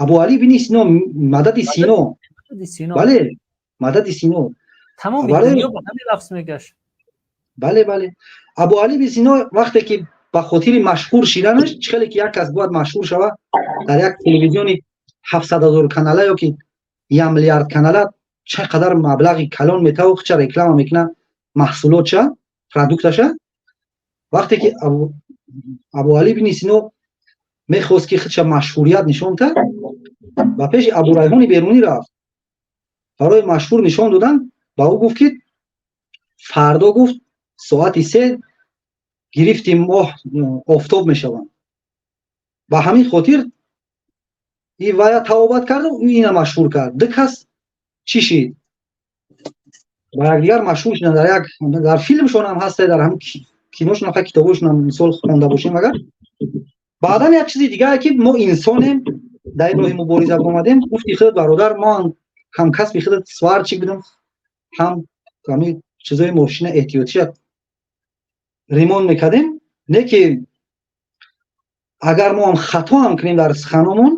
[SPEAKER 6] Абуалӣ ибни Сино, мадади Сино. Бале, мадади Сино.
[SPEAKER 1] Тамоми дунё ба ҳамин лафз мегашт.
[SPEAKER 6] Бале, Абуалӣ ибни Сино вақте ки ба хотири машҳур шиданаш, чӣ хеле ки як кас бояд машҳур шавад дар як телевизиони 700 000 канала ё ки 1 миллиард канала, чӣ қадар маблағи калон метаву ча реклама мекунад маҳсулотша, продукташа. Вақте ки Абуалӣ ибни Сино мехост, ки худша машҳурият нишон диҳад, ба пеши Абурайҳони Берунӣ рафт барои машҳур нишон додан. Ба ӯ гуфт, ки фардо, гуфт, соати 3 гирифти моҳ офтоб мешаванд. Ба ҳамин хотир и вая тавобат карду ина машҳур кард. Ду кас чӣ шид, ба якдигар машҳур шуданд. Дар як дар филмшон ҳам ҳаста, дар ҳамин киношон, китобошон, мисол, хонда бошем агар. Баъдан як чизи дигар, ки мо инсонем, дар ин роҳи мубориза омадем. Гуфти худат, бародар, мо ҳамкасби худат сварщик будем, ҳам ҳамин чизои мошина эҳтиётиша ремонт мекардем. Не ки агар мо ҳам хато ҳам кунем дар суханомон,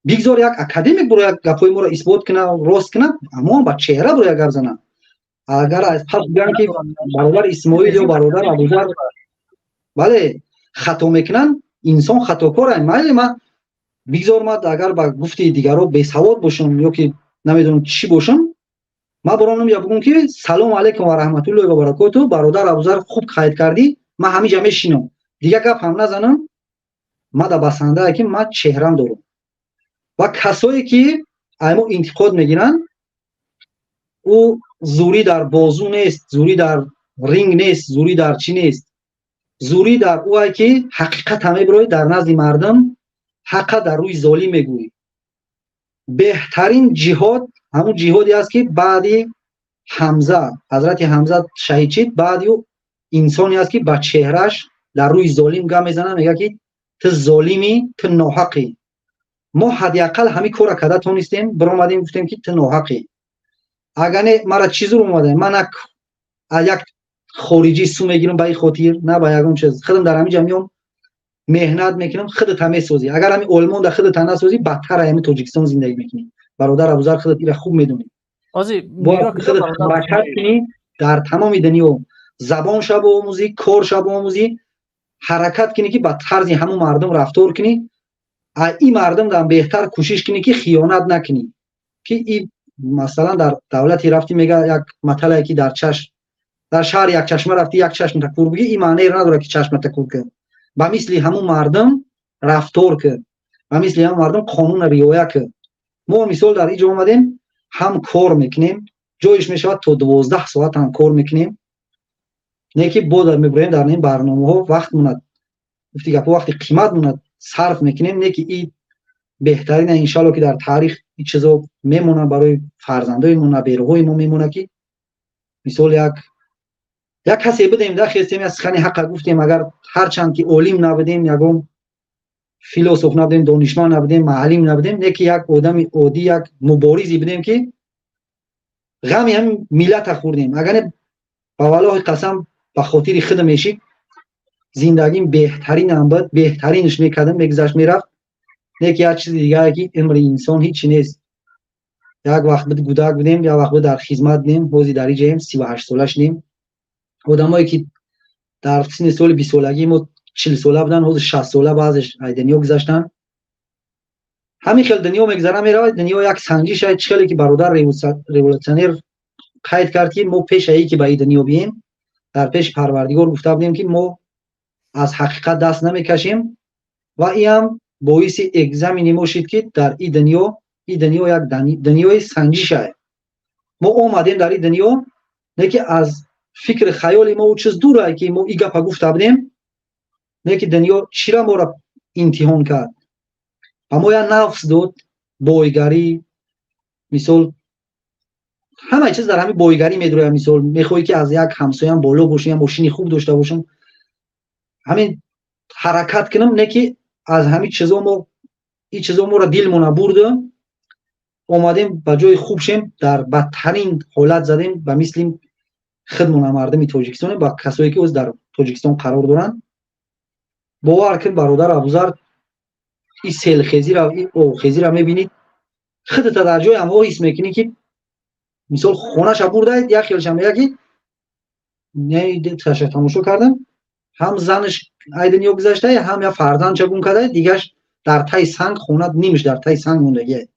[SPEAKER 6] бигзор як академик буро як гапҳои моро исбот куна, рост куна, мо ҳам ба чеҳра буро як гап занам. Агар аз пас гӯянд, ки бародар Исмоил ё бародар Абузар, бале, хато мекунанд, инсон хатокор, майли, ма бигзор, ма агар ба гуфти дигарро бесавод бошам ё ки намедонам чӣ бошам, ма баронам я бугум, ки салому алайкум ва раҳматуллоҳи ва баракоту, бародар Абузар, хуб қайд кардӣ, ма ҳамиҷа мешинам, дигар гап ҳам назанам. Ма да басандае, ки ма чеҳрам дорам. Ва касое ки ай мо интиқод мегиранд, ӯ зурӣ дар бозу нест, зурӣ дар ринг нест, зурӣ дар чӣ нест. Зурӣ дар ӯ ки ҳақиқата мебироӣ, дар назди мардум ҳаққа дар рӯи золим мегӯӣ. Беҳтарин ҷиҳод ҳамун ҷиҳоде аст, ки баъди Ҳамза, ҳазрати Ҳамза шаҳид шид, баъди ӯ инсоне аст, ки ба чеҳраш дар рӯи золим гап мезанад, мегӯяд, ки ту золимӣ, ту ноҳақӣ. Мо ҳадди ақал ҳамин корра карда тонистем, биромадем, гуфтем, ки ту ноҳақӣ. Агар не, мара чӣ зур омада? Ман аз як хориҷӣ су мегирам ба ин хотир, на ба ягон чиз. Худам дар ҳамин ҷа меом, меҳнат мекунам, худата месозӣ. Агар ҳамин Олмон дар худата насозӣ, бадтар ҳамин Тоҷикистон зиндагӣ мекунӣ. Бародар Абузар, худат ира хуб медонӣ. Бояд худат ҳаракат кунӣ, дар тамоми дунё забон ша биомӯзӣ, кор ша биомӯзӣ, ҳаракат кунӣ, ки ба тарзи ҳамун мардум рафтор кунӣ, ин мардум дан беҳтар кӯшиш кунӣ, ки хиёнат накунӣ. Ки и масалан дар давлате рафтӣ, мега як маталае, ки дар чашм, дар шаҳри як чашма рафтӣ, як чашмата кур бугӣ, ин маънеро надорад, ки чашмата кур кун. Ба мисли ҳамун мардум рафтор кун, ба мисли ҳамун мардум қонунро риоя кун. Мо мисол дар инҷо омадем, ҳам кор мекунем, ҷоиш мешавад то 12 соат ҳам кор мекунем, не ки бо мебуроем дар ин барномаҳо, вақт монад, гуфти гапо, вақти қимат монад, сарф мекунем. Не ки и беҳтарина, иншалло, ки дар таърих ин чизо мемонад, барои фарзандои мо, набераҳои мо мемонад, ки мисол як касе будем, дахестем, як сухани ҳақа гуфтем. Агар ҳарчанд ки олим набудем, ягон философ набудем, донишманд набудем, маълим набудем, не ки як одами оддӣ, як муборизе будем, ки ғами ҳамин миллата хӯрдем. Агар не, ба валлоҳи қасам, ба хотири худам мешид, зиндагим беҳтаринам буд, беҳтаринаш мекардам, мегузашт, мерафт. Не ки як чизи дигаре, ки умри инсон ҳичи нест. Як вақт буд гудак будем, як вақт буд дар хизмат будем, ҳозир дар иҷаем, 38 сола шудем. Одамое ки дар синни соли 20-солагии мо 40 сола буданд, ҳозир 60 сола, баъзеш ай дунё гузаштанд. Ҳамин хел дунё мегузара, меравад. Дунё як санҷиш. Чӣ хеле ки бародар революционер қайд кард, ки мо пешае ки ба ин дунё бием, дар пеши Парвардигор гуфта будем, ки мо аз ҳақиқат даст намекашем. Ва иам боиси экзамени мо шид, ки дар ин дунё, ин дунё як дунёи санҷишае. Мо омадем дар ин дунё, не ки аз фикри хаёли мо чиз дурае, ки мо ин гапа гуфта будем, не ки дунё чира моро имтиҳон кард. Ба мо як нафс дод, бойгарӣ. Мисол, ҳамаи чиз дар ҳамин бойгарӣ медурояд. Мисол, мехоҳӣ, ки аз як ҳамсоям боло бошӣ, як мошини хуб дошта бошам, ҳамин ҳаракат кунам. Не ки аз ҳамин чизо мо, ин чизо моро дилмона бурду омадем, ба ҷои хуб шем, дар бадтарин ҳолат задем. Ба мисли худмона, мардуми Тоҷикистон, ба касое ки оз дар Тоҷикистон қарор доранд, бовар кун, бародар Абузар, ин селхезира, ин обхезира мебинӣ, худата дар ҷои ҳамҳо ҳис мекунӣ, ки мисол хонаша бурдаед. Як хелшам мега, ки тамошо кардам, ҳам занаш ай дунё гузаштае, ҳам як фарзандша гум кардае, дигаш дар таи санг, хона нимш дар таи санг мондагие.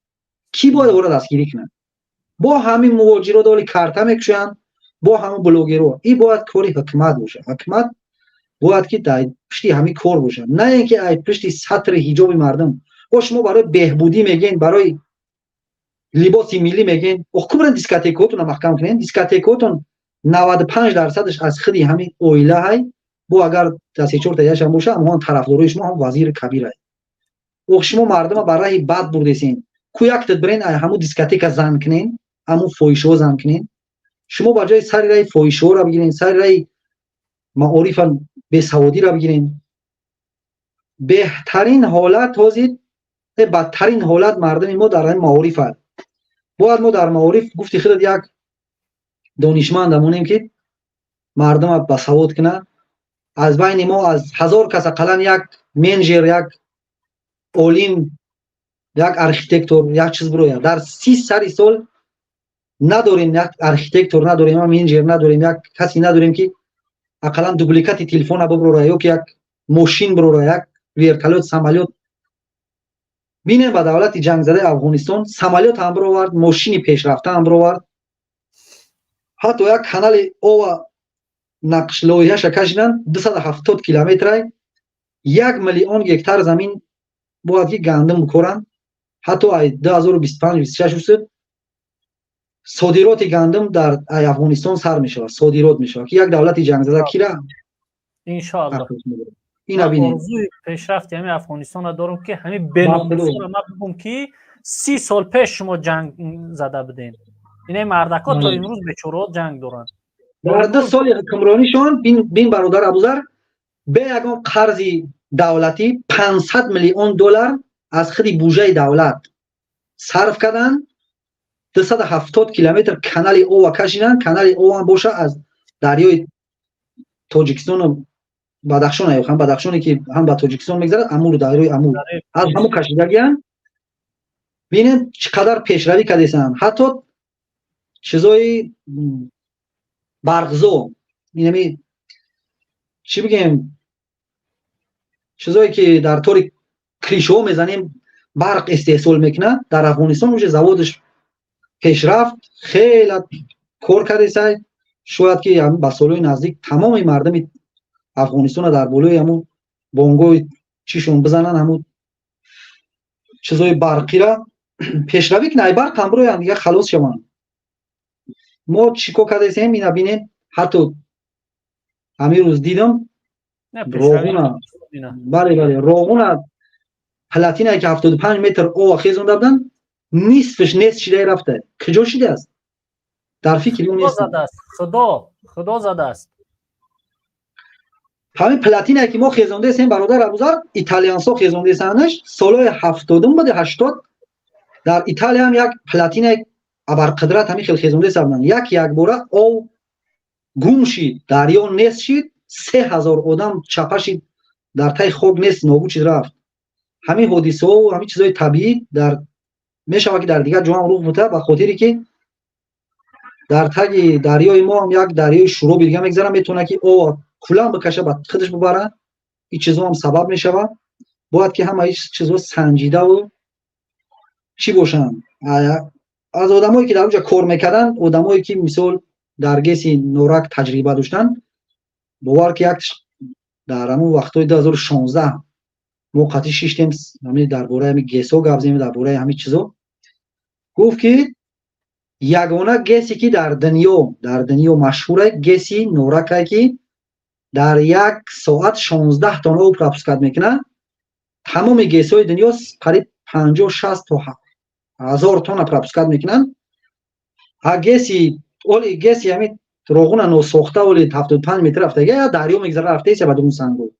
[SPEAKER 6] Кӣ бояд ора дастгирӣ кунад? Бо ҳамин муҳоҷиро доли карта мекушанд, бо ҳамин блогеро. Ин бояд кори ҳукумат бошад. Ҳукумат бояд ки дар пушти ҳамин кор бошад, на ин ки ай пушти сатри ҳиҷоби мардум. О, шумо барои беҳбудӣ мегӯен, барои либоси миллӣ мегӯен. Ох, кубрен дискотекаотонро маҳкам кунен. Дискотекаотон 95 дарсадаш аз худи ҳамин оила ҳай. Бо агар дар се чорта яшам боша, ҳамон тарафдорои шумо, ҳам вазири кабирай. Ох, шумо мардума ба раҳи бад бурдесен. Ку яктат бирен, ай ҳамун дискотека зан кунен, ҳамун фоҳишаҳо зан кунен. Шумо ба ҷои сари раҳи фоҳишаҳоро бигирен, сари раҳи маорифа, бесаводиро бигирен. Беҳтарин ҳолат ҳозир, бадтарин ҳолат мардуми мо дар ҳамин маориф аст. Бояд мо дар маориф, гуфти худат, як донишманд амонем, ки мардума басавод кунад. Аз байни мо аз 1000 кас ақаллан як менеҷер, як олим, як архитектор, як чиз бирояд. Дар 30 сари сол надорем, як архитектор надорем, як менеҷер надорем, як касе надорем, ки ақаллан дубликати телефона биброра ё ки як мошин бирора, як вертолёт, самолёт. Бинем, ба давлати ҷангзадаи Афғонистон самолёт ҳам бировард, мошини пешрафта ҳам бировард, ҳатто як канали ова нақш лоиҳаша кашиданд, 270 километрай, 1 миллион гектар замин бояд ки гандум бикоранд. Ҳатто ай 2025, 26 усуд содироти гандум дар ай Афғонистон сар мешавад, содирот мешавад, ки як давлати ҷангзада кира.
[SPEAKER 1] Иншоалло.
[SPEAKER 6] Ина бинед.
[SPEAKER 1] Орзуи пешрафти ҳамин Афғонистонро дорам, ки ҳамин беномусро ман бигӯм, ки 30 сол пеш шумо ҷанг зада будем. Инаи мардако то имрӯз бечораҳо ҷанг доранд.
[SPEAKER 6] Дар 2 соли ҳукмронишон, бин, бародар Абузар, бе ягон қарзи давлатӣ 500 миллион доллар аз худи буҷаи давлат сарф карданд, 270 километр канали ова кашиданд. Канали ова боша аз дарёи Тоҷикистону Бадахшон, ҳам Бадахшоне ки ҳам ба Тоҷикистон мегзарад, Амуру, дарёи Амур, аз ҳаму кашидагиянд. Бинед, чӣ қадар пешравӣ кардесанд. Ҳатто чизои барқзо, инами чӣ бигем, чизое ки дар тори крышаҳо мезанем, барқ истеҳсол мекунад, дар Афғонистон уже заводаш пешрафт хеле кор кардесай. Шояд ки ба солҳои наздик тамоми мардуми Афғонистона дар болои ҳамун бонгои чишон бизананд, ҳамун чизои барқира пешравӣ кунад, ай барқ ҳам бироянд, дига халос шаванд. Мо чӣ кор кардесем? Ина бинед, ҳатто ҳамин рӯз дидам Роғуна, бале, Роғуна, плотинае ки 75 метр ова хезонда буданд, нисфаш нест шидаи рафта. Куҷо шидааст? Дар фикри ӯ нест.
[SPEAKER 1] Худо, Худо задааст.
[SPEAKER 6] Ҳамин плотинае ки мо хезондаесем, бародар Абузар, италиянсо хезондаесанаш солҳои 70-ум буди, 80. Дар Италияам як плотинаи абарқудрат ҳамин хел хезондаеса буданд. Як якбора ов гум шид, дарё нест шид, 3000 одам чапа шид, дар таи хок нест, нобуд шид, рафт. Ҳамин ҳодисаҳо, ҳамин чизҳои табиӣ дар мешавад, ки дар дигар ҷоам рух буда, ба хотире ки дар таги дарёи мо ҳам як дарёи Шӯроби дига мегзарад, метавонад ки ов куллан бикаша, ба худаш бибарад. Ин чизҳо ҳам сабаб мешавад. Бояд ки ҳама ин чизҳо санҷидаву чӣ бошанд. Аз одамое ки дар онҷа кор мекарданд, одамое ки мисол дар ГЭСи Норак таҷриба доштанд, бовар ки як дар ҳамун вақтҳои 2016 мо қатъи шиштем, ҳамин дар бораи ҳамин ГЭСҳо гап задем, дар бораи ҳамин чизо. Гуфт, ки ягона ГЭСе ки дар дунё машҳуре, ГЭСи Норакае, ки дар як соат 16 тонна об пропускать мекунад. Тамоми ГЭСҳои дунё қариб 50-60 то ҳазор тонна пропускать мекунанд. А ГЭСи оли, ГЭСи ҳамин Роғуна носохта, оли 75 метр рафтага, дарё мегзара, рафтаеся ба дурун сангу.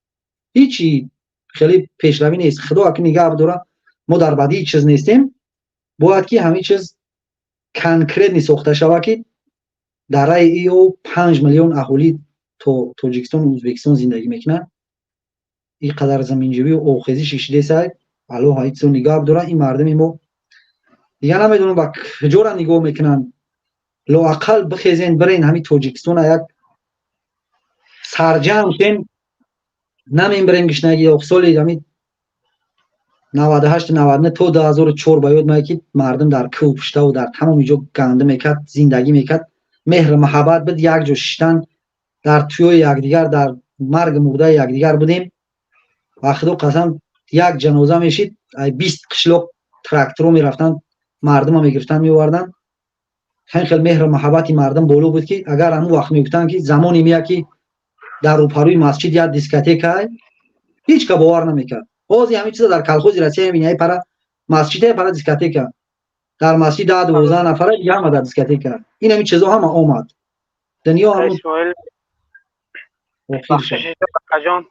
[SPEAKER 6] Ҳичи хеле пешравӣ нест. Худо аки нигаҳ дора, мо дар бадии чиз нестем. Бояд ки ҳамин чиз конкретно сохта шавад, ки дар раи ио 5 миллион аҳолӣ то Тоҷикистону Ӯзбекистон зиндагӣ мекунанд. Ин қадар заминҷавию обхезӣ шишидесай. Аллоҳ ҳамин чизо нигаҳ дора. Ин мардуми мо дигар намедонам ба куҷора нигоҳ мекунанд. Лоақал бихезен, бирен ҳамин Тоҷикистона, як сарҷамъ шен, намембирем гишнагӣ. Соли ҳамин 98, 99 то 2004 ба ёд меояд, ки мардум дар кӯҳ пуштаву дар тамоми ҷо гандум мекард, зиндагӣ мекард, меҳру муҳаббат буд, як ҷо шиштан, дар тӯёи якдигар, дар марги мурдаи якдигар будем. Ва худо қасам, як ҷаноза мешид, 20 қишлоқ тракторо мерафтанд, мардума мегирифтанд, меоварданд. Ҳамин хел меҳру муҳаббати мардум боло буд, ки агар ҳамун вақт мегуфтанд, ки замоне меяд, ки дар рӯпарӯи масҷид як дискотека, ҳеҷ ка бовар намекард. Ҳозир ҳамин чиза дар колхози Россия мебини: пара масҷиде, пара дискотека. Дар масҷид 10-12 нафара, дига ҳама дар дискотека. Ин ҳамин чизо ҳама омад, дунё ҳамун.
[SPEAKER 5] Ҷон,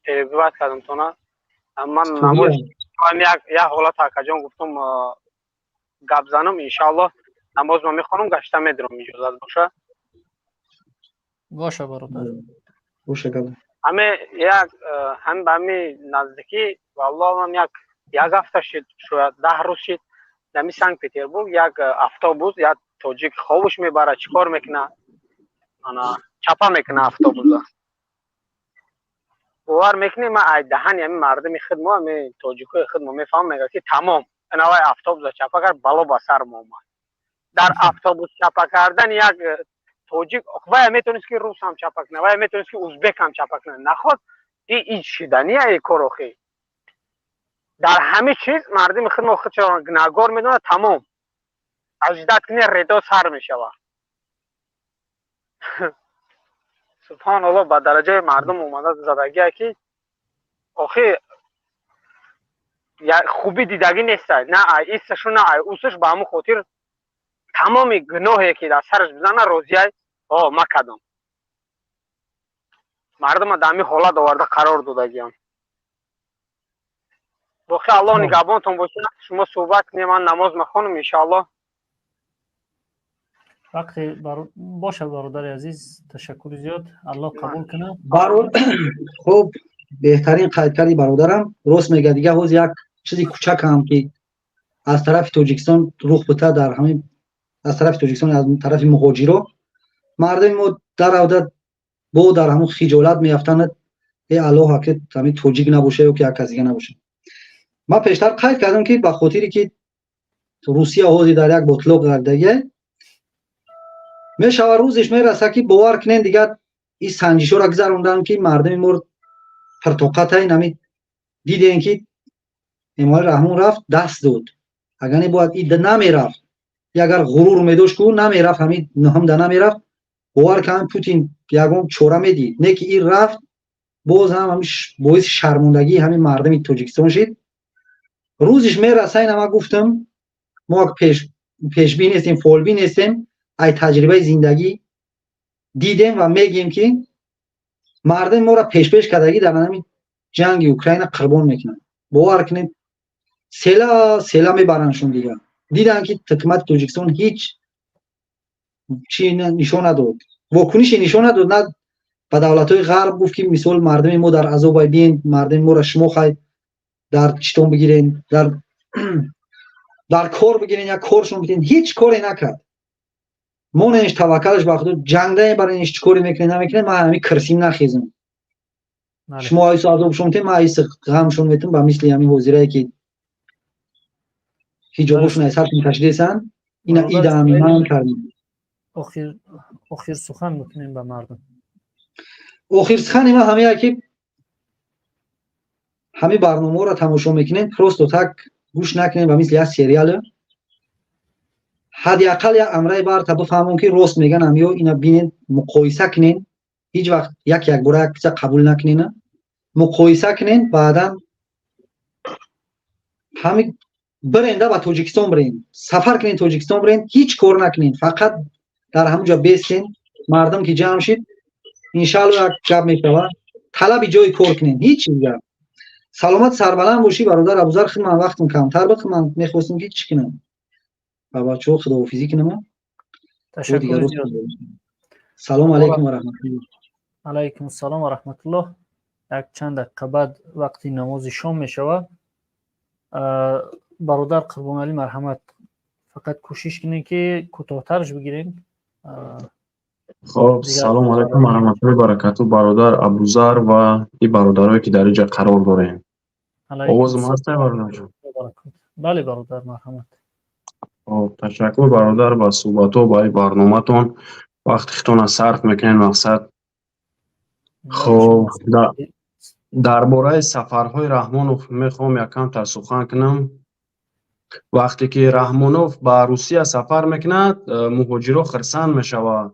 [SPEAKER 5] перебивать кардам тона. Ман намоз як ҳолат, акаҷон, гуфтум гап занам. Иншааллоҳ, намозма мехонам, гашта медурам, иҷозат боша.
[SPEAKER 1] Боша, бародар.
[SPEAKER 6] Боша, гап.
[SPEAKER 5] Ҳаме як ҳами ба ҳами наздикӣ, валлоҳ, як ҳафта шид, шояд 10 рӯз шид, дами Санкт Петербург як автобус, як тоҷик хобуш мебарад, чӣ кор мекуна, ана чапа мекуна автобуса. Бовар мекунӣ, ман ай даҳани ҳами мардуми худ мо, ҳами тоҷикои худ мо мефаҳмам, мега, ки тамом, инавай автобуса чапа кард, бало ба сар мо омад. Дар автобус чапа кардан як тоҷик, вая метавонист, ки рус ҳам чапа кунад, вая метавонист, ки узбек ҳам чапа кунад. Наход и шидания и кор охи? Дар ҳами чиз мардуми худ мо худшо гунаҳгор медонад. Тамом, аждат куни, редо сар мешавад. Субҳоналлоҳ, ба дараҷаи мардум омада задагия, ки охи хубӣ дидагӣ нестай, на ай исашу, на ай усаш. Ба ҳамун хотир тамоми гуноҳе ки дар сараш бизана, розияй. О, ма кадом мардума дар ҳамин ҳолат оварда қарор додагиям. Боқи Аллоҳ нигаҳбонтон бошад. Шумо суҳбат кунед, ман намоз мехонам, иншоаллоҳ.
[SPEAKER 1] Вақте боша, бародари азиз, ташаккури зиёд, Аллоҳ қабул кунад.
[SPEAKER 6] Хуб, беҳтарин қайд карди, бародарам, рост мега. Дига ҳоз як чизи кучакам, ки аз тарафи Тоҷикистон рух бита, дар ҳамин аз тарафи Тоҷикистон, аз тарафи муҳоҷиро мардуми мо дар авда бо дар ҳамун хиҷолат меафтанд. Э, Аллоҳ, аки ҳамин тоҷик набоша ё ки як кас дига набоша. Ман пештар қайд кардам, ки ба хотире ки Русия ҳозир дар як ботлоқ гардагия мешавад, рӯзеш мераса, ки бовар кунен, дигар ин санҷишҳоро гузарондам, ки мардуми мо пуртоқата. Ин ҳамин дидем, ки Эмомалӣ Раҳмон рафт, даст дод. Агар не бояд и намерафт. Агар ғурур медошт, ку намерафт, ҳамин ҳамда намерафт. Бовар кунам, Путин ягон чора медид. Не ки ин рафт, боз ҳам боиси шармондагии ҳамин мардуми Тоҷикистон шид. Рӯзиш мераса. Ина ман гуфтам, мо пешбин нестем, фолбин нестем, ай таҷрибаи зиндагӣ дидем ва мегӯем, ки мардуми моро пешпеш кардагӣ дар ҳамин ҷанги Украина қурбон мекунанд. Бовар кунед, села села мебарандшон. Дигар диданд, ки ҳукумати Тоҷикистон ҳеҷ чи нишон надод, вокунише нишон надод. На ба давлатҳои ғарб гуфт, ки мисол мардуми мо дар азобай, биен, мардуми моро шумо хай дар читон бигирен, дар кор бигирен, як коршон битен. Ҳеҷ коре накард. Моненш таваккалаш ба Худо, ҷангда мебаренш, чӣ коре мекунед, намекунед, ман ҳамин кирсим нахезам. Шумо айсу азобшон метем, ман айси ғамшон метем. Ба мисли ҳамин ҳозирае, ки ҳиҷобошон ай саршон кашидесанд, ина ида ҳамин ман кардем.
[SPEAKER 1] Охир сухан мекунем ба мардум.
[SPEAKER 6] Охир сухани ман ҳамия, ки ҳамин барномаҳоро тамошо мекунем, просто так гӯш накунем, ба мисли як сериал. Ҳадди ақал як амраи барта бифаҳмон, ки рост меган ё ина. Бинен, муқоиса кунен. Ҳеҷ вақт як якбора як чиза қабул накунена, муқоиса кунен, баъдан Ҳами биренда ба Тоҷикистон бирен, сафар кунен, Тоҷикистон бирен, ҳеҷ кор накунен, фақат дар ҳамун ҷо бестен. Мардум ки ҷамъ шид, иншаалло, як гап мешавад. Талаби ҷои кор кунен, ҳеҷ чиз гап. Саломат, сарбаланд бошӣ, бародар Абузар. Худ ман вақтам камтар буд, ман мехостем ки чӣ кунам, ба бачаҳо худоҳофизӣ кунам. Салому алайкум ва раҳматуллоҳ.
[SPEAKER 1] Алайкум ассалом ва раҳматуллоҳ. Як чанд дақиқа баъд вақти намози шом мешавад. Бародар Қурбоналӣ, марҳамат, фақат кӯшиш кунем, ки кӯтоҳтарш бигирем.
[SPEAKER 7] Хоб, салому алайкум ва раҳматуллоҳи баракату, бародар Абузар ва и бародарое, ки дар инҷа қарор дорем. Овозам ҳастай, бародарҷон?
[SPEAKER 1] Бале, бародар, марҳамат.
[SPEAKER 7] Хоб, ташаккур, бародар, ба суҳбатҳо, ба и барноматон. Вақти худтона сарф мекунед, мақсад. Хоб, дар бораи сафарҳои Раҳмонов мехоҳам якамтар сухан кунам. Вақте ки Раҳмонов ба Русия сафар мекунад, муҳоҷиро хирсанд мешавад,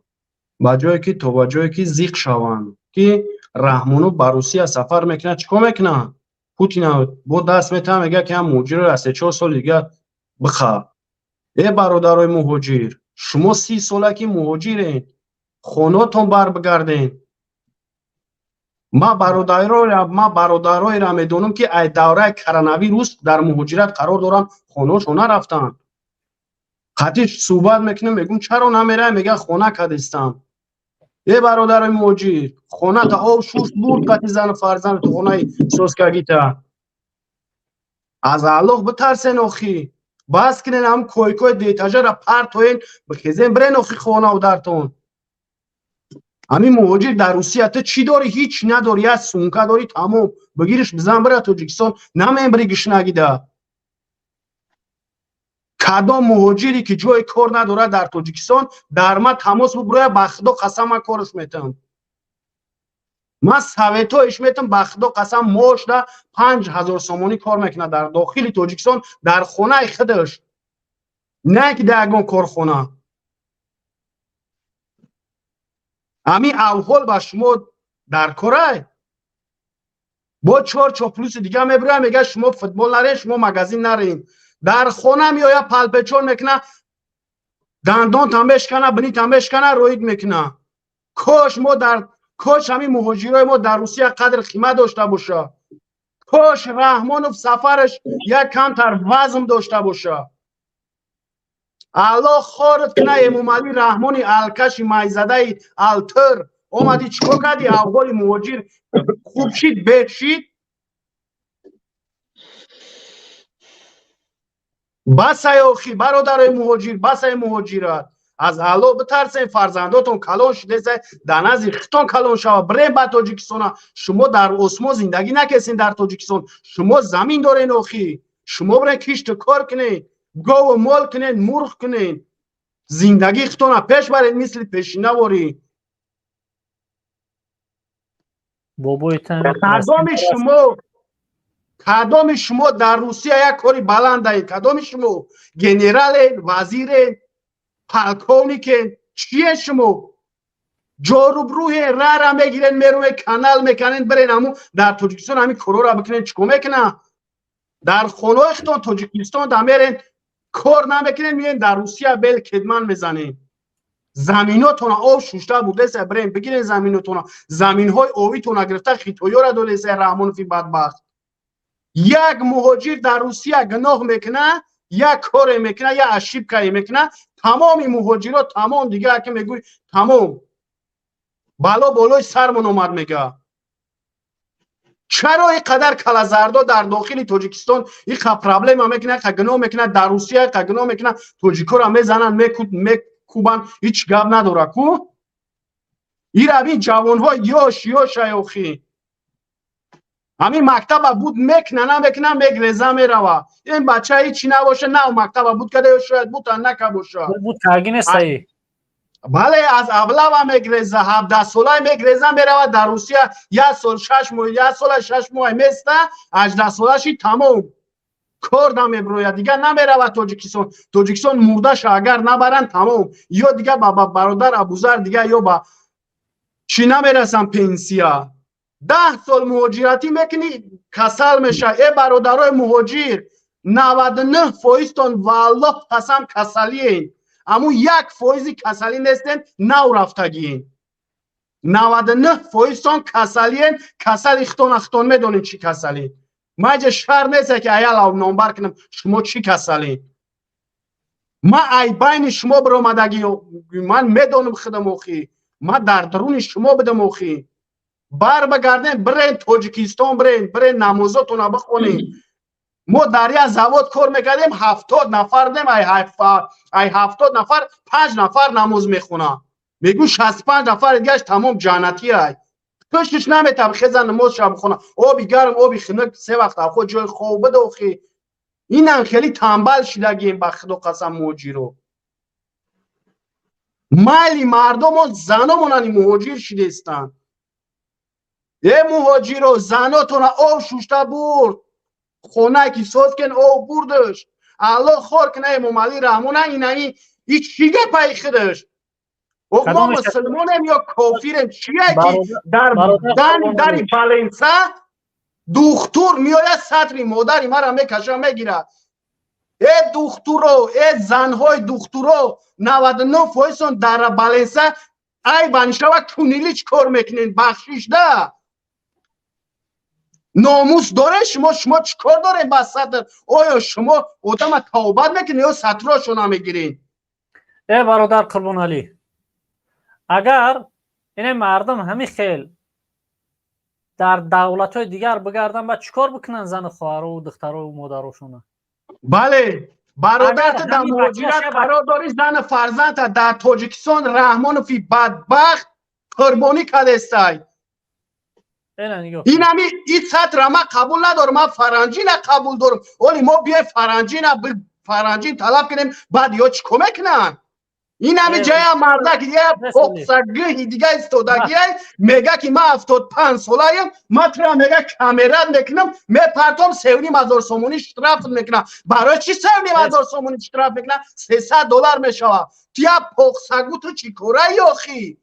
[SPEAKER 7] ба ҷое ки то ба ҷое ки зиқ шаванд, ки Раҳмонов ба Русия сафар мекунад, чӣ кор мекунад? Путина бо даст метавад, мегӯяд, ки ҳам муҳоҷиро аз 3-4 соли дига биха. Э, бародарои муҳоҷир, шумо 30 сола ки муҳоҷирен, хонаотон барбигарден. Ман бародароеро медонам, ки ай давраи коронавирус дар муҳоҷират қарор доранд, хонаошон нарафтанд. Қатиш суҳбат мекунам, мегӯм, чаро намеравем? Мега, хона кадистам. Э, бародарои муҳоҷир, хоната об шуст бурд қати зану фарзандату хонаи соскагита. Аз Аллоҳ битарсен охи, бас кунен, ҳам койкои дуэтажара партоен, бихезен, бирен охи хонаву дартон. Ҳамин муҳоҷир дар Русия ту чӣ дорӣ? Ҳеҷ надорӣ, як сумка дорӣ, тамом. Бигириш, бизан, бира Тоҷикистон, намембири гишнагида. Кадом муҳоҷире ки ҷои кор надорад дар Тоҷикистон, дар ман тамос бубуроя, ба Худо қасам, ман корш метавам, ман советоиш метавам. Ба Худо қасам, моҳшда 5000 сомонӣ кор мекунад дар дохили Тоҷикистон, дар хонаи худаш, не ки дар ягон корхона. Ҳамин авҳол ба шумо дар корай бо чор чоплюси дига мебироя, мега, шумо футбол нарен, шумо магазин нарен. Дар хона меоя, палпечон мекуна, дандонтан мешкана, бинитан мешкана, роид мекуна. Кош мо дар кош ҳамин муҳоҷирои мо дар Русия қадр қимат дошта боша. Кош Раҳмонов сафараш як камтар вазм дошта боша. Аллоҳ хорат куна, Эмомалӣ Раҳмони алкаши майзадаи алтир, омадӣ, чӣ кор кардӣ? Авҳоли муҳоҷир хуб шид, беҳ шид? Басай охи, бародарои муҳоҷир, басай муҳоҷират. Аз Аллоҳ битарсен, фарзандотон калон шудесай, дар назди хитон калон шава. Бирен ба Тоҷикистона. Шумо дар осмон зиндагӣ накесен дар Тоҷикистон, шумо замин дорен охи. Шумо бирен, кишту кор кунед, гову мол кунед, мурғ кунед, зиндагии хитона пеш баред, мисли пешинаворӣ. Кадоми шумо, кадоми шумо дар Русия як кори баландаед? Кадоми шумо генерален, вазирен, полковникен, чие? Шумо ҷорубрӯҳе, рара мегирен, мерӯе, канал меканен. Бирен, ҳаму дар Тоҷикистон ҳамин корора бикунен. Чӣ кор мекуна дар хонаҳои худтон? Тоҷикистон да мерен, кор намекунен, миен дар Русия бел кедман мезанен. Заминотона об шушта бурдеса, бирен, бигирен заминотона. Заминҳои овитона гирифта, хитоёра додеса Раҳмонови бадбахт. Як муҳоҷир дар Русия гуноҳ мекуна, як коре мекуна, як ошибкае мекуна, тамоми муҳоҷиро тамом дига ки мегӯй, тамом бало болои сармон омад, мега. Чаро ин қадар калазардо дар дохили Тоҷикистон иқа проблема мекунад, иқа гуноҳ мекунад, дар Русия иқа гуноҳ мекунад, тоҷикоро мезананд, мекубанд, ҳеҷ гап надора ку? Ира бин, ҷавонҳо ёш ёшай охи, ҳамин мактаба буд мекуна, намекуна, мегреза, мерава. Ин бача ҳичи набоша, нав мактаба буд када ё шояд бута нака боша. Бале, аз аблава мегреза, 17-солаи мегреза, мерава дар Русия, як сол 6 моҳ, як сола 6 моҳ места, 18-солаши тамом, кор намеброяд, дигар намерава Тоҷикистон. Тоҷикистон мурдаша агар набаранд, тамом. Ё дигар ба бародар Абузар, дигар ё ба чӣ намерасам, пенсия. 10 сол муҳоҷиратӣ мекунӣ, касал меша. Э, бародарои муҳоҷир, 99%тон, валлоҳ қасам, касалиен. Аму 1%-и касалӣ нестен, нав рафтагиен. 99%тон касалиен. Касали хитона хитон медонем, чӣ касалӣ. Ман ҷа шар нест, ки аялав номбар кунам, шумо чӣ касалӣ. Ман ай байни шумо биромадагӣ, ман медонам худам. Охӣ, ман дар даруни шумо будам. Охӣ, бар багарден, бирен Тоҷикистон, бирен, бирен, намозотона бихонем. Мо дар як завод кор мекардем, 70 нафар будем. Ай 70 нафар панҷ нафар намоз мехонад. Мегӯ, 65 нафари дигаш тамом ҷаннатӣ. Ай пуштиш наметаб хеза намозша бихона. Оби гарм, оби хунук, се вақт авхо, ҷои хоб буда. Охи, инам хеле тамбал шидагием, ба Худо қасам. Муҳоҷиро майли мардомон, заномонани муҳоҷир шидестанд. Э, муҳоҷиро, занотона об шушта бурд. Хонае ки соз кен, об бурдаш. Аллоҳ хор кина Эмомалӣ Раҳмона. Инаи и чӣ гапаи худаш? Мо мусулмонем ё кофирем? Чие ки дар дари больница духтур меояд, сатри модари мара мекаша, мегирад? Э, духтуро, э, занҳои духтуро, 99%-сон дар больница ай банишава кунилич кор мекунен. Бахшишда, номус доре шумо? Шумо чӣ кор дорем ба сатр? Оё шумо одама тавбат мекунед ё сатрошона мегиред?
[SPEAKER 1] Э, бародар Қурбоналӣ, агар ине мардум ҳамин хел дар давлатҳои дигар бигарданд, ба чӣ кор бикунанд зану хоҳару духтару модарошона?
[SPEAKER 7] Бале, бародар, ту дар муҳоҷират қарор дорӣ, зану фарзандта дар Тоҷикистон Раҳмонови бадбахт қурбонӣ кардестай. Инами и сатра ман қабул надорам, ман фаранҷина қабул дорам. Оли мо биёем, фаранҷина, фаранҷин талаб кунем, баъд ё чӣ кор мекунанд? Инами ҷая мардак я поқсагиҳи дига истодагиай, мега ки ман 75 солаем. Ман тура, мега, камерат мекунам, мепартом, 3500 сомонӣ штраф мекунам. Барои чӣ 3500 сомонӣ штраф мекунам? 300 доллар мешавад. Ту я поқсагу, ту чӣ кораи охӣ?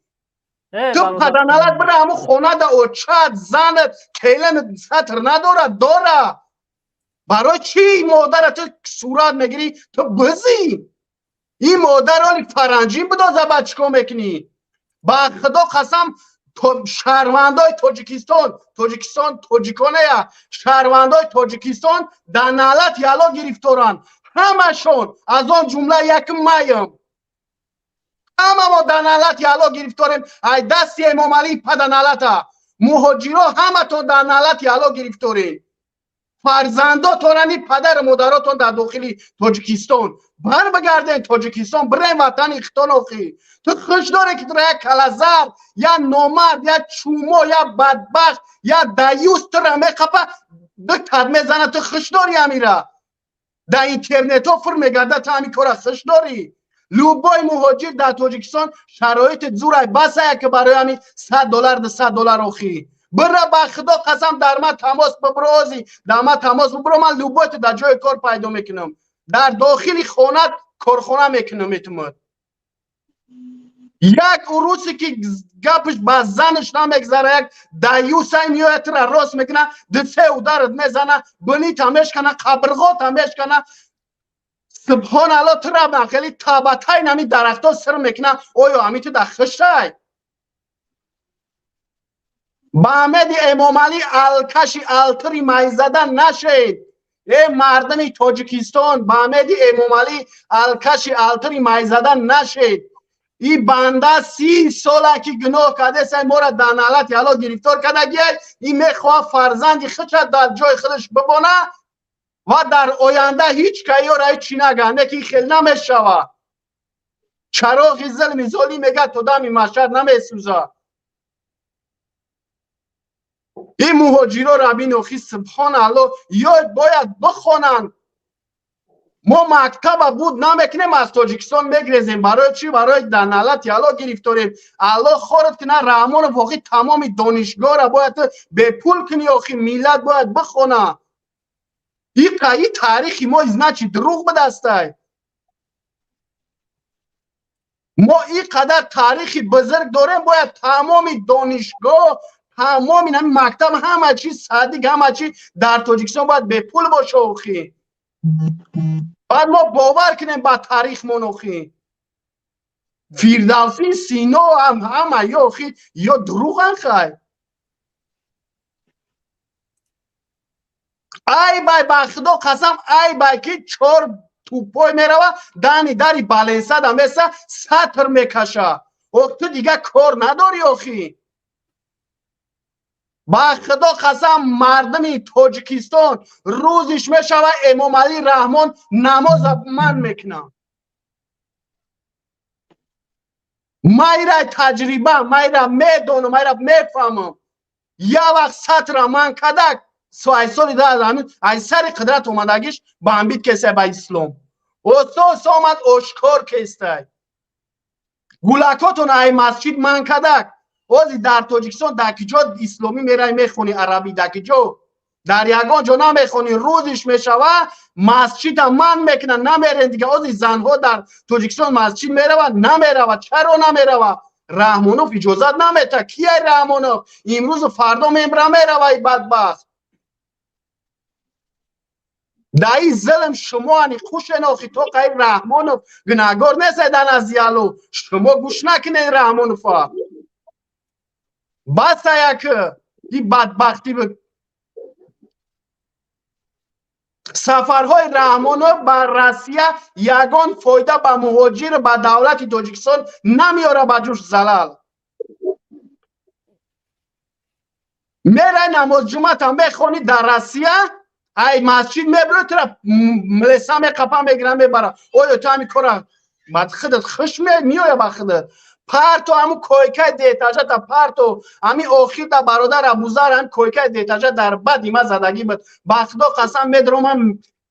[SPEAKER 7] Ту паданалат бира, ҳамун хонада очат, занат, келинат сатр надорад? Дора. Барои чӣ модара ту сурат мегирӣ? Ту бизӣ, ин модарони фаранҷин бидоза, ба чӣ кор мекунӣ? Ба Худо қасам, шаҳрвандои Тоҷикистон, Тоҷикистон тоҷиконея, шаҳрвандои Тоҷикистон дар налати Алло гирифторанд ҳамашон, аз он ҷумла якм маям. Ҳама мо дар налати Алло гирифторем ай дасти Эмомалии паданалата. Муҳоҷиро, ҳаматон дар налати Алло гирифторем. Фарзандотонани падару модаротон дар дохили Тоҷикистон. Бар бигарден Тоҷикистон, бирен ватани хитон. Охӣ, ту хуш доре, ки тура як калазар, як номард, як чумо, як бадбахт, як даюс тура меқапа, ду тад мезана? Ту хуш дорӣ амира? Дар интернетҳо фур мегарда, ту ҳамин кора хуш дорӣ? Любой муҳоҷир дар Тоҷикистон шароити зурай басая, ки барои ҳамин 100 доллар, 200 доллар. Охӣ, бира, ба Худо қасам, дар ман тамос бибро, ози дар ман тамос бибро, ман любой ту дар ҷои кор пайдо мекунам, дар дохили хона корхона мекунам метумад. Як урусе ки гапаш ба занаш намегзара, як даюсай меояд, тура рост мекуна, ду-се ударат мезана, бинита мешкана, қабрғота мешкана. Субҳон Алло, тура хеле табатай нами дарахто сир мекуна. Оё ҳами ту дар хушай? Ба Аҳмеди Эмомалӣ алкаши алтури майзада нашед. Э, мардуми Тоҷикистон, ба Аҳмеди Эмомалӣ алкаши алтури майзада нашед. И банда 30 сола ки гуноҳ кардесай, мора дар налати Алло гирифтор кардагиай. И мехоҳад фарзанди худша дар ҷои худаш бибона ва дар оянда ҳеҷ кайёра ҳеҷ чӣ нагӯянд, ки хел намешавад. Чароғи зулми золим, мега, то дами маҳшар намесӯзад. Ин муҳоҷироро бин, охи, субҳон Алло, ё бояд бихонанд. Мо мактаба буд намекунем, аз Тоҷикистон мегрезем. Барои чӣ? Барои дар налати Алло гирифторем. Алло хорат кина, Раҳмонов. Охи, тамоми донишгоҳра бояд бепул кунӣ. Охи, миллат бояд бихона. И таърихи мо, значит, дурӯғ бидастай. Мо ин қадар таърихи бузург дорем, бояд тамоми донишгоҳ, тамоми ҳами мактаб, ҳама чиз, садик, ҳама чи дар Тоҷикистон бояд бепул боша. Охи. Баъд мо бовар кунем ба таърихмон охи. Фирдавсӣ, Сино ҳама ё охи ё дурӯған хай. Ай бай, ба худо қасам, ай бай ки чор тупой мерава, дани дари баленсада меса сатр мекаша. Ох, ту дига кор надорӣ охи. Ба худо қасам, мардуми Тоҷикистон рӯзиш мешава Эмомалӣ Раҳмон намоза ман мекунам. Майра таҷриба, майра медонам, майра мефаҳмам. Я вақт сатра ман кадак ай соли ай сари қудрат омадагиш бамбид кесай ба ислом. Осос омад ошкор кестай. Гулакотон ай масҷид ман кадак. Ози дар Тоҷикистон дар ки ҷо исломӣ мерай мехонӣ арабӣ, дар ки ҷо? Дар ягон ҷо намехонӣ. Рӯзиш мешава масҷида ман мекунад, намерен дига. Ози занҳо дар Тоҷикистон масҷид меравад, намеравад. Чаро намерава? Раҳмонов иҷозат намета. Кияй Раҳмонов? Имрӯзу фардо мемра мерава и бадбахт. Дар ин зулм шумо ани хушен охи, то қаи Раҳмонов гунаҳгор нестай дар назди Аллоҳ. Шумо гӯш накунед Раҳмонова. Баса як и бадбахтӣ буд. Сафарҳои Раҳмонов ба Россия ягон фоида ба муҳоҷир, ба давлати Тоҷикистон намеёрад, ба ҷуз залал. Мерай намозҷумъата мехонӣ дар Россия, ай масҷид мебирои, тура млеса меқапа мегира мебара. Оё ту ҳамин кора ба худат хуш меоя ба худат? Парто ҳамун койкаи деэтажата парто. Ҳамин охир да бародар Абузар ҳамин койкаи деэтажа дар бади ма задагӣ буд. Ба худо қасам медромам,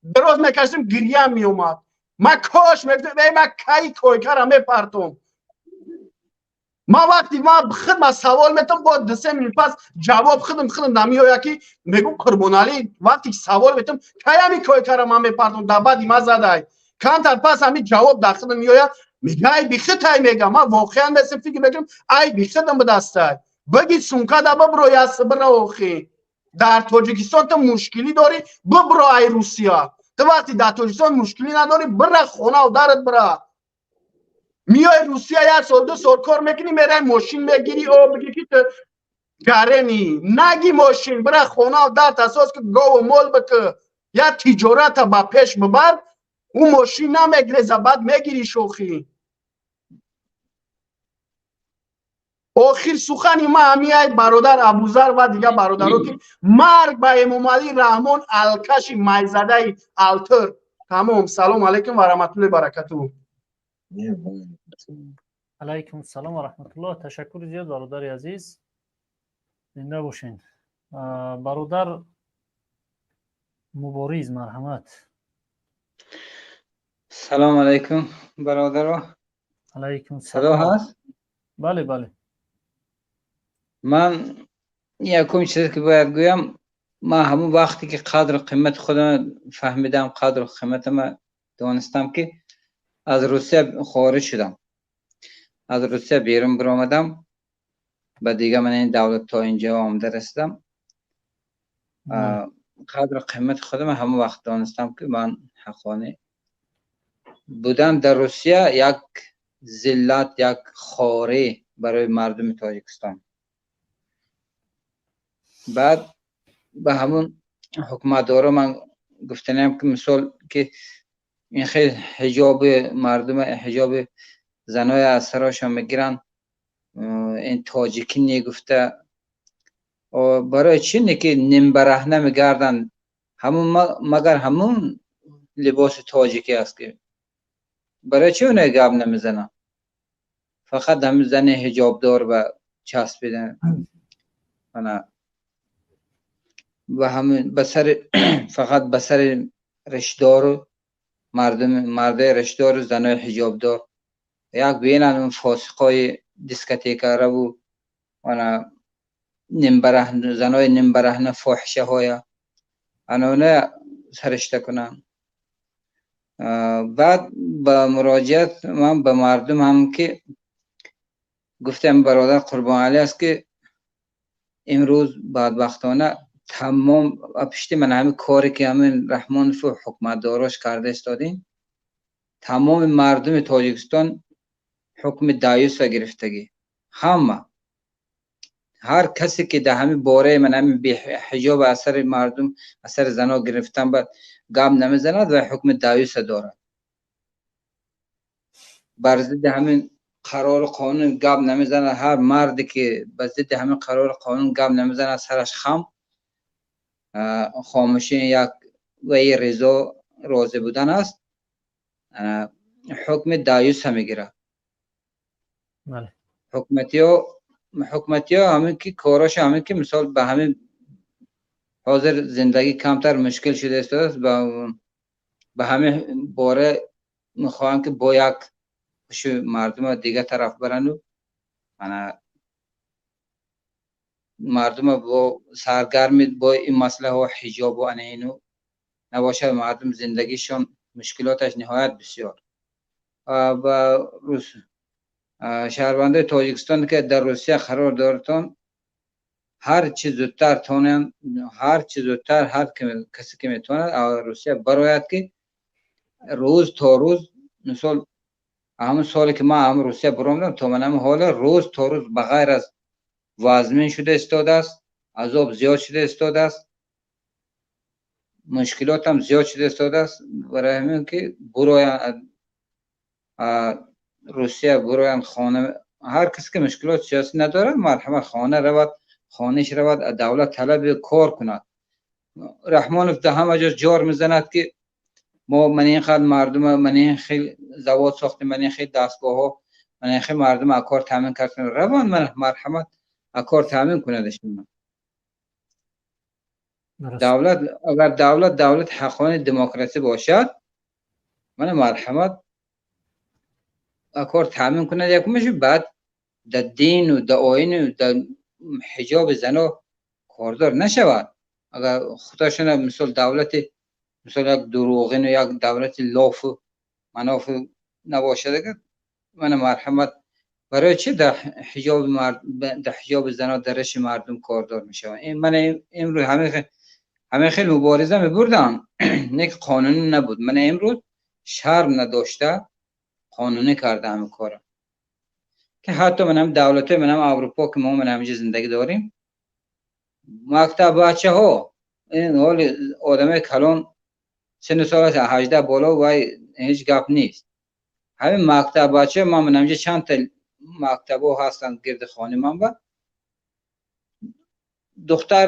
[SPEAKER 7] дароз мекашидим, гирьям меомад. Ма кош мегуфтам, эй ма кай койкара мепартом. Ма вақти ма худ ма савол метам, бо ду-се минут пас ҷавоб худам худам намеоя ки мегӯм Қурбоналӣ, вақте ки савол метам, кай ҳамин койкара ман мепартом, дар бади ма задай. Камтар пас ҳамин ҷавоб дар худам меояд. Мега ай бихитай, мега ман воқеан месем фикр мекунам, ай бихидам будастай. Биги сумкада бибро яс бира охи. Дар Тоҷикистон ту мушкилӣ дорӣ, бибро ай Русия. Ту вақти дар Тоҷикистон мушкилӣ надорӣ, бира хонау дарат бира. Миёи Русия як сол ду сол кор мекунӣ, мерай мошин мегирӣ, о бигӣ ки ту гарени. Наги мошин, бира хонау дарт асос ки гову мол бикӣ. Як тиҷората ба пеш бибар, ӯ мошин намегиреза, баъд мегирӣ шохӣ. Охир сухани ма ҳамияй бародар Абузар ва дигар бародаро ки марг ба Эмомалӣ Раҳмон, алкаши майзадаи алтир. Тамом. Салом алайкум ва раҳматуллоҳи баракатуҳ.
[SPEAKER 1] Алайкум салом ва раҳматуллоҳ. Ташаккури зиёд бародари азиз, зинда бошед. Бародар Мубориз, марҳамат.
[SPEAKER 8] Салом алайкум бародаро.
[SPEAKER 1] Алайкум
[SPEAKER 8] салом. Ҳаст?
[SPEAKER 1] Бале, бале.
[SPEAKER 8] Ман якум чизе ки бояд гӯям, ман ҳамун вақте ки қадру қимати худам фаҳмидам, қадру қиматама донистам, ки аз Русия хориҷ шудам, аз Русия берун биромадам, ба дига ман ин давлат то инҷо омада расидам. Қадру қимати худам ҳамун вақт донистам, ки ман ҳаққонӣ будан дар Русия як зиллат, як хорӣ барои мардуми Тоҷикистон. Баъд ба ҳамун ҳукуматдоро ман гуфтаниям, ки мисол ки ин хел ҳиҷоби мардум, ҳиҷоби занои аз сарошон мегиранд, ин тоҷикӣ негуфта, барои чӣ не ки нимбараҳна мегарданд? Ҳамун магар ҳамун либоси тоҷикӣ аст, ки барои чӣ оно гап намезананд? Фақат ҳамин зани ҳиҷобдор ба часпидан, ана ба ҳамин ба сари фақат ба сари ришдору мардум, мардаи ришдору занои ҳиҷобдор як бинанд, он фосиқои дискотекараву ана нимбараҳна, занои нимбараҳна, фоҳишаҳоя ана она саришта кунанд. Баъд ба муроҷиат ман ба мардум ҳам ки гуфтам, бародар Қурбоналӣ аст, ки имрӯз бадбахтона Тамом пишти ман ҳамин коре ки ҳамин Раҳмонову ҳукуматдорош карда истодем, тамоми мардуми Тоҷикистон ҳукми даюса гирифтагӣ. Ҳама, ҳар касе ки дар ҳамин бораи ман ҳамин беҳиҷоб асари мардум, асари зано гирифтан ба гап намезанад ва ҳукми даюса дорад. Бар зидди ҳамин қарору қонун гап намезанад, ҳар марде ки ба зидди ҳамин қарору қонун гап намезанад, сараш хам, хомӯшӣ як ваи ризо, розӣ будан аст, ҳукми даюса мегирад. Ҳукуматиҳо ҳамин ки короша ҳамин ки мисол ба ҳамин ҳозир зиндагӣ камтар мушкил шуда истодааст, ба ҳамин бора мехоҳанд ки бо як хуши мардума дигар тараф баранду ана мардума бо саргарми бо ин масъалаҳо, ҳиҷобу ана ину набошад, мардум зиндагишон мушкилоташ ниҳоят бисёр. Ба шаҳрвандои Тоҷикистон ки дар Русия қарор доритон, ҳар чи зудтар тонанд, ҳар чи зудтар ҳар касе ки метавонад, Русия барояд, ки рӯз то рӯз, мисол ҳамун соле ки ман ҳамун Русия баромадам то ман ҳамин ҳола, рӯз то рӯз ба ғайр аз вазмин шуда истодааст, азоб зиёд шуда истодааст, мушкилотам зиёд шуда истодааст. Барои ҳамин ки буроянд Русия, буроянд хона. Ҳар касе ки мушкилоти сиёсӣ надорад, марҳамат, хона равад, хониш равад, давлат талаби кор кунад. Раҳмонов дар ҳама ҷо ҷор мезанад ки мо ман ин қадр мардум, ман ин хел завод сохтем, ман ин хел дастгоҳҳо, ман ин хел мардум кор таъмин кардем. Раванд, марҳамат, кор таъмин кунадашон давлат. Агар давлат давлати ҳаққони демократӣ бошад, мана марҳамат, кор таъмин кунад якумаш, баъд дар дину дар оину дар ҳиҷоби зано кордор нашавад. Агар худошона мисол давлати мисол як дурӯғину як давлати лофу манофу набошад, агар мана марҳамат, барои чӣ дар ҳиҷоби зано, дар раши мардум кордор мешаванд? Мана имрӯз ҳамин хел мубориза мебурдам, не ки қонунӣ набуд. Мана имрӯз шарм надошта қонунӣ карда ҳамин кора, ки ҳатто манам давлатҳои манам Аврупо ки мо ман ҳаминҷо зиндагӣ дорем, мактаб бачаҳо, ин ҳоли одамои калон синну солаш 18 боло вай ҳеҷ гап нест, ҳамин мактаб бача, ман ҳаминҷо чандта мактабҳо ҳастанд гирди хонаи ман, ба духтар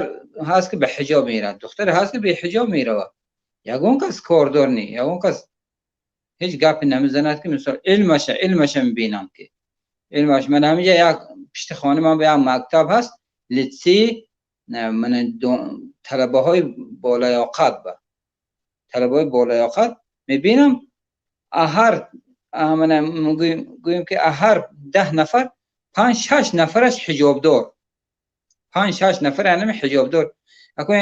[SPEAKER 8] ҳаст ки ба ҳиҷоб меравад, духтаре ҳаст ки беҳиҷоб меравад. Ягон кас кордор не, ягон кас ҳеҷ гапе намезанад, ки мисол илмаша мебинам ки илмаш. Ман ҳаминҷа як пишти хонаи ман ба як мактаб ҳаст, литсей, ман талабаҳои болаёқат, ба талабаҳои болаёқат мебинам, ҳар гӯем ки ҳар 10 нафар панҷ шаш нафараш ҳиҷобдор, панҷ шаш нафар анами ҳиҷобдор. Акун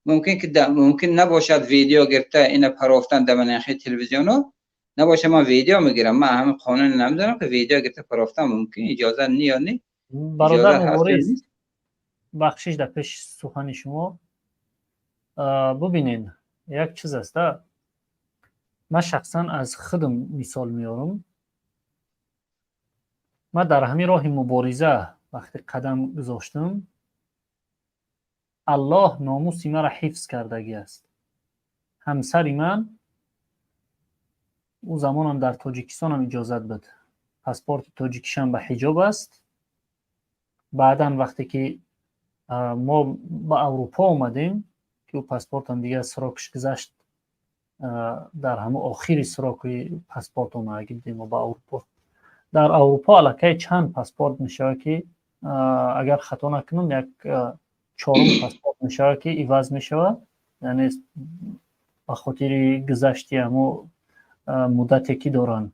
[SPEAKER 8] мумкин ки мумкин набошад видео гирифта ина парофтан дар манахи телевизионҳо набошад, ман видео мегирам. Ман ҳамин қонун намедонам ки видео гирифта парофтан мумкин иҷоза не ё не.
[SPEAKER 1] Бародар Мубориз, бахшиш дар пеши сухани шумо. Бубинед, як чиз аст. Ман шахсан аз худам мисол меорам. Ман дар ҳамин роҳи мубориза вақте қадам гузоштам, Аллоҳ номуси маро ҳифз кардагӣ аст. Ҳамсари ман ӯ замонам дар Тоҷикистонам иҷозат буд, паспорти тоҷикишам ба ҳиҷоб аст. Баъдан вақте ки мо ба Аврупо омадем, ки ӯ паспортам дигар срок ш гузашт, дар ҳамон охири срок и паспорт омада будем мо ба Аврупо. Дар Аврупо аллакай чанд паспорт мешавад ки, агар хато накунам, як чорум паспорт мешавад ки иваз мешавад, яъне ба хотири гузашти ҳамо муддате ки доранд.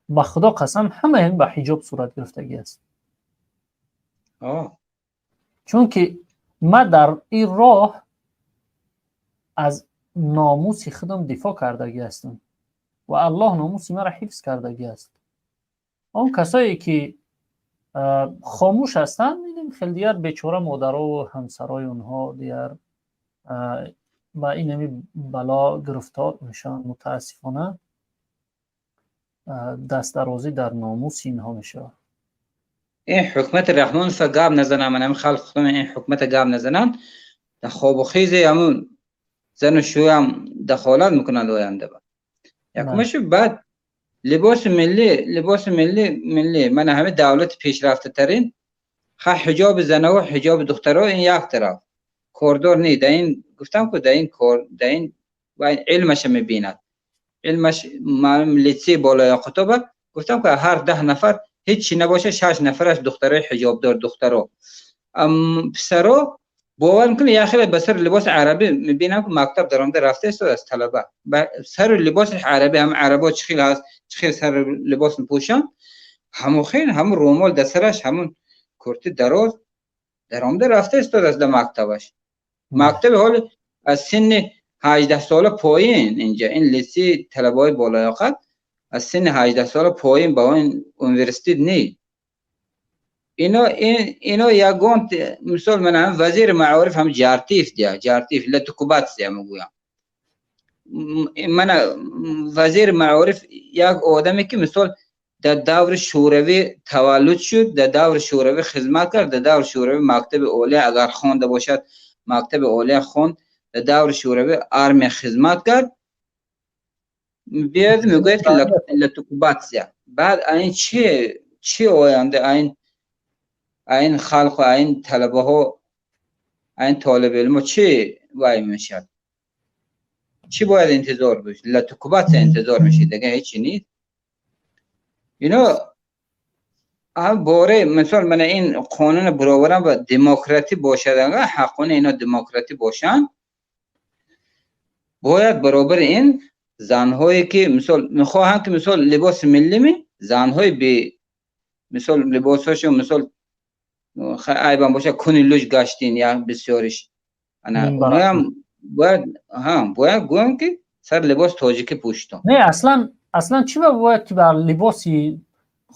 [SPEAKER 1] Ба Худо қасам, ҳамаи ба ҳиҷоб сурат гирифтагӣ аст, чунки ман дар ин роҳ аз номуси худам дифоъ кардагӣ ҳастам ва Аллоҳ номуси маро ҳифз кардагӣ аст. Он касое ки Хомӯш ҳастанд. Хеле дигар бечора модарову ҳамсарои онҳо дигар ба инами бало гирифтор мешаванд. Мутаассифона, дастдарозӣ дар номуси инҳо мешавад.
[SPEAKER 8] Ин ҳукумати Раҳмонова гап назанам, манам халқ худам, ин ҳукумата гап назананд, дар хобу хези ҳамун зану шӯям дахолат мекунанд оянда. Якумашу баъд либоси миллӣ, либоси миллӣ, миллӣ мана ҳами давлати пешрафтатарин ха, ҳиҷоби занаво, ҳиҷоби духтаро ин як тараф кордор не. Да ин гуфтам ку, да ин кор, да ин илмаша мебинад, илмаш литсей болояқутоба. Гуфтам ку, ҳар 10 нафар ҳеҷ чи набошад, шаш нафараш духтарои ҳиҷобдор, духтаро. Писаро бовар мекунӣ, як хеле ба сари либоси арабӣ мебинам, ки мактаб даромада рафта истодааст талаба, ба сари либоси арабӣ. Ҳам арабо чӣ хел ҳаст, чӣ хел сари либос мепӯшанд, ҳамон хел, ҳамон рӯмол дар сараш, ҳамон курти дароз даромада рафта истодааст дар мактабаш. Мактаби ҳоли аз синни 18 сола поин инҷа, ин литсей талабаҳои болояқат аз синни 18 сола поин, ба он университет не. Ино ягон мисол, ман вазири маориф ҳам Ҷартиев дия, Ҷартиев латукубатсия мегӯям. Мана вазири маориф як одаме, ки мисол дар даври Шӯравӣ таваллуд шуд, дар даври Шӯравӣ хизмат кард, дар даври Шӯравӣ мактаби олия агар хонда бошад, мактаби олия хонд, дар даври Шӯравӣ армия хизмат кард, биёд мегӯяд, ки латукубатсия. Баъд айн чи оянда айн халқу айн талабаҳо, айн толибилмо чӣ вай мешавад? Чӣ бояд интизор бошд? Латукубатсия интизор мешид, дига ҳечи нест. Ино боре мисол мана ин қонуни бароваран ва демократӣ бошад, ҳаққони ино демократӣ бошанд, бояд баробари ин занҳое, ки мисол мехоҳанд, ки мисол либоси миллими занҳои бе мисол либосҳошо мисол айбам бошад, куни луҷ гаштин, як бисёриш ана оноям бояд гӯям, ки сар либос тоҷикӣ пӯштон.
[SPEAKER 1] Не, аслан чӣ бояд, ки бар либоси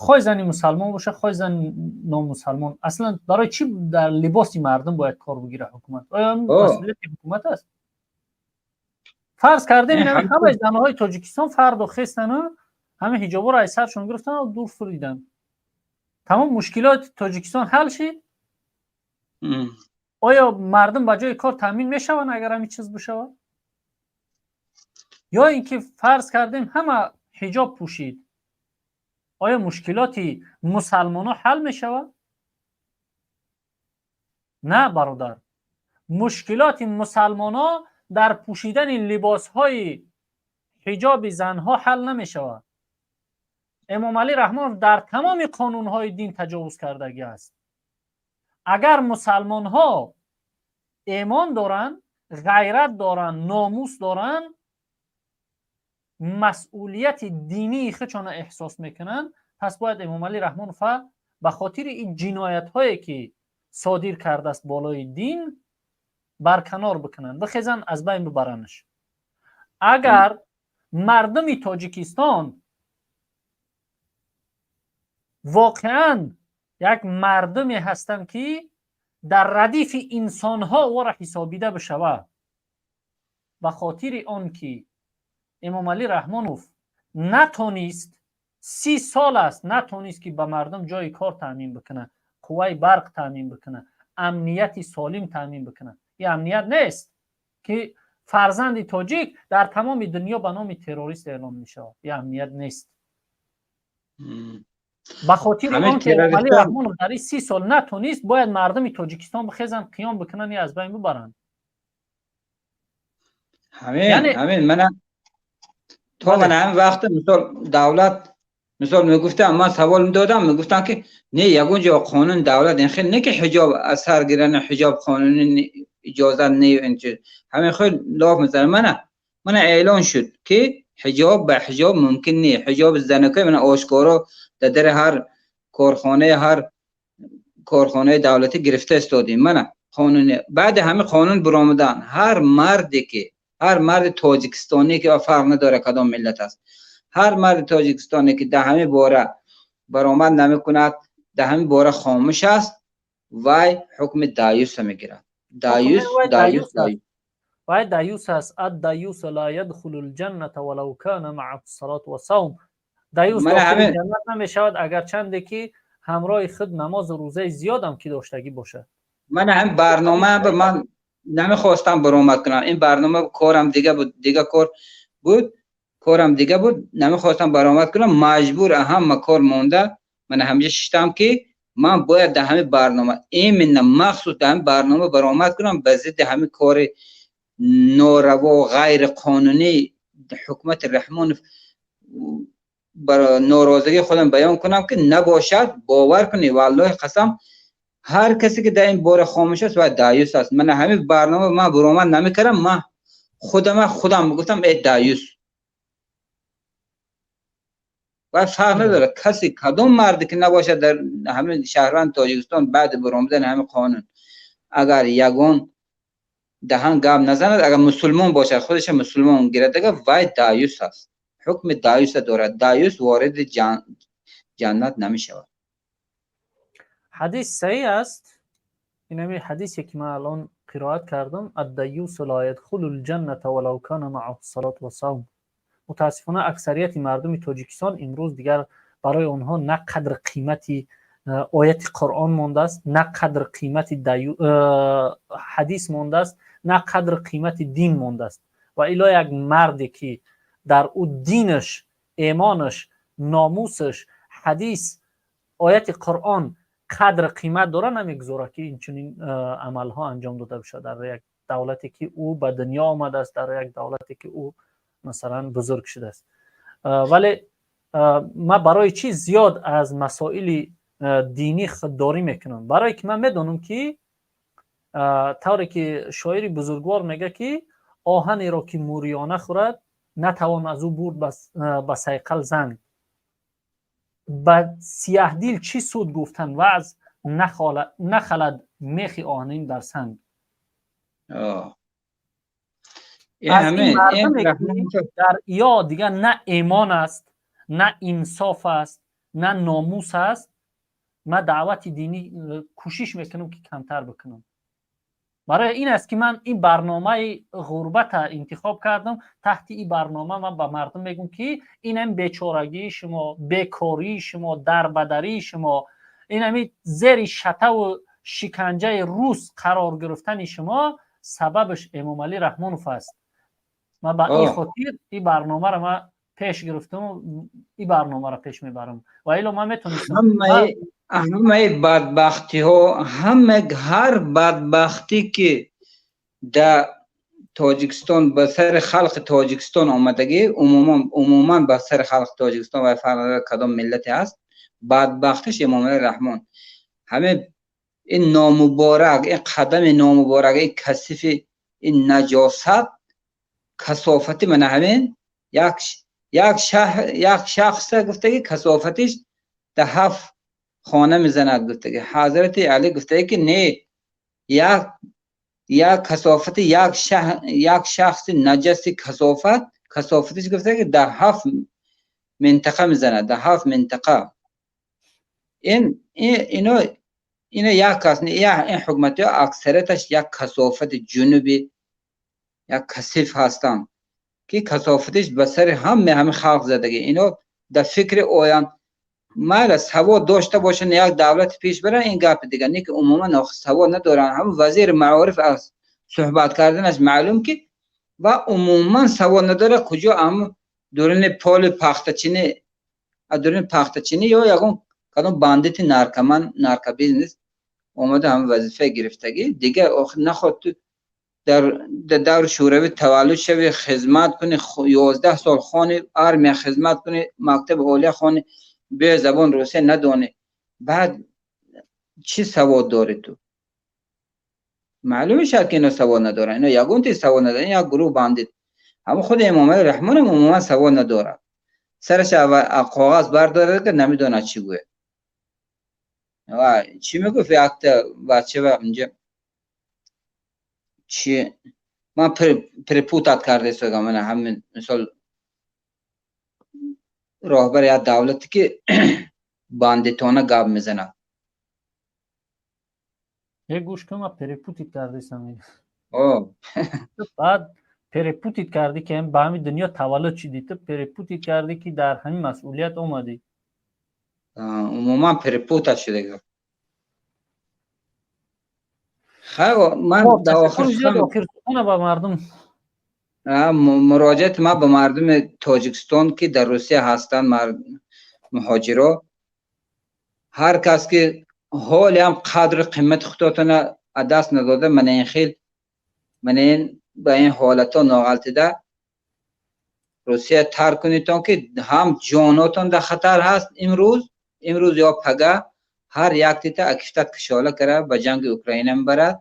[SPEAKER 1] хоҳ зани мусалмон бошад, хоҳ зани номусалмон, аслан барои чӣ дар либоси мардум бояд кор бигирад ҳукумат? Оё масъулияти ҳукумат аст? Фарз кардем, ҳамаи занҳои Тоҷикистон фардо хестану ҳама ҳиҷобҳоро аз саршон гирифтану дур фуриданд, тамом мушкилоти Тоҷикистон ҳал шид? Оё мардум ба ҷои кор таъмин мешаванд, агар ҳамин чиз бишавад? Ё ин ки фарз кардем, ҳама ҳиҷоб пӯшид, оё мушкилоти мусалмонҳо ҳал мешавад? На, бародар, мушкилоти мусалмонҳо дар пӯшидани либосҳои ҳиҷоби занҳо ҳал намешавад. Эмомалӣ Раҳмонов дар тамоми қонунҳои дин таҷовуз кардагӣ аст. Агар мусалмонҳо эмон доранд, ғайрат доранд, номус доранд, масъулияти динии худшона эҳсос мекунанд, пас бояд Эмомалӣ Раҳмонова ба хотири ин ҷиноятҳое, ки содир кардааст болои дин, барканор бикунанд, бихезанд, аз байн бибаранаш. Агар мардуми Тоҷикистон воқеан як мардуме ҳастанд, ки дар радифи инсонҳо ӯро ҳисобида бишавад, ба хотири он ки Эмомалӣ Раҳмонов натонист, 30 сол аст натонист, ки ба мардум ҷои кор таъмин бикунад, қувваи барқ таъмин бикунад, амнияти солим таъмин бикунад. Ин амният нест, ки фарзанди тоҷик дар тамоми дунё ба номи террорист эълон мешавад. Ин амният нест. Ба хотири он ки Эмомалӣ Раҳмонов дар ин 30 сол натонист, бояд мардуми Тоҷикистон бихезанд, қиём бикунанд, аз байн бибаранд.
[SPEAKER 8] Ҳамин мана то мана ҳамин вақта мисол давлат мисол мегуфтам, ман савол медодам, мегуфтам, ки не, ягон ҷо қонун давлат ин хел не, ки ҳиҷоб аз сар гирани ҳиҷоб қонуни иҷозат не, ин чиз ҳамин хел лоф мезанам. Мана эълон шуд, ки ҳиҷоб ба ҳиҷоб мумкин не, ҳиҷоби занакои мана ошкоро дар дари ҳар корхонаи давлатӣ гирифта истодем. Мана қонуни баъди ҳамин қонун биромадан, ҳар марде ки, ҳар марди тоҷикистонӣ ки, фарқ надорад кадом миллат аст, ҳар марди тоҷикистонӣ, ки дар ҳамин бора баромад намекунад, дар ҳамин бора хомӯш аст, вай ҳукми даюса мегирад. Даюс, даюс, даюс.
[SPEAKER 1] Вай даюс аст. Ад-даюс ла ядхулу л-ҷанната валав кана маъаҳу ссалоту вассавм. Даюс дохили ҷаннат намешавад, агарчанде ки ҳамроҳи худ намозу рӯзаи зиёдам ки доштагӣ бошад.
[SPEAKER 8] Ман ҳамин барнома ман намехостам баромад кунам. Ин барнома корам дига буд, дига кор буд, корам дига буд, намехостам баромад кунам, маҷбур ҳама кор монда, ман ҳамҷа шиштам ки ман бояд дар ҳамин барнома, именно махсус дар ҳамин барнома баромад кунам ба зидди ҳамин кори нораво, ғайриқонунӣ ҳукумати Раҳмонов норозигии худам баён кунам, ки набошад, бовар кунӣ, валлоҳи қасам, ҳар касе ки дар ин бора хомӯш аст, вай даюс аст. Ман ҳамин барнома ман баромад намекардам, ман худама худам гуфтам: э даюс. Вай фарқ надорад, касе, кадом марде ки набошад, дар ҳамин шаҳрванд Тоҷикистон баъди баромадани ҳамин қонун агар ягон даҳан гап назанад, агар мусулмон бошад, худаша мусулмон гирад, агар вай даюс аст, ҳукми даюса дорад, даюс вориди ҷаннат намешавад.
[SPEAKER 1] Ҳадис саҳиҳ аст. Инами ҳадисе ки ман алон қироат кардам: ад-даюсу ла ядхулу л-ҷанната валав кана маъаҳу ссалоту вассавм. Мутаассифона, аксарияти мардуми Тоҷикистон имрӯз дигар барои онҳо на қадр қимати ояти Қуръон мондааст, на қадр қимати ҳадис мондааст, на қадр қимати дин мондааст. Ва илло як марде ки дар ӯ динаш, эмонаш, номусаш, ҳадис, ояти Қуръон қадр қимат дора, намегузорад ки инчунин амалҳо анҷом дода бошад дар як давлате ки ӯ ба дунё омадааст, дар як давлате ки ӯ, масалан, бузург шудааст. Вале ман барои чӣ зиёд аз масоили динӣ худдорӣ мекунам? Барое ки ман медонам ки тавре ки шоири бузургвор мега ки оҳанеро ки мӯриёна хӯрад, натавон аз ӯ бурд ба сайқал занг, ба сияҳдил чӣ суд гуфтан ваъз, нахалад мехи оҳанин дар санг. Аз ин мардуме ки дар ё дигар на эмон аст, на инсоф аст, на номус аст, ман даъвати динӣ кӯшиш мекунам ки камтар бикунам. Барои ин аст ки ман ин барномаи ғурбата интихоб кардам. Таҳти ин барнома ман ба мардум мегӯм ки инам бечорагии шумо, бекории шумо, дарбадарии шумо, инами зери шатаву шиканҷаи рус қарор гирифтани шумо сабабаш Эмомалӣ Раҳмонов аст. Ман ба ин хотир ин барномаро ман пеш гирифтам, ин барномаро пеш мебарам. Ва ило ман метонистам
[SPEAKER 8] Ҳамаи бадбахтиҳо, ҳама, ҳар бадбахтӣ ки дар Тоҷикистон ба сари халқи Тоҷикистон омадагӣ, умуман, умуман ба сари халқи Тоҷикистон ва фарқ кадом миллате ҳаст, бадбахтиш Эмомалӣ Раҳмон. Ҳамин ин номуборак, ин қадами номуборак, ин касифи, ин наҷосат, касофати мана ҳамин як шахса гуфтаги, касофатиш да ҳафт хона мезанад гуфтаги. Ҳазрати Али гуфтаги ки не, як касофати як шахси наҷаси касофат, касофатиш гуфтаги дар ҳафт минтақа мезанад, дар ҳафт минтақа. Ин ино як кас, ин ҳукуматиҳо аксарияташ як касофати ҷунуби, як касиф ҳастанд ки касофатиш ба сари ҳаме халқ задагӣ. Ино дар фикри оянд майла савод дошта бошанд, як давлати пеш баранд, ин гапи дигар, не ки умуман савод надоранд. Ҳамн вазири маориф аз суҳбат карданаш маълум ки ва умуман савод надорад. Куҷо ам дуруни поли пахтачинӣ, дуруни пахтачинӣ ё ягон кадом бандити наркоман, наркобизнес омада ҳам вазифа гирифтагӣ. Дигар наход ту дар даври Шӯравӣ таваллуд шавӣ, хизмат кунӣ, 11 сол хони, армия хизмат кунӣ, мактаби олия хони, бе забон русия надонӣ, баъд чӣ савод дорӣ ту? Маълум мешавад ки ино савод надоранд, ино ягон тиз савод надоранд, як гурӯҳ бандит. Ҳамон худи Эмомалӣ Раҳмонам умуман савод надорад. Сараш коғаз бардорад ки намедонад чӣ гӯяд. Ва чӣ мегуфт якта бача ва инҷа чи ман перепутать карда истодам. Мана ҳамин мисол роҳбари як давлате ки бандитона гап мезанад.
[SPEAKER 1] Гӯш кун, ма перепутать кардисам. Баъд перепутать кардӣ, ки ба ҳамин дунё таваллуд шидӣ, ту перепутать кардӣ, ки дар ҳамин масъулият омадӣ.
[SPEAKER 8] Умуман перепутать шуда. Хайр, ман дар
[SPEAKER 1] охир ба мардум
[SPEAKER 8] муроҷиати ман ба мардуми Тоҷикистон, ки дар Русия ҳастанд, муҳоҷиро, ҳар кас ки ҳолиам қадру қимати худотона аз даст надода, мана ин хел, мана ин ба ин ҳолатҳо ноғалтида Русия тарк кунедтон, ки ҳам ҷонотон дар хатар ҳаст имрӯз ё пага ҳар як тита акифтат кишола кара ба ҷанги Украина мебарад.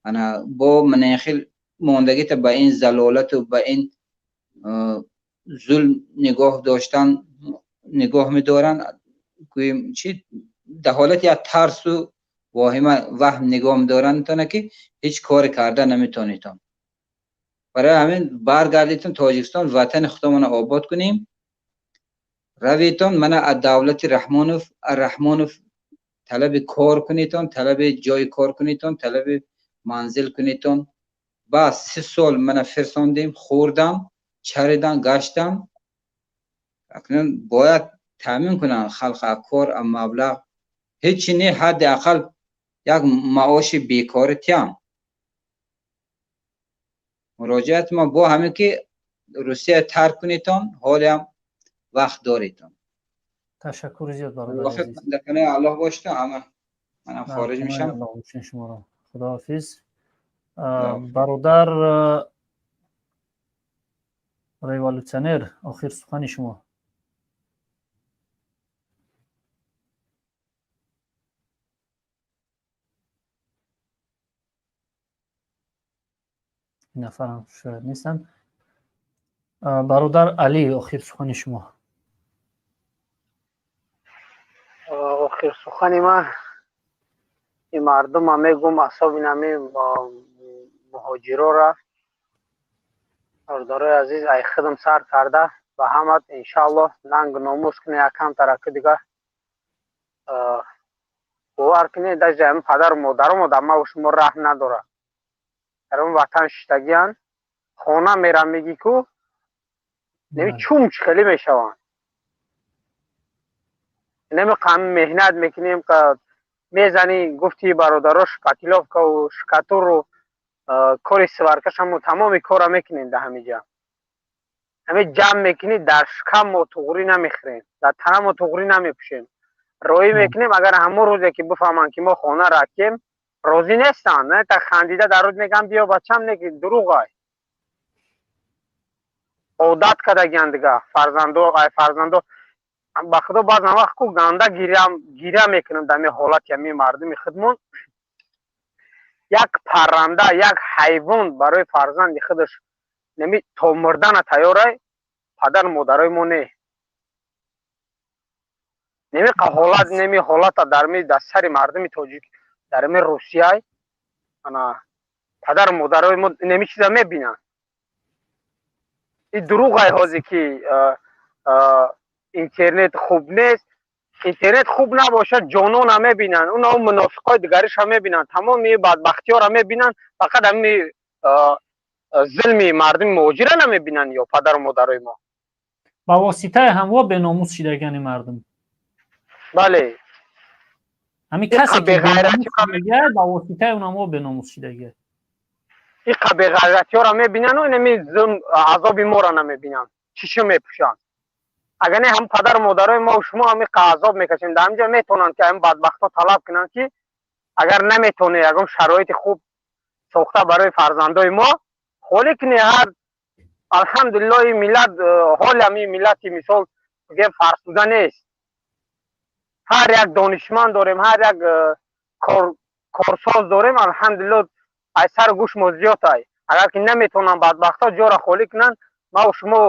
[SPEAKER 8] Ана бо мана ин хел мондагита ба ин залолату ба ин зулм нигоҳ доштан, нигоҳ медоранд, гӯем чи, дар ҳолати як тарсу воҳима, ваҳм нигоҳ медоранд, метавонад ки ҳеҷ коре карда наметавонедтон. Барои ҳамин баргардитон Тоҷикистон, ватани худамонро обод кунем. Равитон мана аз давлати Раҳмонов талаби кор кунедтон, талаби ҷои кор кунедтон, талаби манзил кунедтон. Бас 3 сол мана фирсондем, хӯрдам, чаридам, гаштам. Акнун бояд таъмин кунанд халқ аз кор, аз маблағ. Ҳеҷ не, ҳадди ақал як маоши бекорӣ тиям. Муроҷиати ма бо ҳамин ки Русия тарк кунедтон, ҳолиам вақт доредтон.
[SPEAKER 1] Ташаккури зиёд, бародари азиз.
[SPEAKER 8] Дар паноҳи Аллоҳ бошед, ҳама манам хориҷ мешам.
[SPEAKER 1] Шуморо худоҳофиз. Бародар революционер, охир сухани шумо. Ин нафарам шояд нестанд. Бародар Алӣ, охир сухани шумо.
[SPEAKER 5] Охир сухани ман ин мардума мегум, асоби нами муҳоҷирора, бародарои азиз, ай хидм сар карда ба ҳамат иншааллоҳ нанг номус куне, якам тараки дига бовар кунед, даже ҳамин падару модаромо дар маву шумо раҳм надорад. Дар он ватан шиштагиянд, хона мерам мегӣ ку неми чум хеле мешаванд. Неми қам меҳнат мекунем, мезанӣ, гуфти бародаро, шпатлёвкаву шкатуру кори сваркашамо тамоми кора мекунем дар ҳамиҷа. Ҳами ҷамъ мекунӣ, дар шикам мо туғрӣ намехӯрем, дар тана мо туғрӣ намепӯшем. Роӣ мекунем, агар ҳамон рӯзе ки бифаҳманд ки мо хона ракем, розӣ нестанд. Не, та хандида дар рӯз мегӯям биё бачам, не ки дурӯғай. Одат кардагиянд дига фарзандо, ай фарзандо ба худо баъзан вақт ку ганда гиря мекунам дар ҳамин ҳолати ҳамин мардуми худмон. Як парранда, як ҳайвон барои фарзанди худаш неми то мурдана тайёрай, падару модарои мо не. Неми ҳолат, неми ҳолата дар ми дар сари мардуми тоҷик, дар ми Русияй, ана падару модарои мо неми чиза мебинанд. Ин дурӯғай ҳозе ки интернет хуб нест. Интернет хуб набошад, ҷонона мебинанд, уна мунофиқои дигариша мебинанд, тамоми бадбахтиёра мебинанд, фақат ҳами зулми мардуми муҳоҷира намебинанд ё падару модарои мо.
[SPEAKER 1] Ба воситаи ҳамво беномус шидагани мардум.
[SPEAKER 5] Бале.
[SPEAKER 1] Ҳамин касе ки беғайратӣ ба воситаи унамво беномус шидагия.
[SPEAKER 5] Иқа беғайратиёра мебинанд, инами зулм азоби моро намебинанд, чишо мепӯшанд. Агар не ҳам падару модарои мо шумо ҳамин азоб мекашем, дар ҳаминҷо метавонанд ки ҳамин бадбахтҳо талаб кунанд, ки агар наметавонед ягон шароити хуб сохта барои фарзандои мо, холӣ кунед. Ҳар алҳамдулиллоҳ миллат, ҳоли ҳамин миллати мисол бигем фарсуда нест. Ҳар як донишманд дорем, ҳар як корсоз дорем, алҳамдулиллоҳ ай сару гӯш мо зиёд ай. Агар ки наметавонанд бадбахтҳо ҷора холӣ кунанд, ма шумо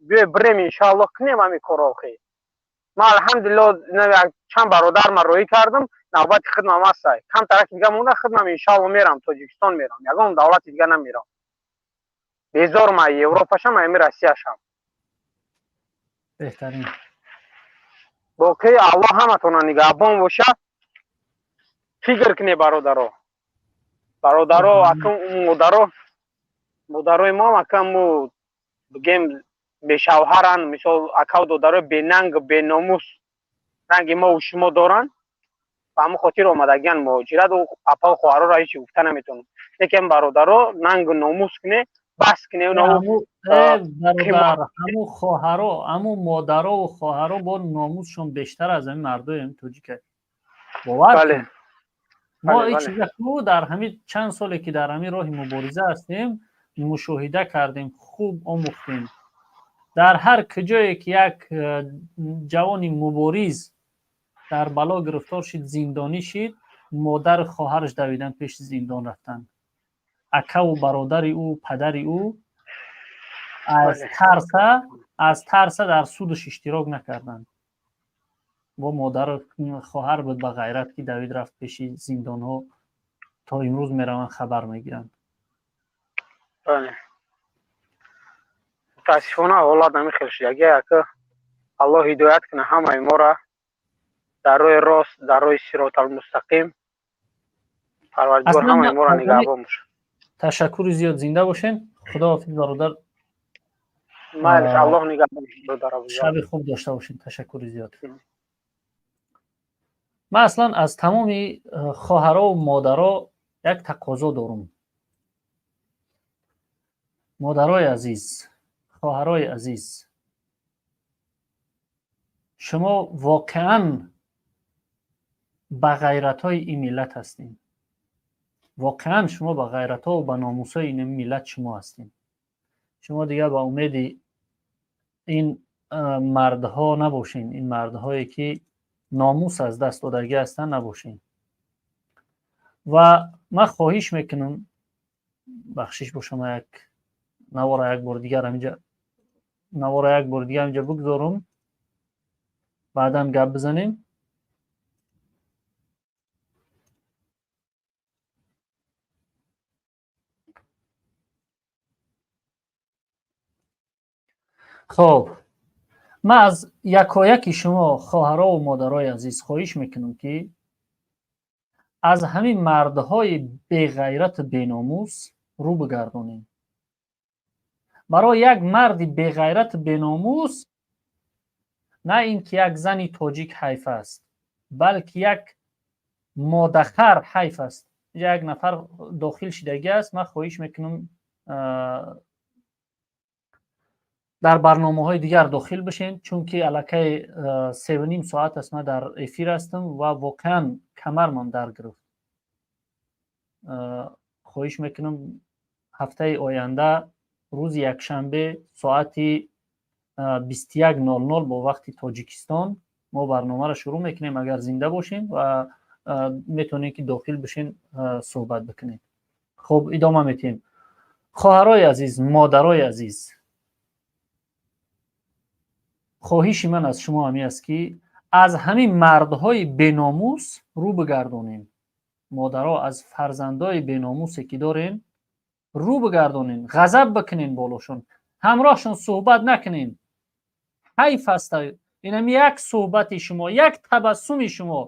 [SPEAKER 5] биёй бирем иншааллоҳ кунем ҳамин корро. Охир ман алҳамдулиллоҳ чанд бародар ман роҳӣ кардам, навбати хидмам ҳастай. Камтараки дига монда хидмам иншааллоҳ мерам, Тоҷикистон мерам, ягон давлати дига намерам. Безорам ай Европашам, ай Россияшам.
[SPEAKER 1] Беҳтарин.
[SPEAKER 5] Боқӣ Аллоҳ ҳаматона нигаҳбон боша. Фикр кне, бародаро, бародаро, акам модаро, модарои мо акаму бигем бешавҳаранд, мисол, акав додарои бенанг, беномус ранги мо шумо доранд, ба ҳамон хотир омадагиан муҳоҷират. Апау хоҳароро ҳеҷ гуфта наметавонам, лекин бародаро, нангу номус кне, бас кне.
[SPEAKER 1] Бародар, ҳамун хоҳаро, ҳамун модарову хоҳаро бо номусшон бештар аз ҳамин мардои тоҷика, бовар. Мо ин чиза дар ҳамин чанд соле, ки дар ҳамин роҳи мубориза ҳастем, мушоҳида кардем, хуб омӯхтем. Дар ҳар куҷое ки як ҷавони мубориз дар бало гирифтор шид, зиндонӣ шид, модару хоҳараш давидан пеши зиндон рафтанд. Акаву бародари ӯ, падари ӯ аз тарса дар судаш иштирок накарданд. Бо модару хоҳар буд ба ғайрат, ки давид рафт пеши зиндонҳо, то имрӯз мераванд, хабар мегиранд.
[SPEAKER 5] Мутаассифона, ҳолат ҳамин хел шудаги. Ака, Аллоҳ ҳидоят кунад ҳамаи мора дар роҳи рост, дар роҳи сироталмустақим. Парвардигор ҳамаи моро нигаҳбон бошад.
[SPEAKER 1] Ташаккури зиёд, зинда бошен, худоҳофиз, бародар.
[SPEAKER 5] Майлиш, Аллоҳ нигаҳбон.
[SPEAKER 1] Шаби хуб дошта бошен, ташаккури зиёд. Ман аслан аз тамоми хоҳарову модаро як тақозо дорум. Модарои азиз, хоҳарои азиз, шумо воқеан ба ғайратҳои ин миллат ҳастем. Воқеан шумо ба ғайратҳову ба номусҳои ин миллат шумо ҳастем. Шумо дигар ба умеди ин мардҳо набошен, ин мардҳое ки номус аз даст додагӣ ҳастанд, набошен. Ва ман хоҳиш мекунам, бахшиш бошам, як навора як бори дигар ҳаминҷа, навора як бори дигар ҳаминҷа бигзорум, баъдан гап бизанем. Хоб, ман аз якояки шумо, хоҳарову модарои азиз, хоҳиш мекунам, ки аз ҳамин мардҳои беғайрату беномус рӯ бигардонем. Барои як марди беғайрату беномус на ин ки як зани тоҷик ҳайф аст, балки як модахар ҳайф аст. Инҷа як нафар дохил шидагӣ аст. Ман хоҳиш мекунам, дар барномаҳои дигар дохил бишен, чунки аллакай 3,5 соат аст ман дар эфир ҳастам ва воқеан камармам дар гирифт. Хоҳиш мекунам, ҳафтаи оянда рӯзи якшанбе соати 21:00 бо вақти Тоҷикистон мо барномаро шурӯъ мекунем, агар зинда бошем, ва метавонем ки дохил бишен, суҳбат бикунем. Хуб, идома метиҳем. Хоҳарои азиз, модарои азиз, хоҳиши ман аз шумо ҳамин аст, ки аз ҳамин мардҳои беномус рӯ бигардонем. Модаро, аз фарзандои беномусе ки дорем, рӯ бигардонем, ғазаб бикунем болошон, ҳамроҳшон суҳбат накунем. Ҳайф аст инами як суҳбати шумо, як табассуми шумо,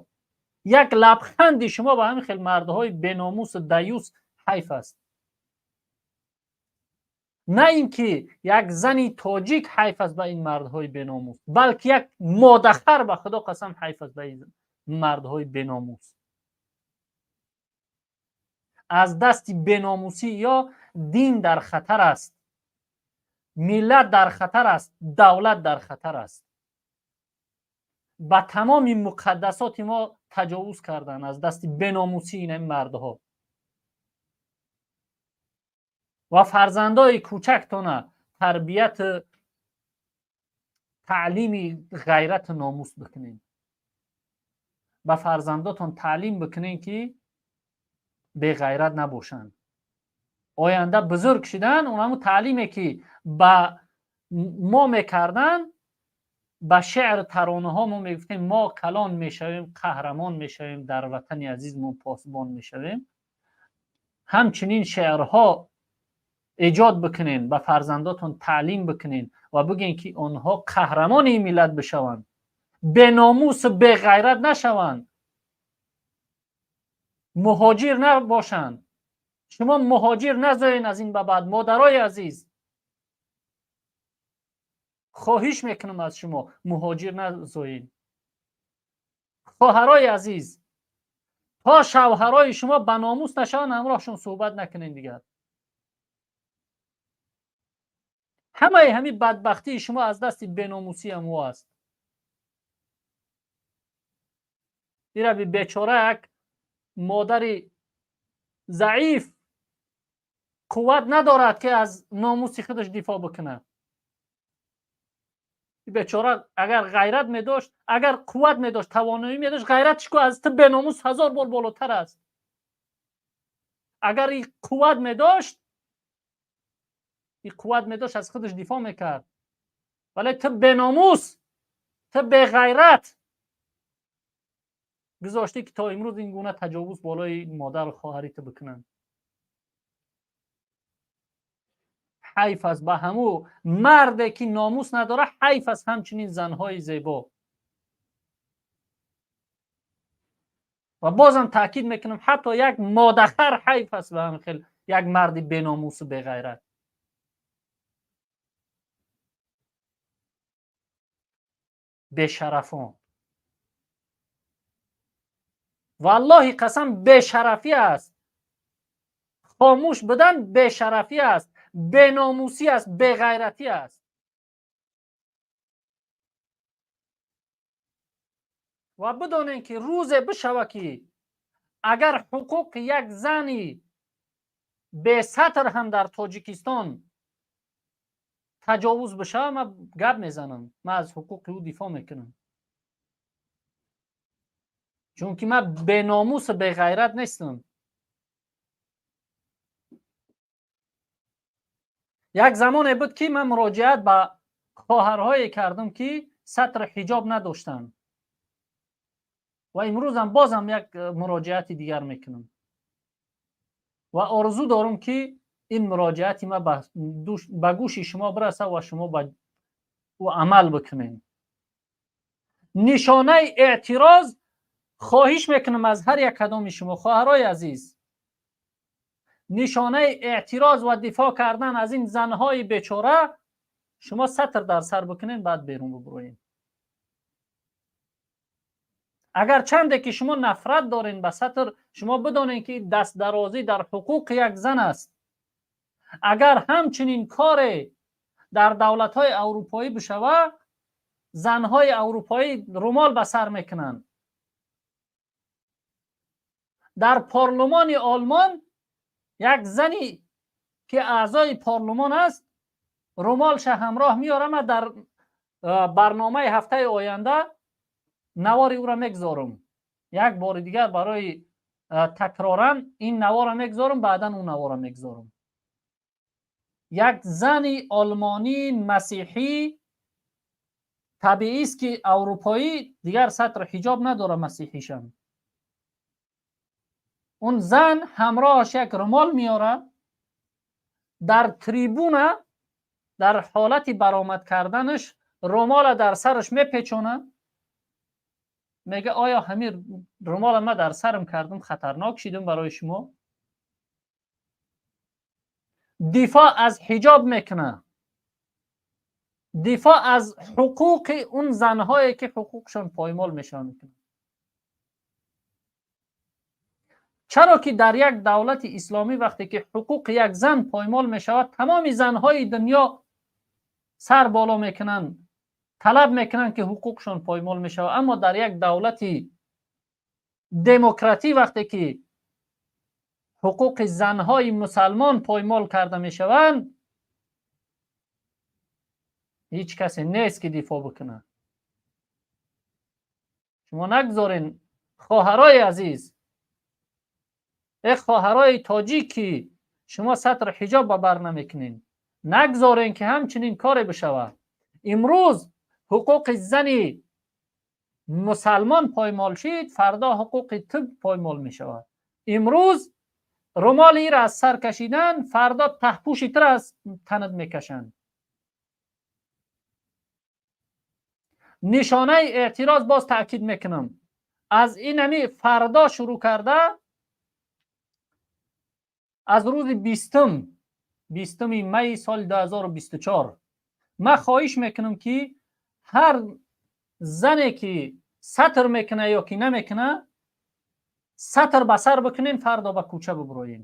[SPEAKER 1] як лабханди шумо ба ҳамин хел мардҳои беномусу даюс ҳайф аст. На ин ки як зани тоҷик ҳайф аст ба ин мардҳои беномус, балки як модахар, ба Худо қасам, ҳайф аст ба ин мардҳои беномус. Аз дасти беномусӣ ё дин дар хатар аст, миллат дар хатар аст, давлат дар хатар аст. Ба тамоми муқаддасоти мо таҷовуз карданд аз дасти беномусии ин мардҳо. Ва фарзандои кӯчактона тарбияту таълими ғайрату номус бикунем. Ба фарзандотон таълим бикунем, ки беғайрат набошанд. Оянда бузург шидан, онамо таълиме ки ба мо мекарданд, ба шеъру таронаҳо мо мегуфтем: «Мо калон мешавем, қаҳрамон мешавем, дар ватани азизмон посбон мешавем». Ҳамчунин шеърҳо эҷод бикунен, ба фарзандотон таълим бикунен ва бигӯен, ки онҳо қаҳрамони ин миллат бишаванд, беномусу беғайрат нашаванд. Муҳоҷир набошанд. Шумо муҳоҷир назоен аз ин ба баъд, модарои азиз. Хоҳиш мекунам аз шумо, муҳоҷир назоед. Хоҳарои азиз, то шавҳарои шумо ба номус нашаванд, ҳамроҳшон суҳбат накунед дигар. Ҳамаи ҳамин бадбахтии шумо аз дасти беномусии ҳамо аст. Ираби бечора як модари заиф қувват надорад, ки аз номуси худаш дифоъ бикунад. Бечора агар ғайрат медошт, агар қувват медошт, тавоноӣ медошт, ғайратш ку аз ту беномус 1000 бор болотар аст. Агар и қувват медошт, и қувват медошт, аз худаш дифоъ мекард. Вале ту беномус, ту беғайрат гузоштӣ, ки то имрӯз ин гуна таҷовуз болои модару хоҳари ту бикунанд. Ҳайф аст ба ҳамӯ марде, ки номус надорад, ҳайф аст ҳамчунин занҳои зебо. Ва бозам таъкид мекунам, ҳатто як модахар ҳайф аст ба ҳамин хел як марди беномусу беғайрат. Бешарафон. Валлоҳи қасам, бешарафӣ аст. Хомӯш будан бешарафӣ аст, беномусӣ аст, беғайратӣ аст. Ва бидонем, ки рӯзе бишава, ки агар ҳуқуқи як зани бесатр ҳам дар Тоҷикистон таҷовуз бишава, ман гап мезанам, ман аз ҳуқуқи ӯ дифоъ мекунам, чунки ман беномусу беғайрат нестам. Як замоне буд, ки ман муроҷиат ба хоҳарҳое кардам, ки сатри ҳиҷоб надоштанд, ва имрӯзам бозам як муроҷиати дигар мекунам ва орзу дорам, ки ин муроҷиати ман ба гӯши шумо бираса ва шумо ба ӯ амал бикунед. Нишонаи эътироз, хоҳиш мекунам аз ҳар як кадоми шумо, хоҳарҳои азиз, нишонаи эътироз ва дифоъ кардан аз ин занҳои бечора, шумо сатр дар сар бикунед, баъд берун бибуроед. Агар чанде ки шумо нафрат доред ба сатр, шумо бидонед, ки дастдарозӣ дар ҳуқуқи як зан аст. Агар ҳамчунин коре дар давлатҳои аврупоӣ бишава, занҳои аврупоӣ румол ба сар мекунанд. Дар парлумони Олмон як зани ки аъзои парлумон аст, румолша ҳамроҳ меорам, дар барномаи ҳафтаи оянда навори ӯро мегзорам. Як бори дигар барои такроран ин навора мегзорам, баъдан ӯ навора мегзорам. Як зани олмонӣ масеҳӣ, табиист, ки аврупоӣ дигар сатр ҳиҷоб надора, масеҳишам. Он зан ҳамроҳаш як румол меорад, дар трибуна дар ҳолати баромад карданаш румола дар сараш мепечонад, мега: «Оё ҳамин румола ман дар сарам кардам, хатарнок шидам барои шумо?» Дифоъ аз ҳиҷоб мекунад, дифоъ аз ҳуқуқи он занҳое, ки ҳуқуқшон поймол мешавад, мекунад. Чаро ки дар як давлати исломӣ вақте ки ҳуқуқи як зан поймол мешавад, тамоми занҳои дунё сар боло мекунанд, талаб мекунанд, ки ҳуқуқшон поймол мешавад. Аммо дар як давлати демократӣ вақте ки ҳуқуқи занҳои мусалмон поймол карда мешаванд, ҳеҷ касе нест, ки дифоъ бикунад. Шумо нагзорен, хоҳарои азиз, э хоҳарои тоҷик, ки шумо сатр ҳиҷоб ба бар намекунед, нагзорен, ки ҳамчунин коре бишавад. Имрӯз ҳуқуқи зани мусалмон поймол шид, фардо ҳуқуқи ту поймол мешавад. Имрӯз румоли ира аз сар кашидан, фардо таҳпӯши тура аз танат мекашанд. Нишонаи эътироз, боз таъкид мекунам, аз инами фардо шурӯъ карда. Аз рӯзи 20-уми майи соли 2024 ман хоҳиш мекунам, ки ҳар зане ки сатр мекуна ё ки намекуна, сатр ба сар бикунен, фардо ба кӯча бибуроен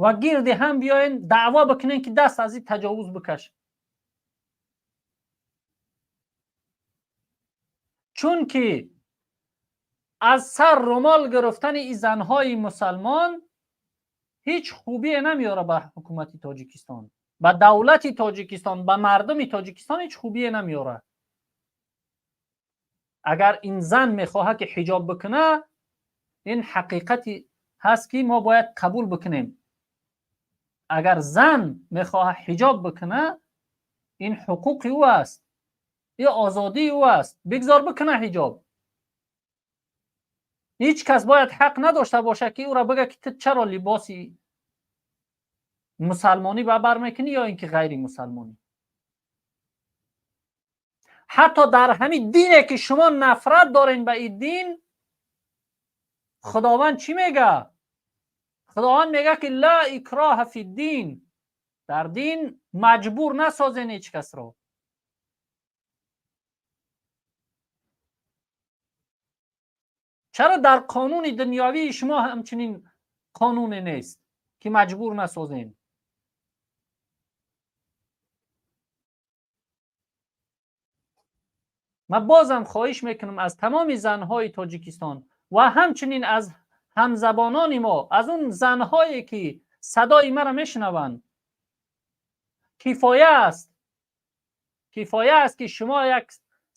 [SPEAKER 1] ва гирди ҳам биёен, даъво бикунен, ки даст аз ин таҷовуз бикаш, чунки аз сар румол гирифтани ин занҳои мусалмон ҳеҷ хубие намеёра ба ҳукумати Тоҷикистон, ба давлати Тоҷикистон, ба мардуми Тоҷикистон ҳеҷ хубие намеёра. Агар ин зан мехоҳад, ки ҳиҷоб бикуна, ин ҳақиқати ҳаст, ки мо бояд қабул бикунем. Агар зан мехоҳад ҳиҷоб бикуна, ин ҳуқуқи ӯ аст, ин озодии ӯ аст, бигзор бикуна ҳиҷоб. Ҳеҷ кас бояд ҳақ надошта бошад, ки ӯро бигӯяд, ки ту чаро либоси мусалмонӣ ба бар мекунӣ ё ин ки ғайри мусалмонӣ. Ҳатто дар ҳамин дине, ки шумо нафрат дорен ба ин дин, Худованд чӣ мега? Худованд мега, ки ла икроҳа фи дин, дар дин маҷбур насозен ҳеҷ касро. Чаро дар қонуни дунёвии шумо ҳамчунин қонуне нест, ки маҷбур насозем? Ман бозам хоҳиш мекунам аз тамоми занҳои Тоҷикистон ва ҳамчунин аз ҳамзабонони мо, аз он занҳое, ки садои маро мешунаванд, кифоя аст, кифоя аст, ки шумо як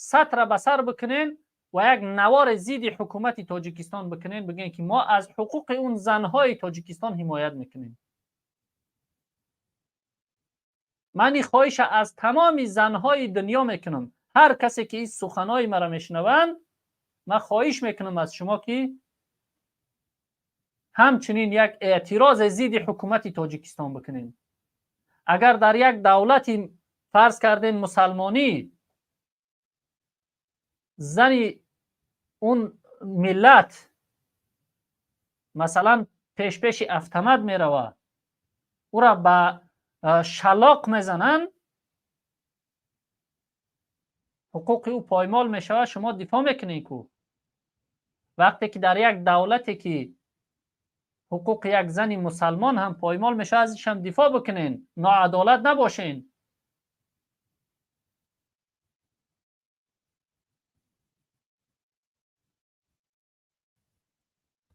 [SPEAKER 1] сатра ба сар бикунен ва як навори зидди ҳукумати Тоҷикистон бикунен, бигӯен, ки мо аз ҳуқуқи он занҳои Тоҷикистон ҳимоят мекунем. Ман ин хоҳиша аз тамоми занҳои дунё мекунам. Ҳар касе ки ин суханҳои маро мешунаванд, ман хоҳиш мекунам аз шумо, ки ҳамчунин як эътирози зидди ҳукумати Тоҷикистон бикунем. Агар дар як давлати, фарз кардем, мусалмонӣ зани он миллат, масалан, пешпеши автомат мерава, ӯра ба шалоқ мезананд, ҳуқуқи ӯ поймол мешавад, шумо дифоъ мекунед ку. Вақте ки дар як давлате ки ҳуқуқи як зани мусалмон ҳам поймол мешавад, аз ишам дифоъ бикунен, ноадолат набошен.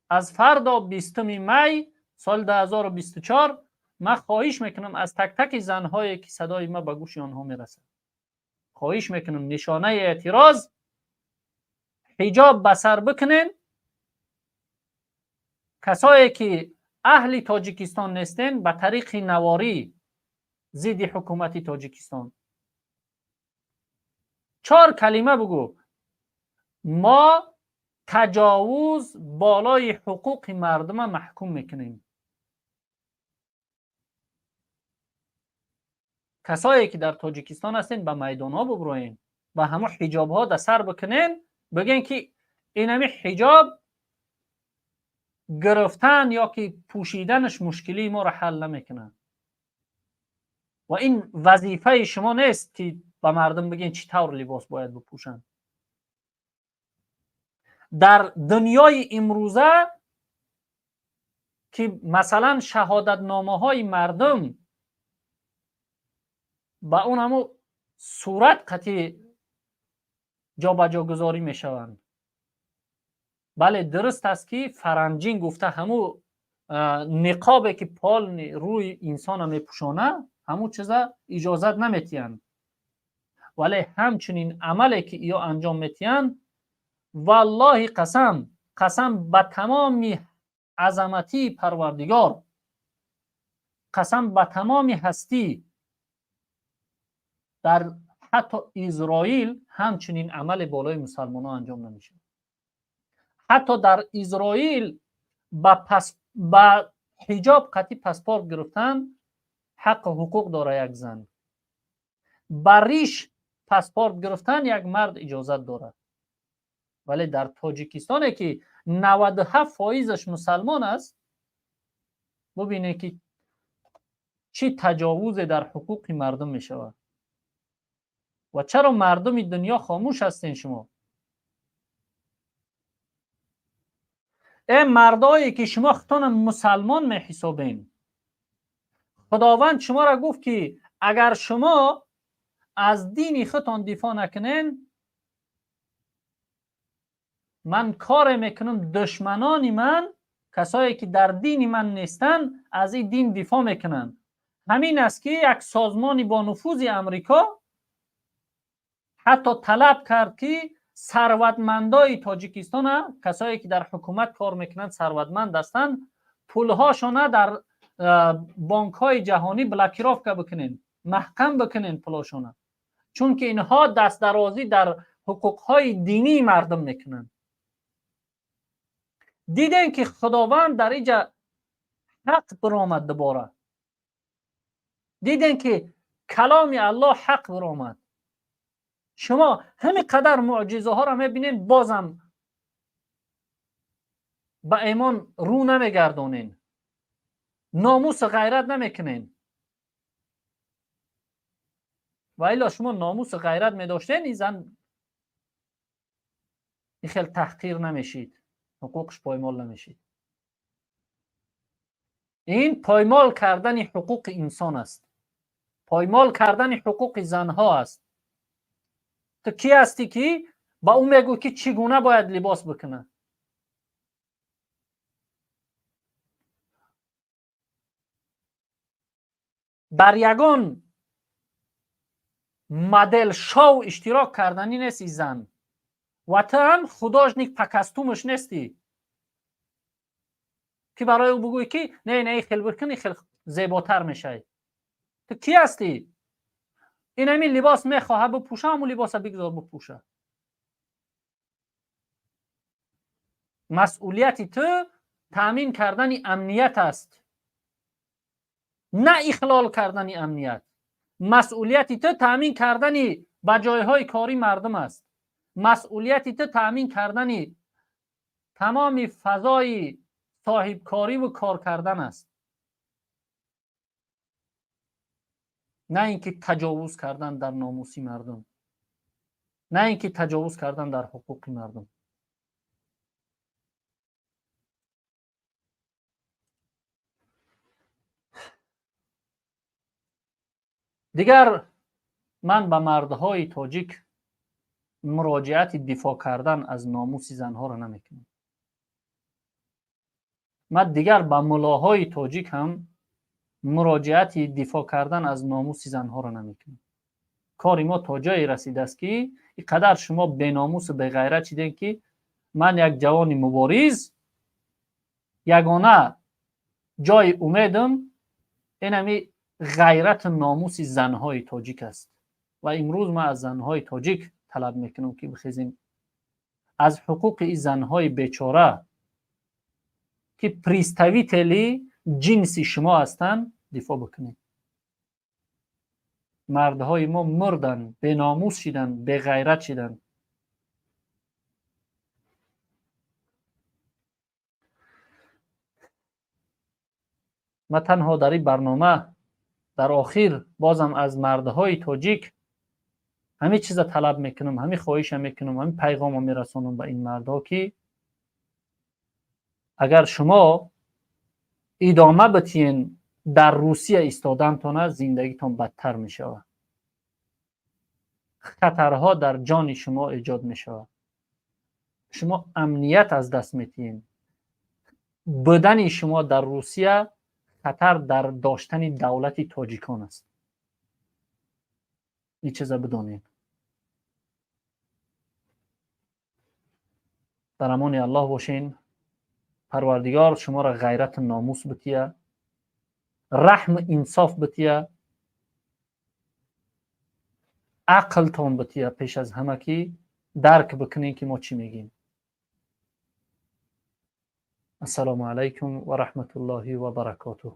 [SPEAKER 1] Аз фардо, 20 май соли 2024, ман хоҳиш мекунам аз тактаки занҳое, ки садои ма ба гӯши онҳо мерасад, хоҳиш мекунам, нишонаи эътироз ҳиҷоб ба сар бикунен. Касое ки аҳли Тоҷикистон нестен, ба тариқи наворӣ зидди ҳукумати Тоҷикистон чор калима бугӯ: мо таҷовуз болои ҳуқуқи мардума маҳкум мекунем. Касое ки дар Тоҷикистон ҳастен, ба майдонҳо бубуроен, ба ҳамон ҳиҷобҳо дар сар бикунен, бигӯен, ки инами ҳиҷоб гирифтан ё ки пӯшиданаш мушкилии моро ҳал намекунад ва ин вазифаи шумо нест, ки ба мардум бигӯен, чӣ тавр либос бояд бипӯшанд. Дар дунёи имрӯза, ки масалан шаҳодатномаҳои мардум ба он ҳамун сурат қатъи ҷобаҷогузорӣ мешаванд, бале, дуруст аст, ки фаранҷин гуфта ҳамун ниқобе, ки полный рӯи инсона мепӯшона, ҳамун чиза иҷозат наметиҳанд, вале ҳамчунин амале, ки иё анҷом метиҳанд, валлоҳи қасам, қасам ба тамоми азаматии Парвардигор, қасам ба тамоми ҳастӣ, дар ҳатто Изроил ҳамчунин амале болои мусалмонҳо анҷом намешавад. Ҳатто дар Изроил ба ҳиҷоб қатъи паспорт гирифтан ҳаққу ҳуқуқ дора як зан, ба риш паспорт гирифтан як мард иҷозат дорад, вале дар Тоҷикистоне, ки 97 фоизаш мусалмон аст, Бубинед, ки чӣ таҷовузе дар ҳуқуқи мардум мешавад ва чаро мардуми дунё хомӯш ҳастен шумо. Э мардое, ки шумо худтона мусалмон меҳисобен, Худованд шуморо гуфт, ки агар шумо аз дини худтон дифоъ накунен, ман коре мекунам, душманони ман, касое ки дар дини ман нестанд, аз ин дин дифоъ мекунанд. Ҳамин аст, ки як созмони бонуфузи Амрико ҳатто талаб кард, ки сарватмандои Тоҷикистона, касое ки дар ҳукумат кор мекунанд, сарватманд ҳастанд, пулҳошона дар бонкҳои ҷаҳонӣ блокировка бикунен, маҳкам бикунен пулошона, чунки инҳо дастдарозӣ дар ҳуқуқҳои динии мардум мекунанд. Дидем, ки Худованд дар инҷа ҳақ биромад дубора. Дидем, ки каломи Аллоҳ ҳақ биромад. Шумо ҳамин қадар муъҷизаҳоро мебинед, бозам ба имон рӯ намегардонен, номусу ғайрат намекунен. Ва илло шумо номусу ғайрат медоштен, ин зан ин хел таҳқир намешид, ҳуқуқш поймол намешид. Ин поймол кардани ҳуқуқи инсон аст, поймол кардани ҳуқуқи занҳо аст. Ту кӣ ҳастӣ, ки ба ӯ мегӯ, ки чӣ гуна бояд либос бикунад? Дар ягон модел шоу иштирок карданӣ нест и зан, ва ту ҳам художник по костюмаш нестӣ, ки барои ӯ бигӯӣ, ки не, не, хел бикун, хел зеботар мешавӣ. Ту кӣ ҳастӣ? Ин ҳамин либос мехоҳа бипӯша, ҳамун либоса бигзор бипӯша. Масъулияти ту таъмин кардани амният аст, на ихлол кардани амният. Масъулияти ту таъмин кардани ба ҷойҳои корӣ мардум аст. Масъулияти ту таъмин кардани тамоми фазои соҳибкориву кор кардан аст, на ин ки таҷовуз кардан дар номуси мардум, на ин ки таҷовуз кардан дар ҳуқуқи мардум. Дигар ман ба мардҳои тоҷик муроҷиати дифоъ кардан аз номуси занҳоро намекунам. Ман дигар ба мулоҳои тоҷик ҳам муроҷиати дифоъ кардан аз номуси занҳоро намекунам. Кори мо то ҷое расидааст, ки ин қадар шумо беномусу беғайрат шидем, ки ман як ҷавони мубориз, ягона ҷои умедам инами ғайрату номуси занҳои тоҷик аст. Ва имрӯз ман аз занҳои тоҷик талаб мекунам, ки бихезем, аз ҳуқуқи ин занҳои бечора, ки представители ҷинси шумо ҳастанд, дифоъ бикунем. Мардҳои мо мурданд, беномус шиданд, беғайрат шиданд. Ман танҳо дар ин барнома дар охир бозам аз мардҳои тоҷик ҳамин чиза талаб мекунам, ҳамин хоҳиша мекунам, ҳамин пайғомо мерасонам ба ин мардҳо, ки агар шумо идома битиен дар Русия истодантона, зиндагитон бадтар мешавад, хатарҳо дар ҷони шумо эҷод мешавад, шумо амният аз даст метиҳед. Будани шумо дар Русия хатар дар доштани давлати тоҷикон аст. Ин чиза бидонед. Дар амони Аллоҳ бошен. Парвардигор шуморо ғайрату номус бития, раҳму инсоф бития, ақлтон бития, пеш аз ҳама ки дарк бикунем, ки мо чӣ мегӯем. Ассалому алайкум ва раҳматуллоҳи ва баракотуҳ.